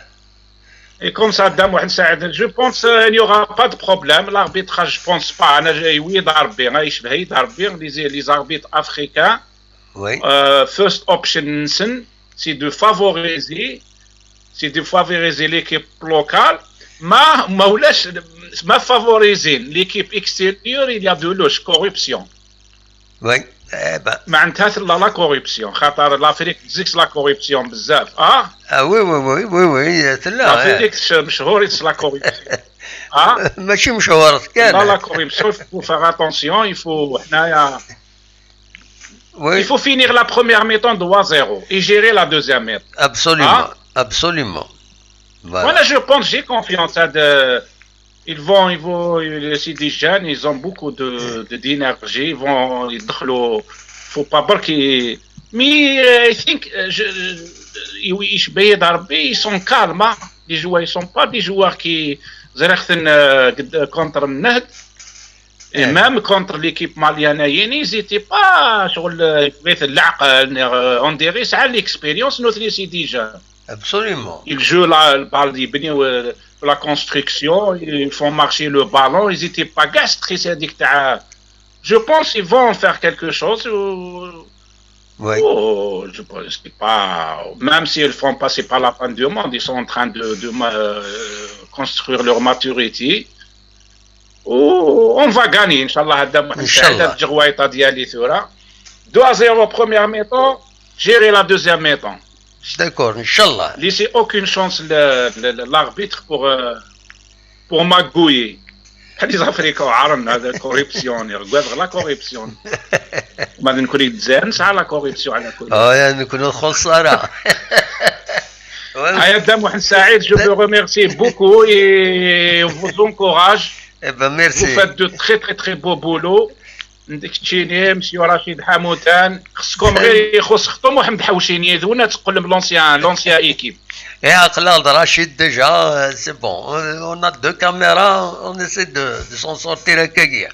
Et comme ça, Dda Muḥend Saɛid, je pense, euh, il n'y aura pas de problème. L'arbitrage, je pense pas. أنا, oui, ضربي, غيشبه يضربي, les, les arbitres africains. Oui. Euh, first option, c'est de favoriser, c'est de favoriser l'équipe locale. ما, ما ولاش, ما favoriser l'équipe extérieure, il y a de la corruption. Oui. Eh ben. معناتها تلا la corruption, خاطر l'Afrique تزيكس la corruption بزاف, اه؟ Ah oui, oui, oui, oui, oui, تلا, l'Afrique, eh, مشهورة la corruption. اه؟ ماشي مشهورة كان. لا, la corruption, il faut faire attention, il faut, حنايا, oui, il faut finir la première mi-temps deux à zéro et gérer la deuxième mi-temps. Absolument, ah, absolument. Voilà. Voilà, je pense, j'ai confiance, hein, de, ils vont, ils vont, c'est des jeunes, ils ont beaucoup de, de, d'énergie, ils vont, يدخلوا, faut pas برك, mais, euh, I think, euh, je, يشبه يضربي, ils sont calmes, hein. Les joueurs, ils sont pas des joueurs qui, زريختن, euh, contre النهد. Et même contre l'équipe malienne, ils étaient pas sur le, on dirait, ça, l'expérience, notre, c'est des jeunes. Absolument. Ils jouent la, par les, euh, la construction, ils font marcher le ballon, ils étaient pas gastrés, c'est-à-dire que, euh, je pense qu'ils vont faire quelque chose. Euh, oui. Oh, je pense pas, même s'ils font pas, c'est pas la fin du monde, ils sont en train de, de, euh, construire leur maturité. On va gagner, إن شاء الله, هذا إن شاء الله. هذا الجغوايطة ديالي ثورة. Deux à zéro première mi-temps, gérer la deuxième mi-temps. D'accord, إن شاء الله. Laisser aucune chance le, le, l'arbitre pour, euh, pour magouiller. هذه أفريقيا وعرنا, la corruption, يغواد la corruption. ما نكون يتزان ساعة la corruption على كل. اه, يعني نكون الخسارة. هيا, Dda Muḥend Saɛid, je vous remercie beaucoup et vous encourage. Eh ben, merci. Vous faites de très, très, très beaux boulots. Ndek Tchini, Monsieur Rachid Hamoutan, خصكم غير يخص خطو محمد حوشيني, ذونا تقول l'ancien, l'ancien équipe. Et Akhlal Rachid, déjà, c'est bon. On a deux caméras, on essaie de, de s'en sortir avec.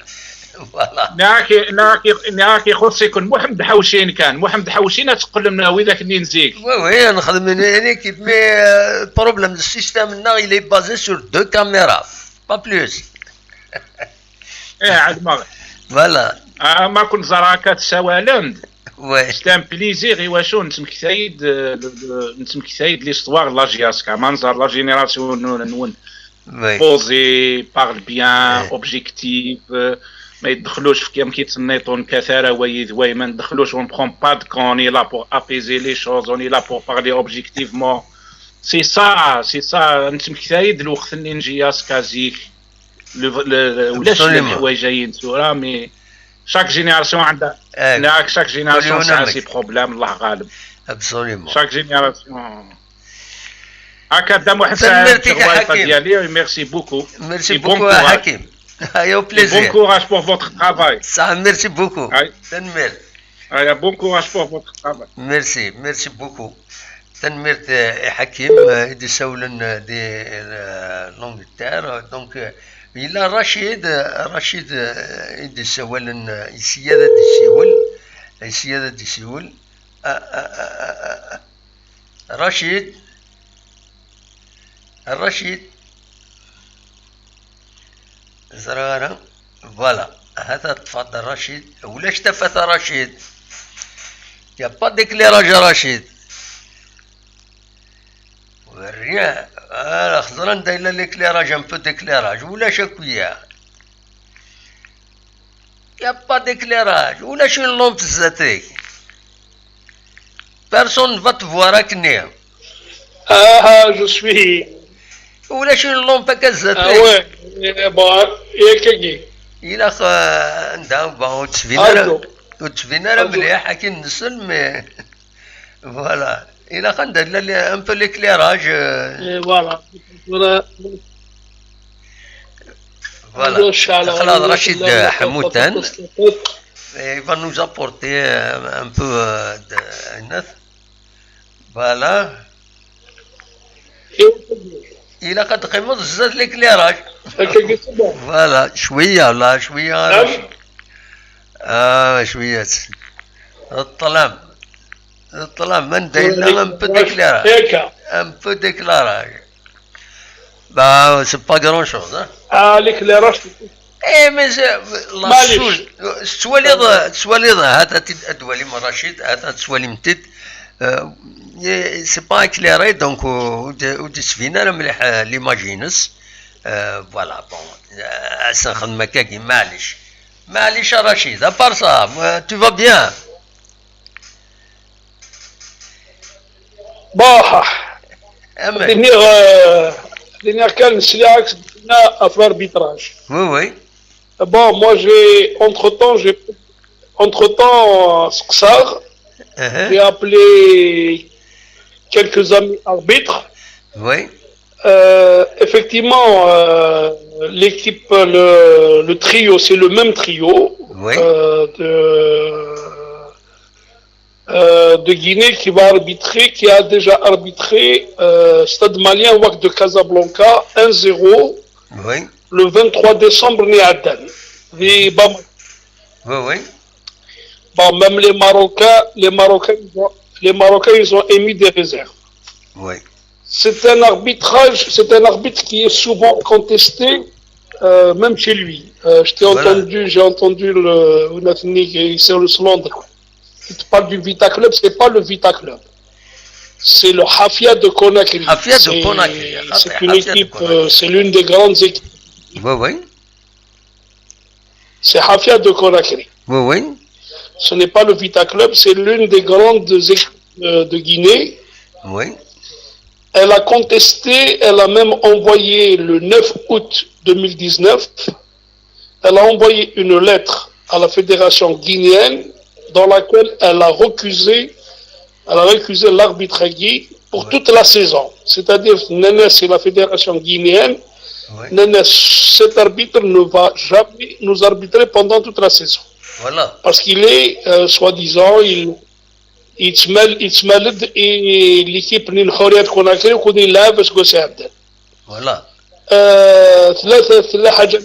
Voilà. Neɣ ki neɣ ki neɣ ki xus ikun Muḥemmed Ḥawcin kan, Muḥemmed Ḥawcin ad teqqlem neɣ widak nni n zik. Oui, oui, nexdem une équipe, mais euh, le problème du système, non, il est basé sur deux caméras, pas plus. Eh, ɛelmeɣ. Voilà. Ah, ma kun ẓra akka tessawalem-d. Ouais. C'est un plaisir, i wacu nettmektay-d, euh, le- le- nettmektay-d l'histoire de la J S K, ma nẓer la génération nwen, Oui. Posé, parle bien, Ouais. objectif, euh, ma yeddxlux f kiyam ki tsenniṭ, ur nkkat ara wayi d wayi, ma neddxlux, on prend pas de camp, on est là pour apaiser les choses, on est là pour parler objectivement. C'est ça, c'est ça, nettmektay-d lweqt-nni n J S K zik, le- le- le- ulac Absolument. Leḥwayeǧ-ayi n tura, mais chaque génération عندها Eh, هناك chaque génération كل يوم سعى نمك. ses problèmes, الله غالب. Absolument. Chaque génération. هكا دا محمد تنميرتك سعيد يا الغريفة حكيم. ديالي, merci beaucoup. Merci Et bon beaucoup, courage. Hakim. Et au Et bon plaisir. Courage pour votre travail. Ça, merci beaucoup. Aïe. تنميرت. Aïe, bon courage pour votre travail. Merci, merci beaucoup. تنميرت, euh, Hakim, euh, i d-isawlen, euh, di, euh, l'Angleterre. Donc, euh, il a Rachid, euh, Rachid, euh, i d-isawlen, euh, ici, il y a des, ici, il y a des, euh, euh, euh, euh, Rachid, Rachid, ẓriɣ ara. Voilà, ha-t-a tfad Rachid. Ulac tafat a Rachid. Il n'y a pas d'éclairage à Rachid. Rien. Voilà, xeẓren da yella l'éclairage, un peu d'éclairage. Ulac akk ya. Il n'y a pas d'éclairage. Ulac une lampe zdat-k. Personne ne va te voir akken. Ah, je suis. Ulac une lampe akka Ah zdat-k. Ouais, eh, bon, yakagi. Ilaq, euh, anda, bon, ur d-tbin ara, Ado. ur d-tbin ara Ado. Mliḥ, akken nessen, mais voilà. Ilaq anda yella un peu l'éclairage. Euh, Eh, voilà. Voilà. Voilà. Xlaḍ Rachid Ḥamuttan, il va nous apporter, euh, un peu, euh, de, une autre. Voilà. Ilaq ad teqqimeḍ zdat l'éclairage. Voilà, cwiya, la, cwiya. Ah, cwiya. Ṭṭlam. Ṭṭlam, anda yella un peu d'éclairage. Un peu d'éclairage. Bah, c'est pas grand chose, hein. Ah, l'éclairage. Eh, mais c'est la seule. Tettwaliḍ, tettwaliḍ, ha-t-a ad twalim Rachid, ha-t-a tettwalim-t-id. Euh, c'est pas éclairé, donc, euh, ur d-, ur d-yettbin ara mliḥ, euh, l'image-ines. Euh, voilà, bon. Euh, ad s-nxedm akkagi, maɛlic. Maɛlic a Rachid, à part ça, euh, tu vas bien? Bon, Amek? Venir, euh, venir كان نسلي عكس افرار arbitrage. Oui, oui. Bon, moi j'ai entre temps, j'ai entre temps, j'ai appelé quelques amis arbitres. Oui. Euh, effectivement, euh, l'équipe, le, le trio, c'est le même trio Oui. Euh, de, euh, de Guinée qui va arbitrer, qui a déjà arbitré euh, Stade Malien, W A C de Casablanca, un zéro, Oui. Le vingt-trois décembre نهار اللي فات. Oui, oui. Bon, même les Marocains, les Marocains, ils ont, les Marocains, ils ont émis des réserves. Oui. C'est un arbitrage, c'est un arbitre qui est souvent contesté, euh, même chez lui. Euh, je t'ai entendu, j'ai entendu le, une ethnie qui est sur le Londres. Il te parle du Vita Club, c'est pas le Vita Club. C'est le Hafia de Conakry. Hafia de Conakry. C'est une équipe, euh, c'est l'une des grandes équipes. Oui, oui. C'est Hafia de Conakry. Oui, oui. Ce n'est pas le Vita Club, c'est l'une des grandes équipes euh, de Guinée. Oui. Elle a contesté, elle a même envoyé le neuf août deux mille dix-neuf, elle a envoyé une lettre à la fédération guinéenne dans laquelle elle a recusé, elle a recusé l'arbitre Guy pour toute la saison. C'est-à-dire, Néné, c'est la fédération guinéenne. Oui. Néné, cet arbitre ne va jamais nous arbitrer pendant toute la saison. Voilà. Parce qu'il est, euh, soi-disant, il, il se mêle, il se mêle et l'équipe Nîmes Houriat Conakry, qu'on est là, parce que c'est un Voilà. آه، ثلاثة ثلاثة حاجة.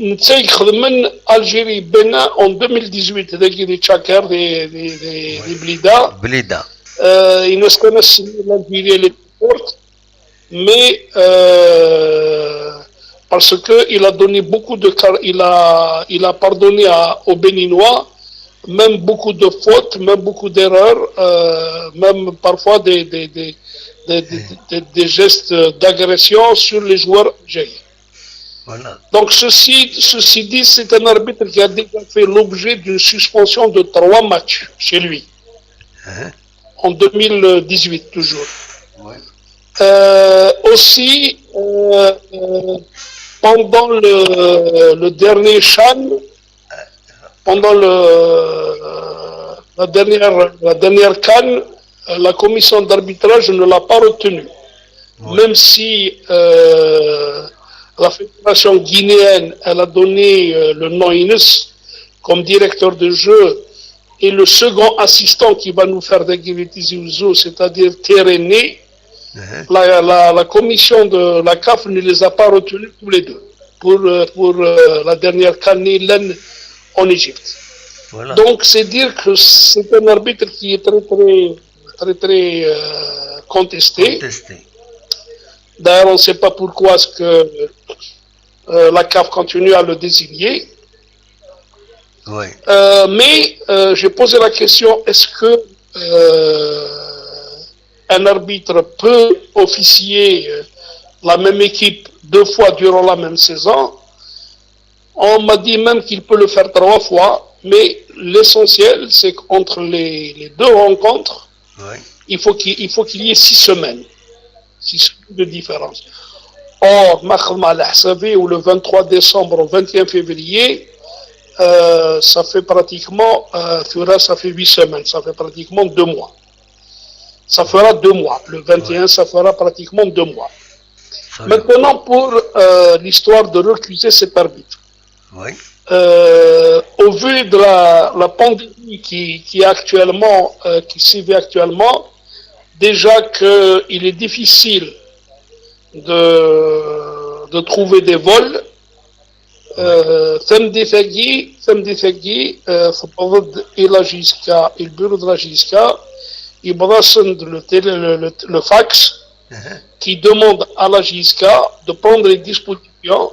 نتسيك خدمن الجيري بينا en deux mille dix-huit, ذاكي دي تشاكر دي دي دي, دي بليدا. بليدا. آه، الناس كانت السنة الجيرية اللي تورت. Mais euh, parce que il a donné beaucoup de car il a il a pardonné à, aux Béninois même beaucoup de fautes, même beaucoup d'erreurs, euh, même parfois des des, des, des, des, des gestes d'agression sur les joueurs algériens. Voilà. Donc ceci, ceci dit, c'est un arbitre qui a déjà fait l'objet d'une suspension de trois matchs chez lui Hein. en deux mille dix-huit toujours. Ouais. Euh, aussi, euh, euh, pendant le, le dernier CHAN, pendant le, la, dernière, la dernière CAN, euh, la commission d'arbitrage ne l'a pas retenu. Ouais. Même si euh, la fédération guinéenne, elle a donné euh, le nom Ines comme directeur de jeu et le second assistant qui va nous faire des Tizi Ouzou, c'est-à-dire Terrené, Hein. la, la, la commission de la CAF ne les a pas retenus tous les deux pour, euh, pour euh, la dernière CAN ni l'Inde en Égypte. Voilà. Donc c'est dire que c'est un arbitre qui est très très très très euh, contesté. Contesté. D'ailleurs, on ne sait pas pourquoi est-ce que euh, la CAF continue à le désigner. Oui. Euh, mais euh, j'ai posé la question, est-ce que euh, un arbitre peut officier euh, la même équipe deux fois durant la même saison? On m'a dit même qu'il peut le faire trois fois, mais l'essentiel, c'est qu'entre les, les deux rencontres, Oui. il faut qu'il il faut qu'il y ait six semaines. Six semaines de différence. Or, ma خدمة على حسابي, ou le vingt-trois décembre au vingt et un février, euh, ça fait pratiquement, euh, ثورة, ça fait huit semaines, ça fait pratiquement deux mois. Ça fera deux mois. Le vingt et un, ça fera pratiquement deux mois. Très bien. Maintenant, pour euh, l'histoire de récuser cet arbitre. Oui. Euh, au vu de la, la pandémie qui, qui est actuellement, euh, qui sévit actuellement, déjà qu'il est difficile de, de trouver des vols. Euh, tameddit-agi, tameddit-agi, euh, tewweḍ-d i la JSK, i le bureau de la JSK, yewweḍ-asen-d le, télé- le, le, le fax Uh-huh. qui demande à la JSK de prendre les dispositions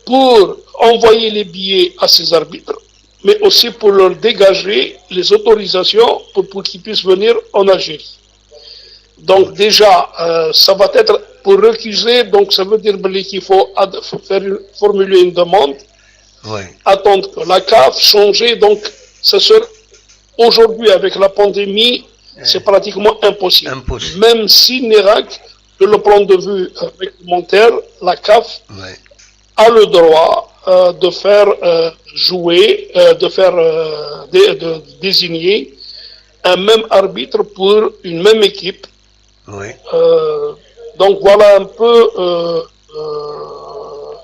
pour envoyer les billets à ces arbitres, mais aussi pour leur dégager les autorisations pour, pour qu'ils puissent venir en Algérie. Donc déjà, euh, ça va être pour récuser, donc ça veut dire qu'il faut ad- faire une- formuler une demande, Oui. attendre que la CAF change. Donc ça serait aujourd'hui avec la pandémie, c'est pratiquement impossible. Impossible. Même si Nérac, de le point de vue euh, réglementaire, la CAF Oui. a le droit euh, de faire euh, jouer, euh, de faire euh, dé- de désigner un même arbitre pour une même équipe. Oui. Euh, donc voilà un peu euh, euh,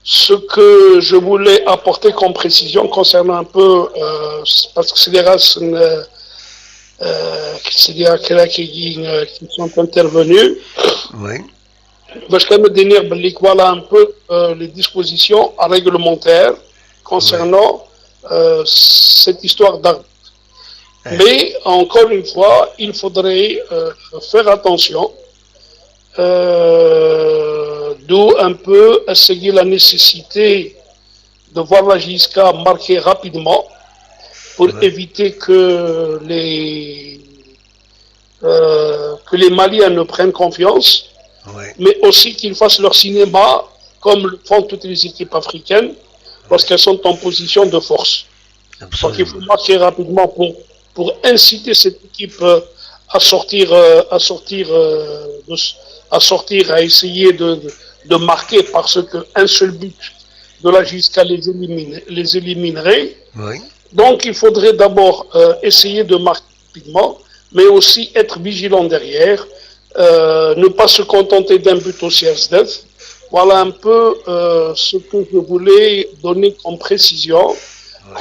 ce que je voulais apporter comme précision concernant un peu, euh, parce que c'est des racines, euh, euh, c'est des qui, euh, qui sont intervenus. Oui. باش كان دينيغ باللي voilà un peu euh, les dispositions réglementaires concernant euh, cette histoire d'arbitre. Mais encore une fois, il faudrait euh, faire attention, euh, d'où un peu euh, c'est la nécessité de voir la JSK marquer rapidement pour éviter que les euh, que les Maliens ne prennent confiance, Oui. mais aussi qu'ils fassent leur cinéma comme le font toutes les équipes africaines lorsqu'elles sont en position de force. Donc il faut Absolument. marquer rapidement pour, pour inciter cette équipe euh, à sortir, euh, à sortir, euh, de s- à sortir, à essayer de, de, de marquer parce qu'un seul but de la JSK les, élimine, les éliminerait. Oui. Donc il faudrait d'abord euh, essayer de marquer rapidement, mais aussi être vigilant derrière, euh, ne pas se contenter d'un but au C S D F. Voilà un peu euh, ce que je voulais donner comme précision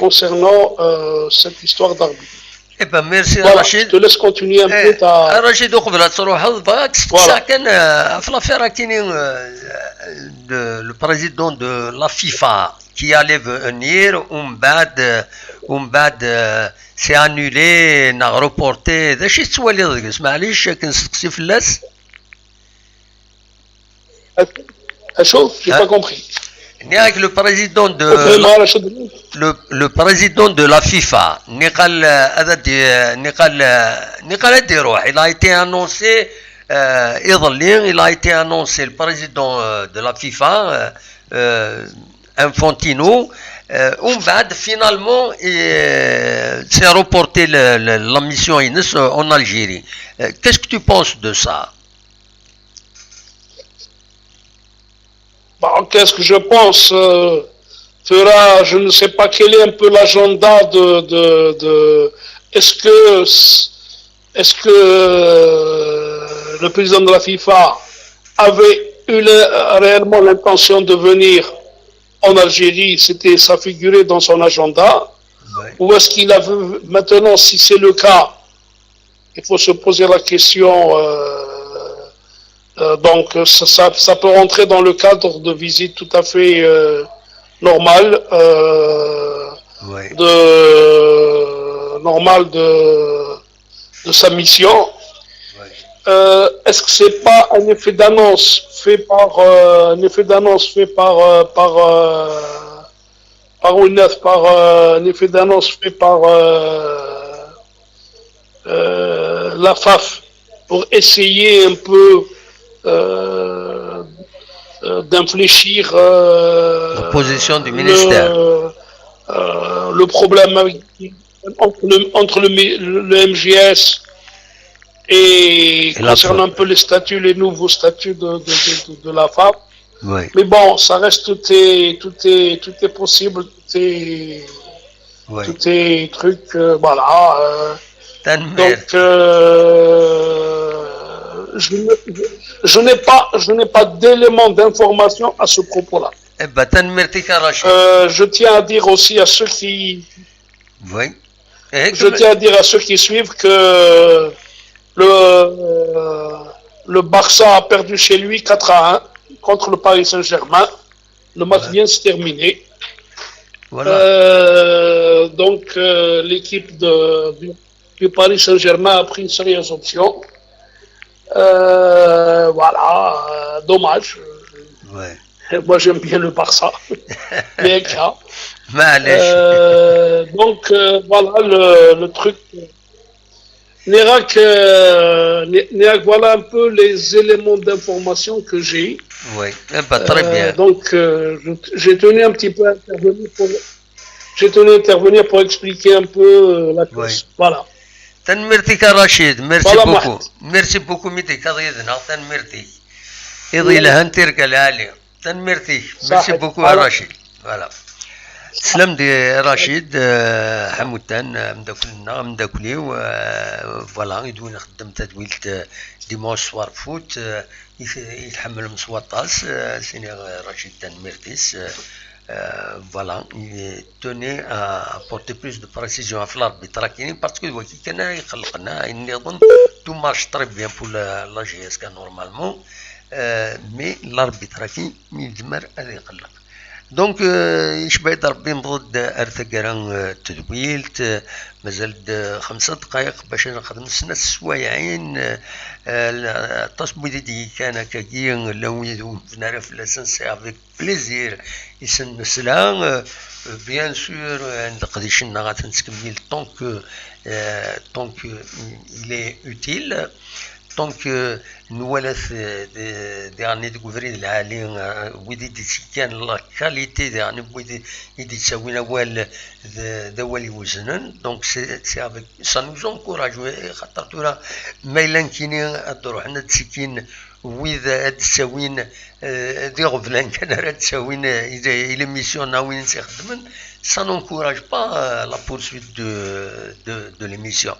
concernant euh, cette histoire d'arbitre. Eh ben, merci, Voilà, Rachid. Je te laisse continuer un peu Eh, ta... Rachid, uqbel ad truḥeḍ, bɣiɣ ad k-steqsiɣ Voilà. Kan, euh, ɣef l'affaire-agi-nni, euh, le, le président de la FIFA qui allait venir, ومن بعد, ومن بعد, euh, c'est annulé, neɣ reporté. D acu i tettwaliḍ deg-s? Maɛlic, akken nesteqsi fell-as. Acho, j'ai Ah. pas compris. Nniɣ-ak le président de Vraiment, la chose le, le président de la FIFA, Nicolas, euh, Adadi, euh, Nicolas, euh, Nicolas Deroux, il a été annoncé, euh, iḍelli, il a été annoncé, le président, euh, de la FIFA, euh, euh, Infantino, euh, ومن بعد, finalement, euh, s'est reporté le, le, la mission ines, euh, en Algérie. Euh, qu'est-ce que tu penses de ça? Bon, qu'est-ce que je pense, euh, fera, je ne sais pas quel est un peu l'agenda de, de, de- est-ce que, est-ce que euh, le président de la FIFA avait eu le- réellement l'intention de venir en Algérie, c'était ça figurait dans son agenda, Ouais. Ou est-ce qu'il a vu maintenant, si c'est le cas, il faut se poser la question. Euh, euh, donc, ça, ça, ça peut rentrer dans le cadre de visite tout à fait euh, normale, euh, Ouais. de normale de, de sa mission. Ouais. Euh, est-ce que c'est pas un effet d'annonce fait par euh, un effet d'annonce fait par euh, par euh, par une par euh, un effet d'annonce fait par euh, euh, la FAF pour essayer un peu euh, euh, d'infléchir euh, La position du le- ministère. euh, le problème avec- entre le, entre le, le M G S et, Et la concernant FAF. Un peu les statuts, les nouveaux statuts de, de, de, de la FAF. Ouais. Mais bon, ça reste tout est tout est tout est possible, tout est Ouais. tout est truc, euh, voilà. Euh, Tanemmirt. donc, euh, je, ne- je n'ai pas, je n'ai pas d'éléments d'information à ce propos-là. Eh ben, tanemmirt-ik a Rachid. Euh, je tiens à dire aussi à ceux qui, Oui. Eh, je tiens à dire à ceux qui suivent que le, euh, le Barça a perdu chez lui quatre à un contre le Paris Saint-Germain. Le match Ouais. Vient de se terminer. Voilà. Euh, donc, euh, l'équipe de, du, du Paris Saint-Germain a pris une sérieuse option. Euh, voilà, euh, dommage. Ouais. Moi, j'aime bien le Barça. Bien que ça. Maɛlic. Euh, donc, euh, voilà le, le truc. N'irak, euh, Ni- N'irak, voilà un peu les éléments d'information que j'ai. Oui. Eh ben, très Euh, bien. Donc, euh, je- j'ai tenu un petit peu à intervenir pour, j'ai tenu à intervenir pour expliquer un peu euh, la chose. Oui. Voilà. Tanemmirt-ik a Rachid. Merci Voilà, beaucoup. Mohamed. Merci beaucoup mi d-tekkaḍ yid-neɣ. Tanemmirt-ik. Iḍ Oui. yelhan, tirga lɛali. Tanemmirt-ik. Merci Saḥit. beaucoup a Voilà. Rachid. Voilà. Teslam-d a Rachid, euh, Ḥamutan, euh, ameddakel-nneɣ, ameddakel-iw, euh, voilà, i d-win ixeddem tadwilt, euh, dimanche soir foot, euh, i t- i tḥemmlem s waṭas, euh, s-iniɣ, euh, Rachid tanemmirt-is, euh, euh, voilà, il tenait à apporter plus de précision ɣef l'arbitre-agi, parce que d wagi kan ara iqellqen, ayen nniḍen, tout marche très bien pour la, la G S K normalement, euh, mais l'arbitre-agi yezmer ad iqelleq. Donc, euh, icba-d Rebbi, newweḍ-d ar taggara, euh, n tedwilt, euh, mazal-d, euh, xemsa ddqayeq bac ad nexdem snat teswayeɛin, euh, euh, aṭas n wid i d-yekkan akkagi, llan wid ur nefn ara fell-asen, c'est avec plaisir i sen-nesla, euh, bien sûr, euh, leqdic-nneɣ ad t-nettkemmil tant que, euh, tant que il est utile. Donc, euh, nwala-t, euh, d- diɣen deg ubrid lɛali, euh, wid i d-ittekkan la qualité, diɣen wid i d-ittawin awal d, d awal iweznen. Donc, c'est, c'est avec, ça nous encourage, oui, xaṭer tura ma yella nekkini ad d-ruḥen ad d-ttekkin wid ad d-ttawin, euh, d iɣeblan kan ara d-ttawin, euh, i, i l'émission neɣ win i tt-ixeddmen, ça n'encourage pas, euh, la poursuite de, de, de l'émission.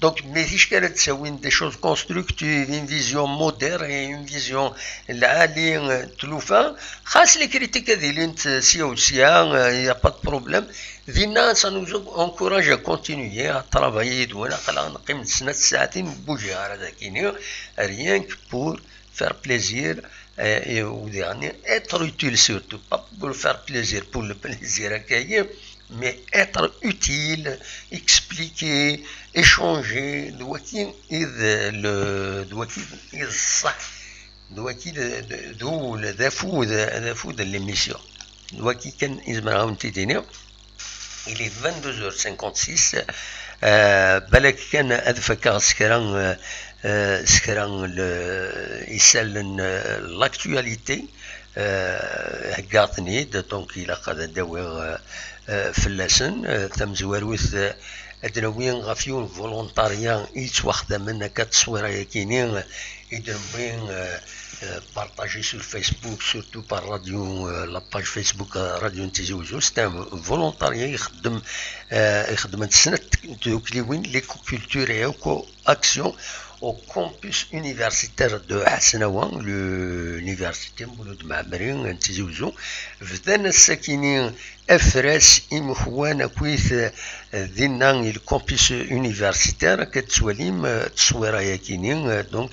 Donc, mais ticki ara d-ttawin des choses constructives, une vision moderne et une vision lɛali, euh, tlufa, xas les critiques ad ilint, euh, sya u sya, euh, il y a pas de problème. Dinna, ça nous encourage à continuer à travailler, d win aql-aɣ neqqim d snat saatin, ur bougeons ara dagini, rien que pour faire plaisir euh, et ou dernier, être utile surtout, pas pour faire plaisir, pour le plaisir accueillir, mais être utile, expliquer, échanger, d waki i d le, d waki i d ṣṣeḥ, d waki d, d, d ul, d afud, d afud n l'émission. D waki kan i zemreɣ ad wen-t-id-iniɣ. Il est vingt-deux heures cinquante-six. Euh, balak kan ad fakeɣ s kra, euh, euh, s kra n le, isallen, euh, l'actualité, euh, heggaɣ-ten-id, donc ilaq ad d-awiɣ, euh, euh, fell-asen. Euh, tamezwarut, euh, ad d-nawi ɣef yiwen volontarya i yettwaxdamen akka tteswira-yakini, i d-newwi, euh, euh, partagé sur Facebook, surtout par radio, euh, la page Facebook, euh, Radio n Tizi Uzzu. C'est un volontariat ixeddem, euh, ixeddmen snat tdukliwin, l'écoculture et Eco Action au campus universitaire de Ḥesnawa, l'université Mulud Mɛemmri n Tizi Uzzu. Bdan ass-akini afras imekwan akkit, euh, dinna i le campus universitaire, akka tettwalim, euh, tteswira-yakini, euh, donc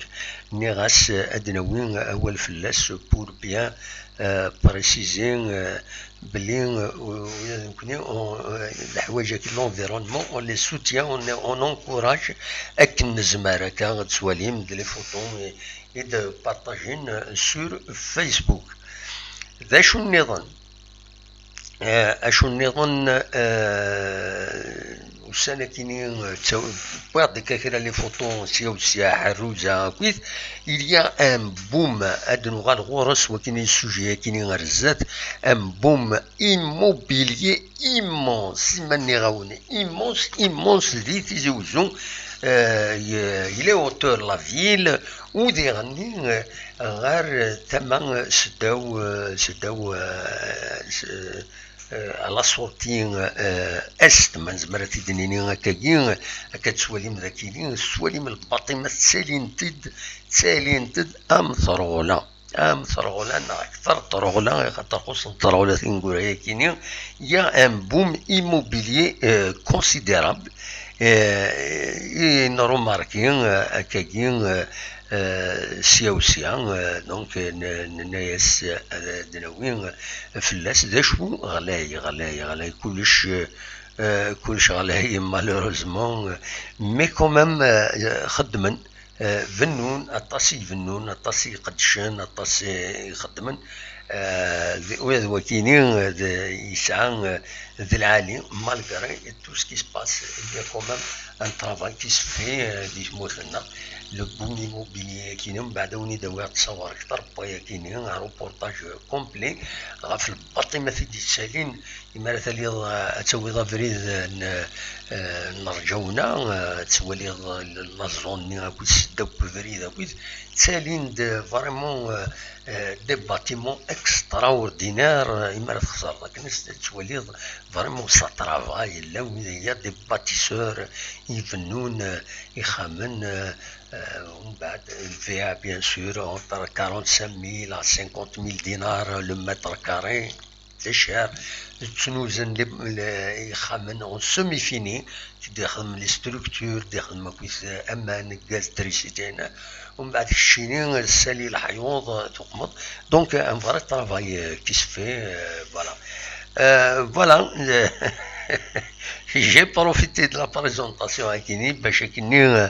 nniɣ-as, euh, ad d-nawi awal fell-as pour bien, euh, préciser, euh, belli, euh, ula d nekkni, on, euh, leḥwayeǧ-agi, l'environnement, on les soutient, on, on encourage akken nezmer, akka ad tettwalim d les photos i, i d-partagen, euh, sur Facebook. D acu nniḍen? Eh, acu nniḍen, eh, ussan-akini, eh, ttaw-, wwiɣ-d akka kra les photos sya u sya, Ḥerruza akkit. Il y a un boom, ad nuɣal ɣur-s wakini sujet-akini ar zdat, un boom immobilier immense, i ma nniɣ-awen, immense, immense di Tizi Uzzu, eh, il est hauteur la ville, u diɣenni, eh, ɣer tama, eh, seddaw, eh, seddaw, eh, s-, eh, à la sortie, eh, est, ma nezmer ad t-id-nini akkagi, akka tettwalim daki, tettwalim lbaṭima ttalint-d, ttalint-d am terɣula, am terɣula neɣ akter terɣula, axaṭer xuṣṣent terɣula tineggura-yakini. Il y a un boom immobilier, eh, considérable, eh, i nrumarki, eh, akkagi, eh, eh, sya u sya, eh, donc, eh, n-, nenna-yas, eh, ad d-nawi, eh, fell-as, d acu? Ɣlay, ɣlay, ɣlay, kullec, eh, eh, kullec ɣlay, malheureusement, eh, mais quand même, eh, xeddmen, eh, bennun, aṭas i ibennun, aṭas i iqeddcen, aṭas i ixeddmen, eh, d, ula d wakini, eh, d, yesɛa, eh, d lɛali, malgré tout ce qui se passe, il y a quand même un travail qui se fait, euh, di tmurt-nneɣ. Le boom immobilier-akini, mbeɛd ad wen-id-awiɣ ttṣawar kter n wayakini, un reportage complet ɣef lbaṭimat i d-yettalin. Imi ara taliḍ, euh, ad tawiḍ abrid, euh, n, euh, n Rǧawna, euh, ad twaliḍ, euh, la zone-nni akkit seddaw n ubrid akkit, ttalin-d, euh, vraiment, euh, euh, des bâtiments extraordinaires, euh, imi ara txeẓreḍ akken ad tettwaliḍ vraiment ça travaille, là où il y a des bâtisseurs, ibennun, euh, ixxamen, euh, euh, umbeɛd, lbiɛ, bien sûr, entre quarante-cinq mille à cinquante mille dinars le mètre carré, c'est cher. Ttnuzen les, les, ixxamen en semi-fini, d-ixdem les structures, d-ixdem akkit aman, gaz, trisiti, umbeɛd keččini, ssali leḥyuḍ, tuqmeḍ. Donc, un vrai travail, euh, qui se fait, euh, voilà. Euh, voilà, euh, j'ai profité de la présentation akini, bac akini, euh,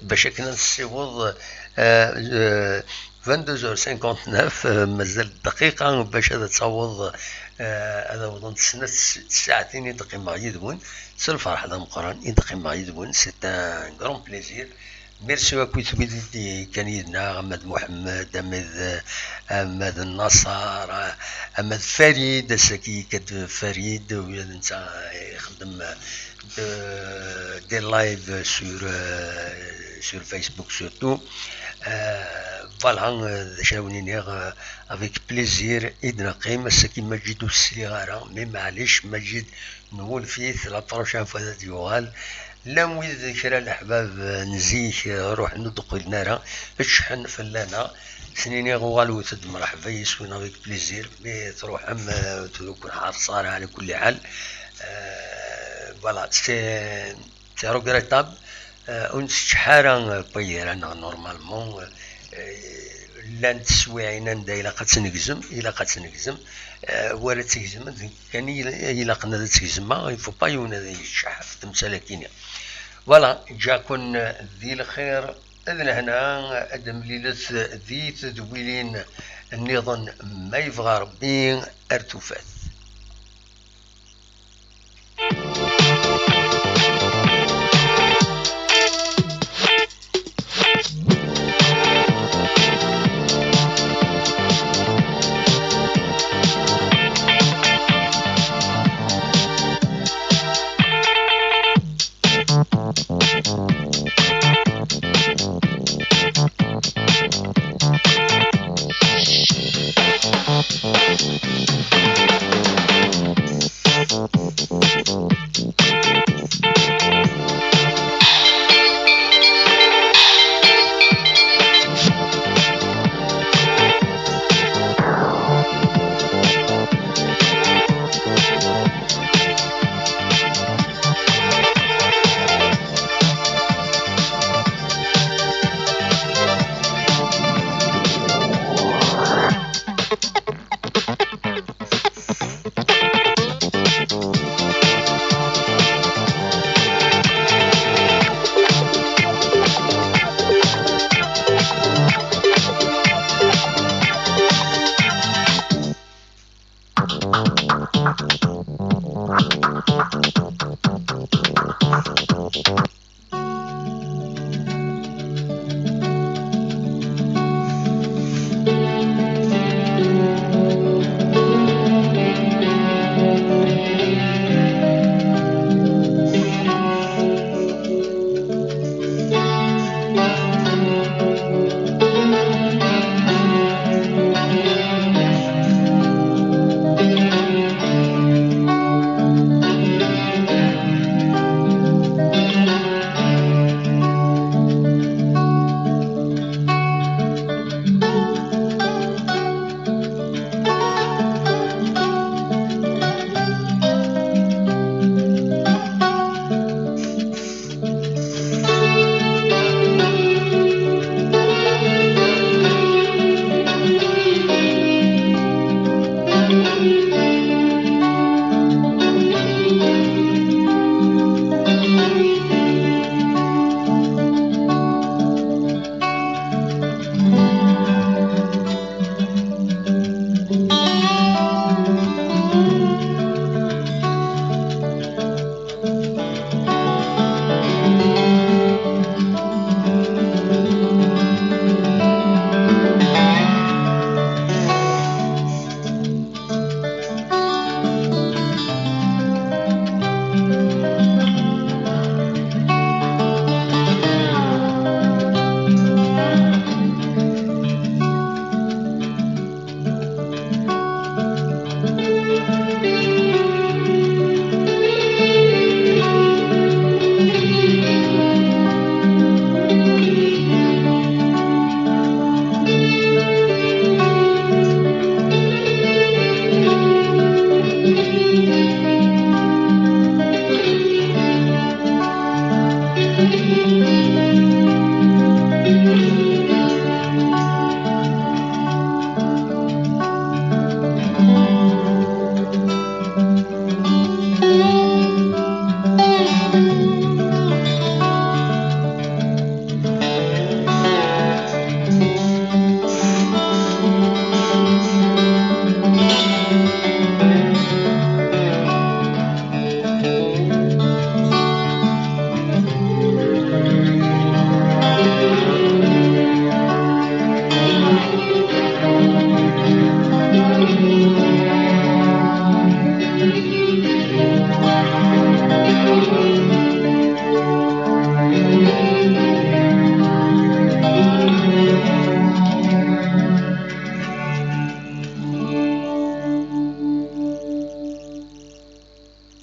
bac akken ad nessiweḍ, euh, euh, vingt-deux heures cinquante-neuf, euh, mazal dqiqa bac ad taweḍ, euh, ad awḍent snat tsaɛtin i d-qqimeɣ yid-wen. S lferḥ d ameqqran i d-qqimeɣ yid-wen. C'est un grand plaisir. Merci akkit wid i d-yekkan yid-neɣ, ama d Muḥemmed, ama d, ama d Naṣer, ama d Farid, ass-agi yekka-d Farid, u netta ixeddem de, des lives sur, euh, sur Facebook surtout. Euh, voilà, euh, d acu ara wen-iniɣ, euh, avec plaisir i d-neqqim. Ass-agi Maǧid ur t-sliɣ ara, mais maɛlic, Maǧid nwulef-it, la prochaine fois ad yuɣal. Llan wid kra leḥbab, euh, n zik, euh, ruḥen ur d-qqilen ara, ččḥen fell-aneɣ. Sen-iniɣ uɣalet-d, mreḥba yes-wen, avec plaisir, mais truḥem, euh, ur ken-ḥerṣeɣ ara, ɛla kulli ḥal. Euh, voilà, c'est, c'est regrettable. Euh, ur netteččeḥ ara, euh, payir-a-nneɣ normalement, euh, euh, Llant teswiɛin anda ilaq ad tt-negzem, ilaq ad tt-negzem, eh, wala ad tt-gezmen, d kan il-, ilaqen ad tt-gezmeɣ, il faut pas yiwen ad yecceḥ ɣef temsal-agi-nni. Voilà, ǧǧaken di lxir d lehna, ad d-mlilet di tedwilin nniḍen ma yebɣa Rebbi ar tufat.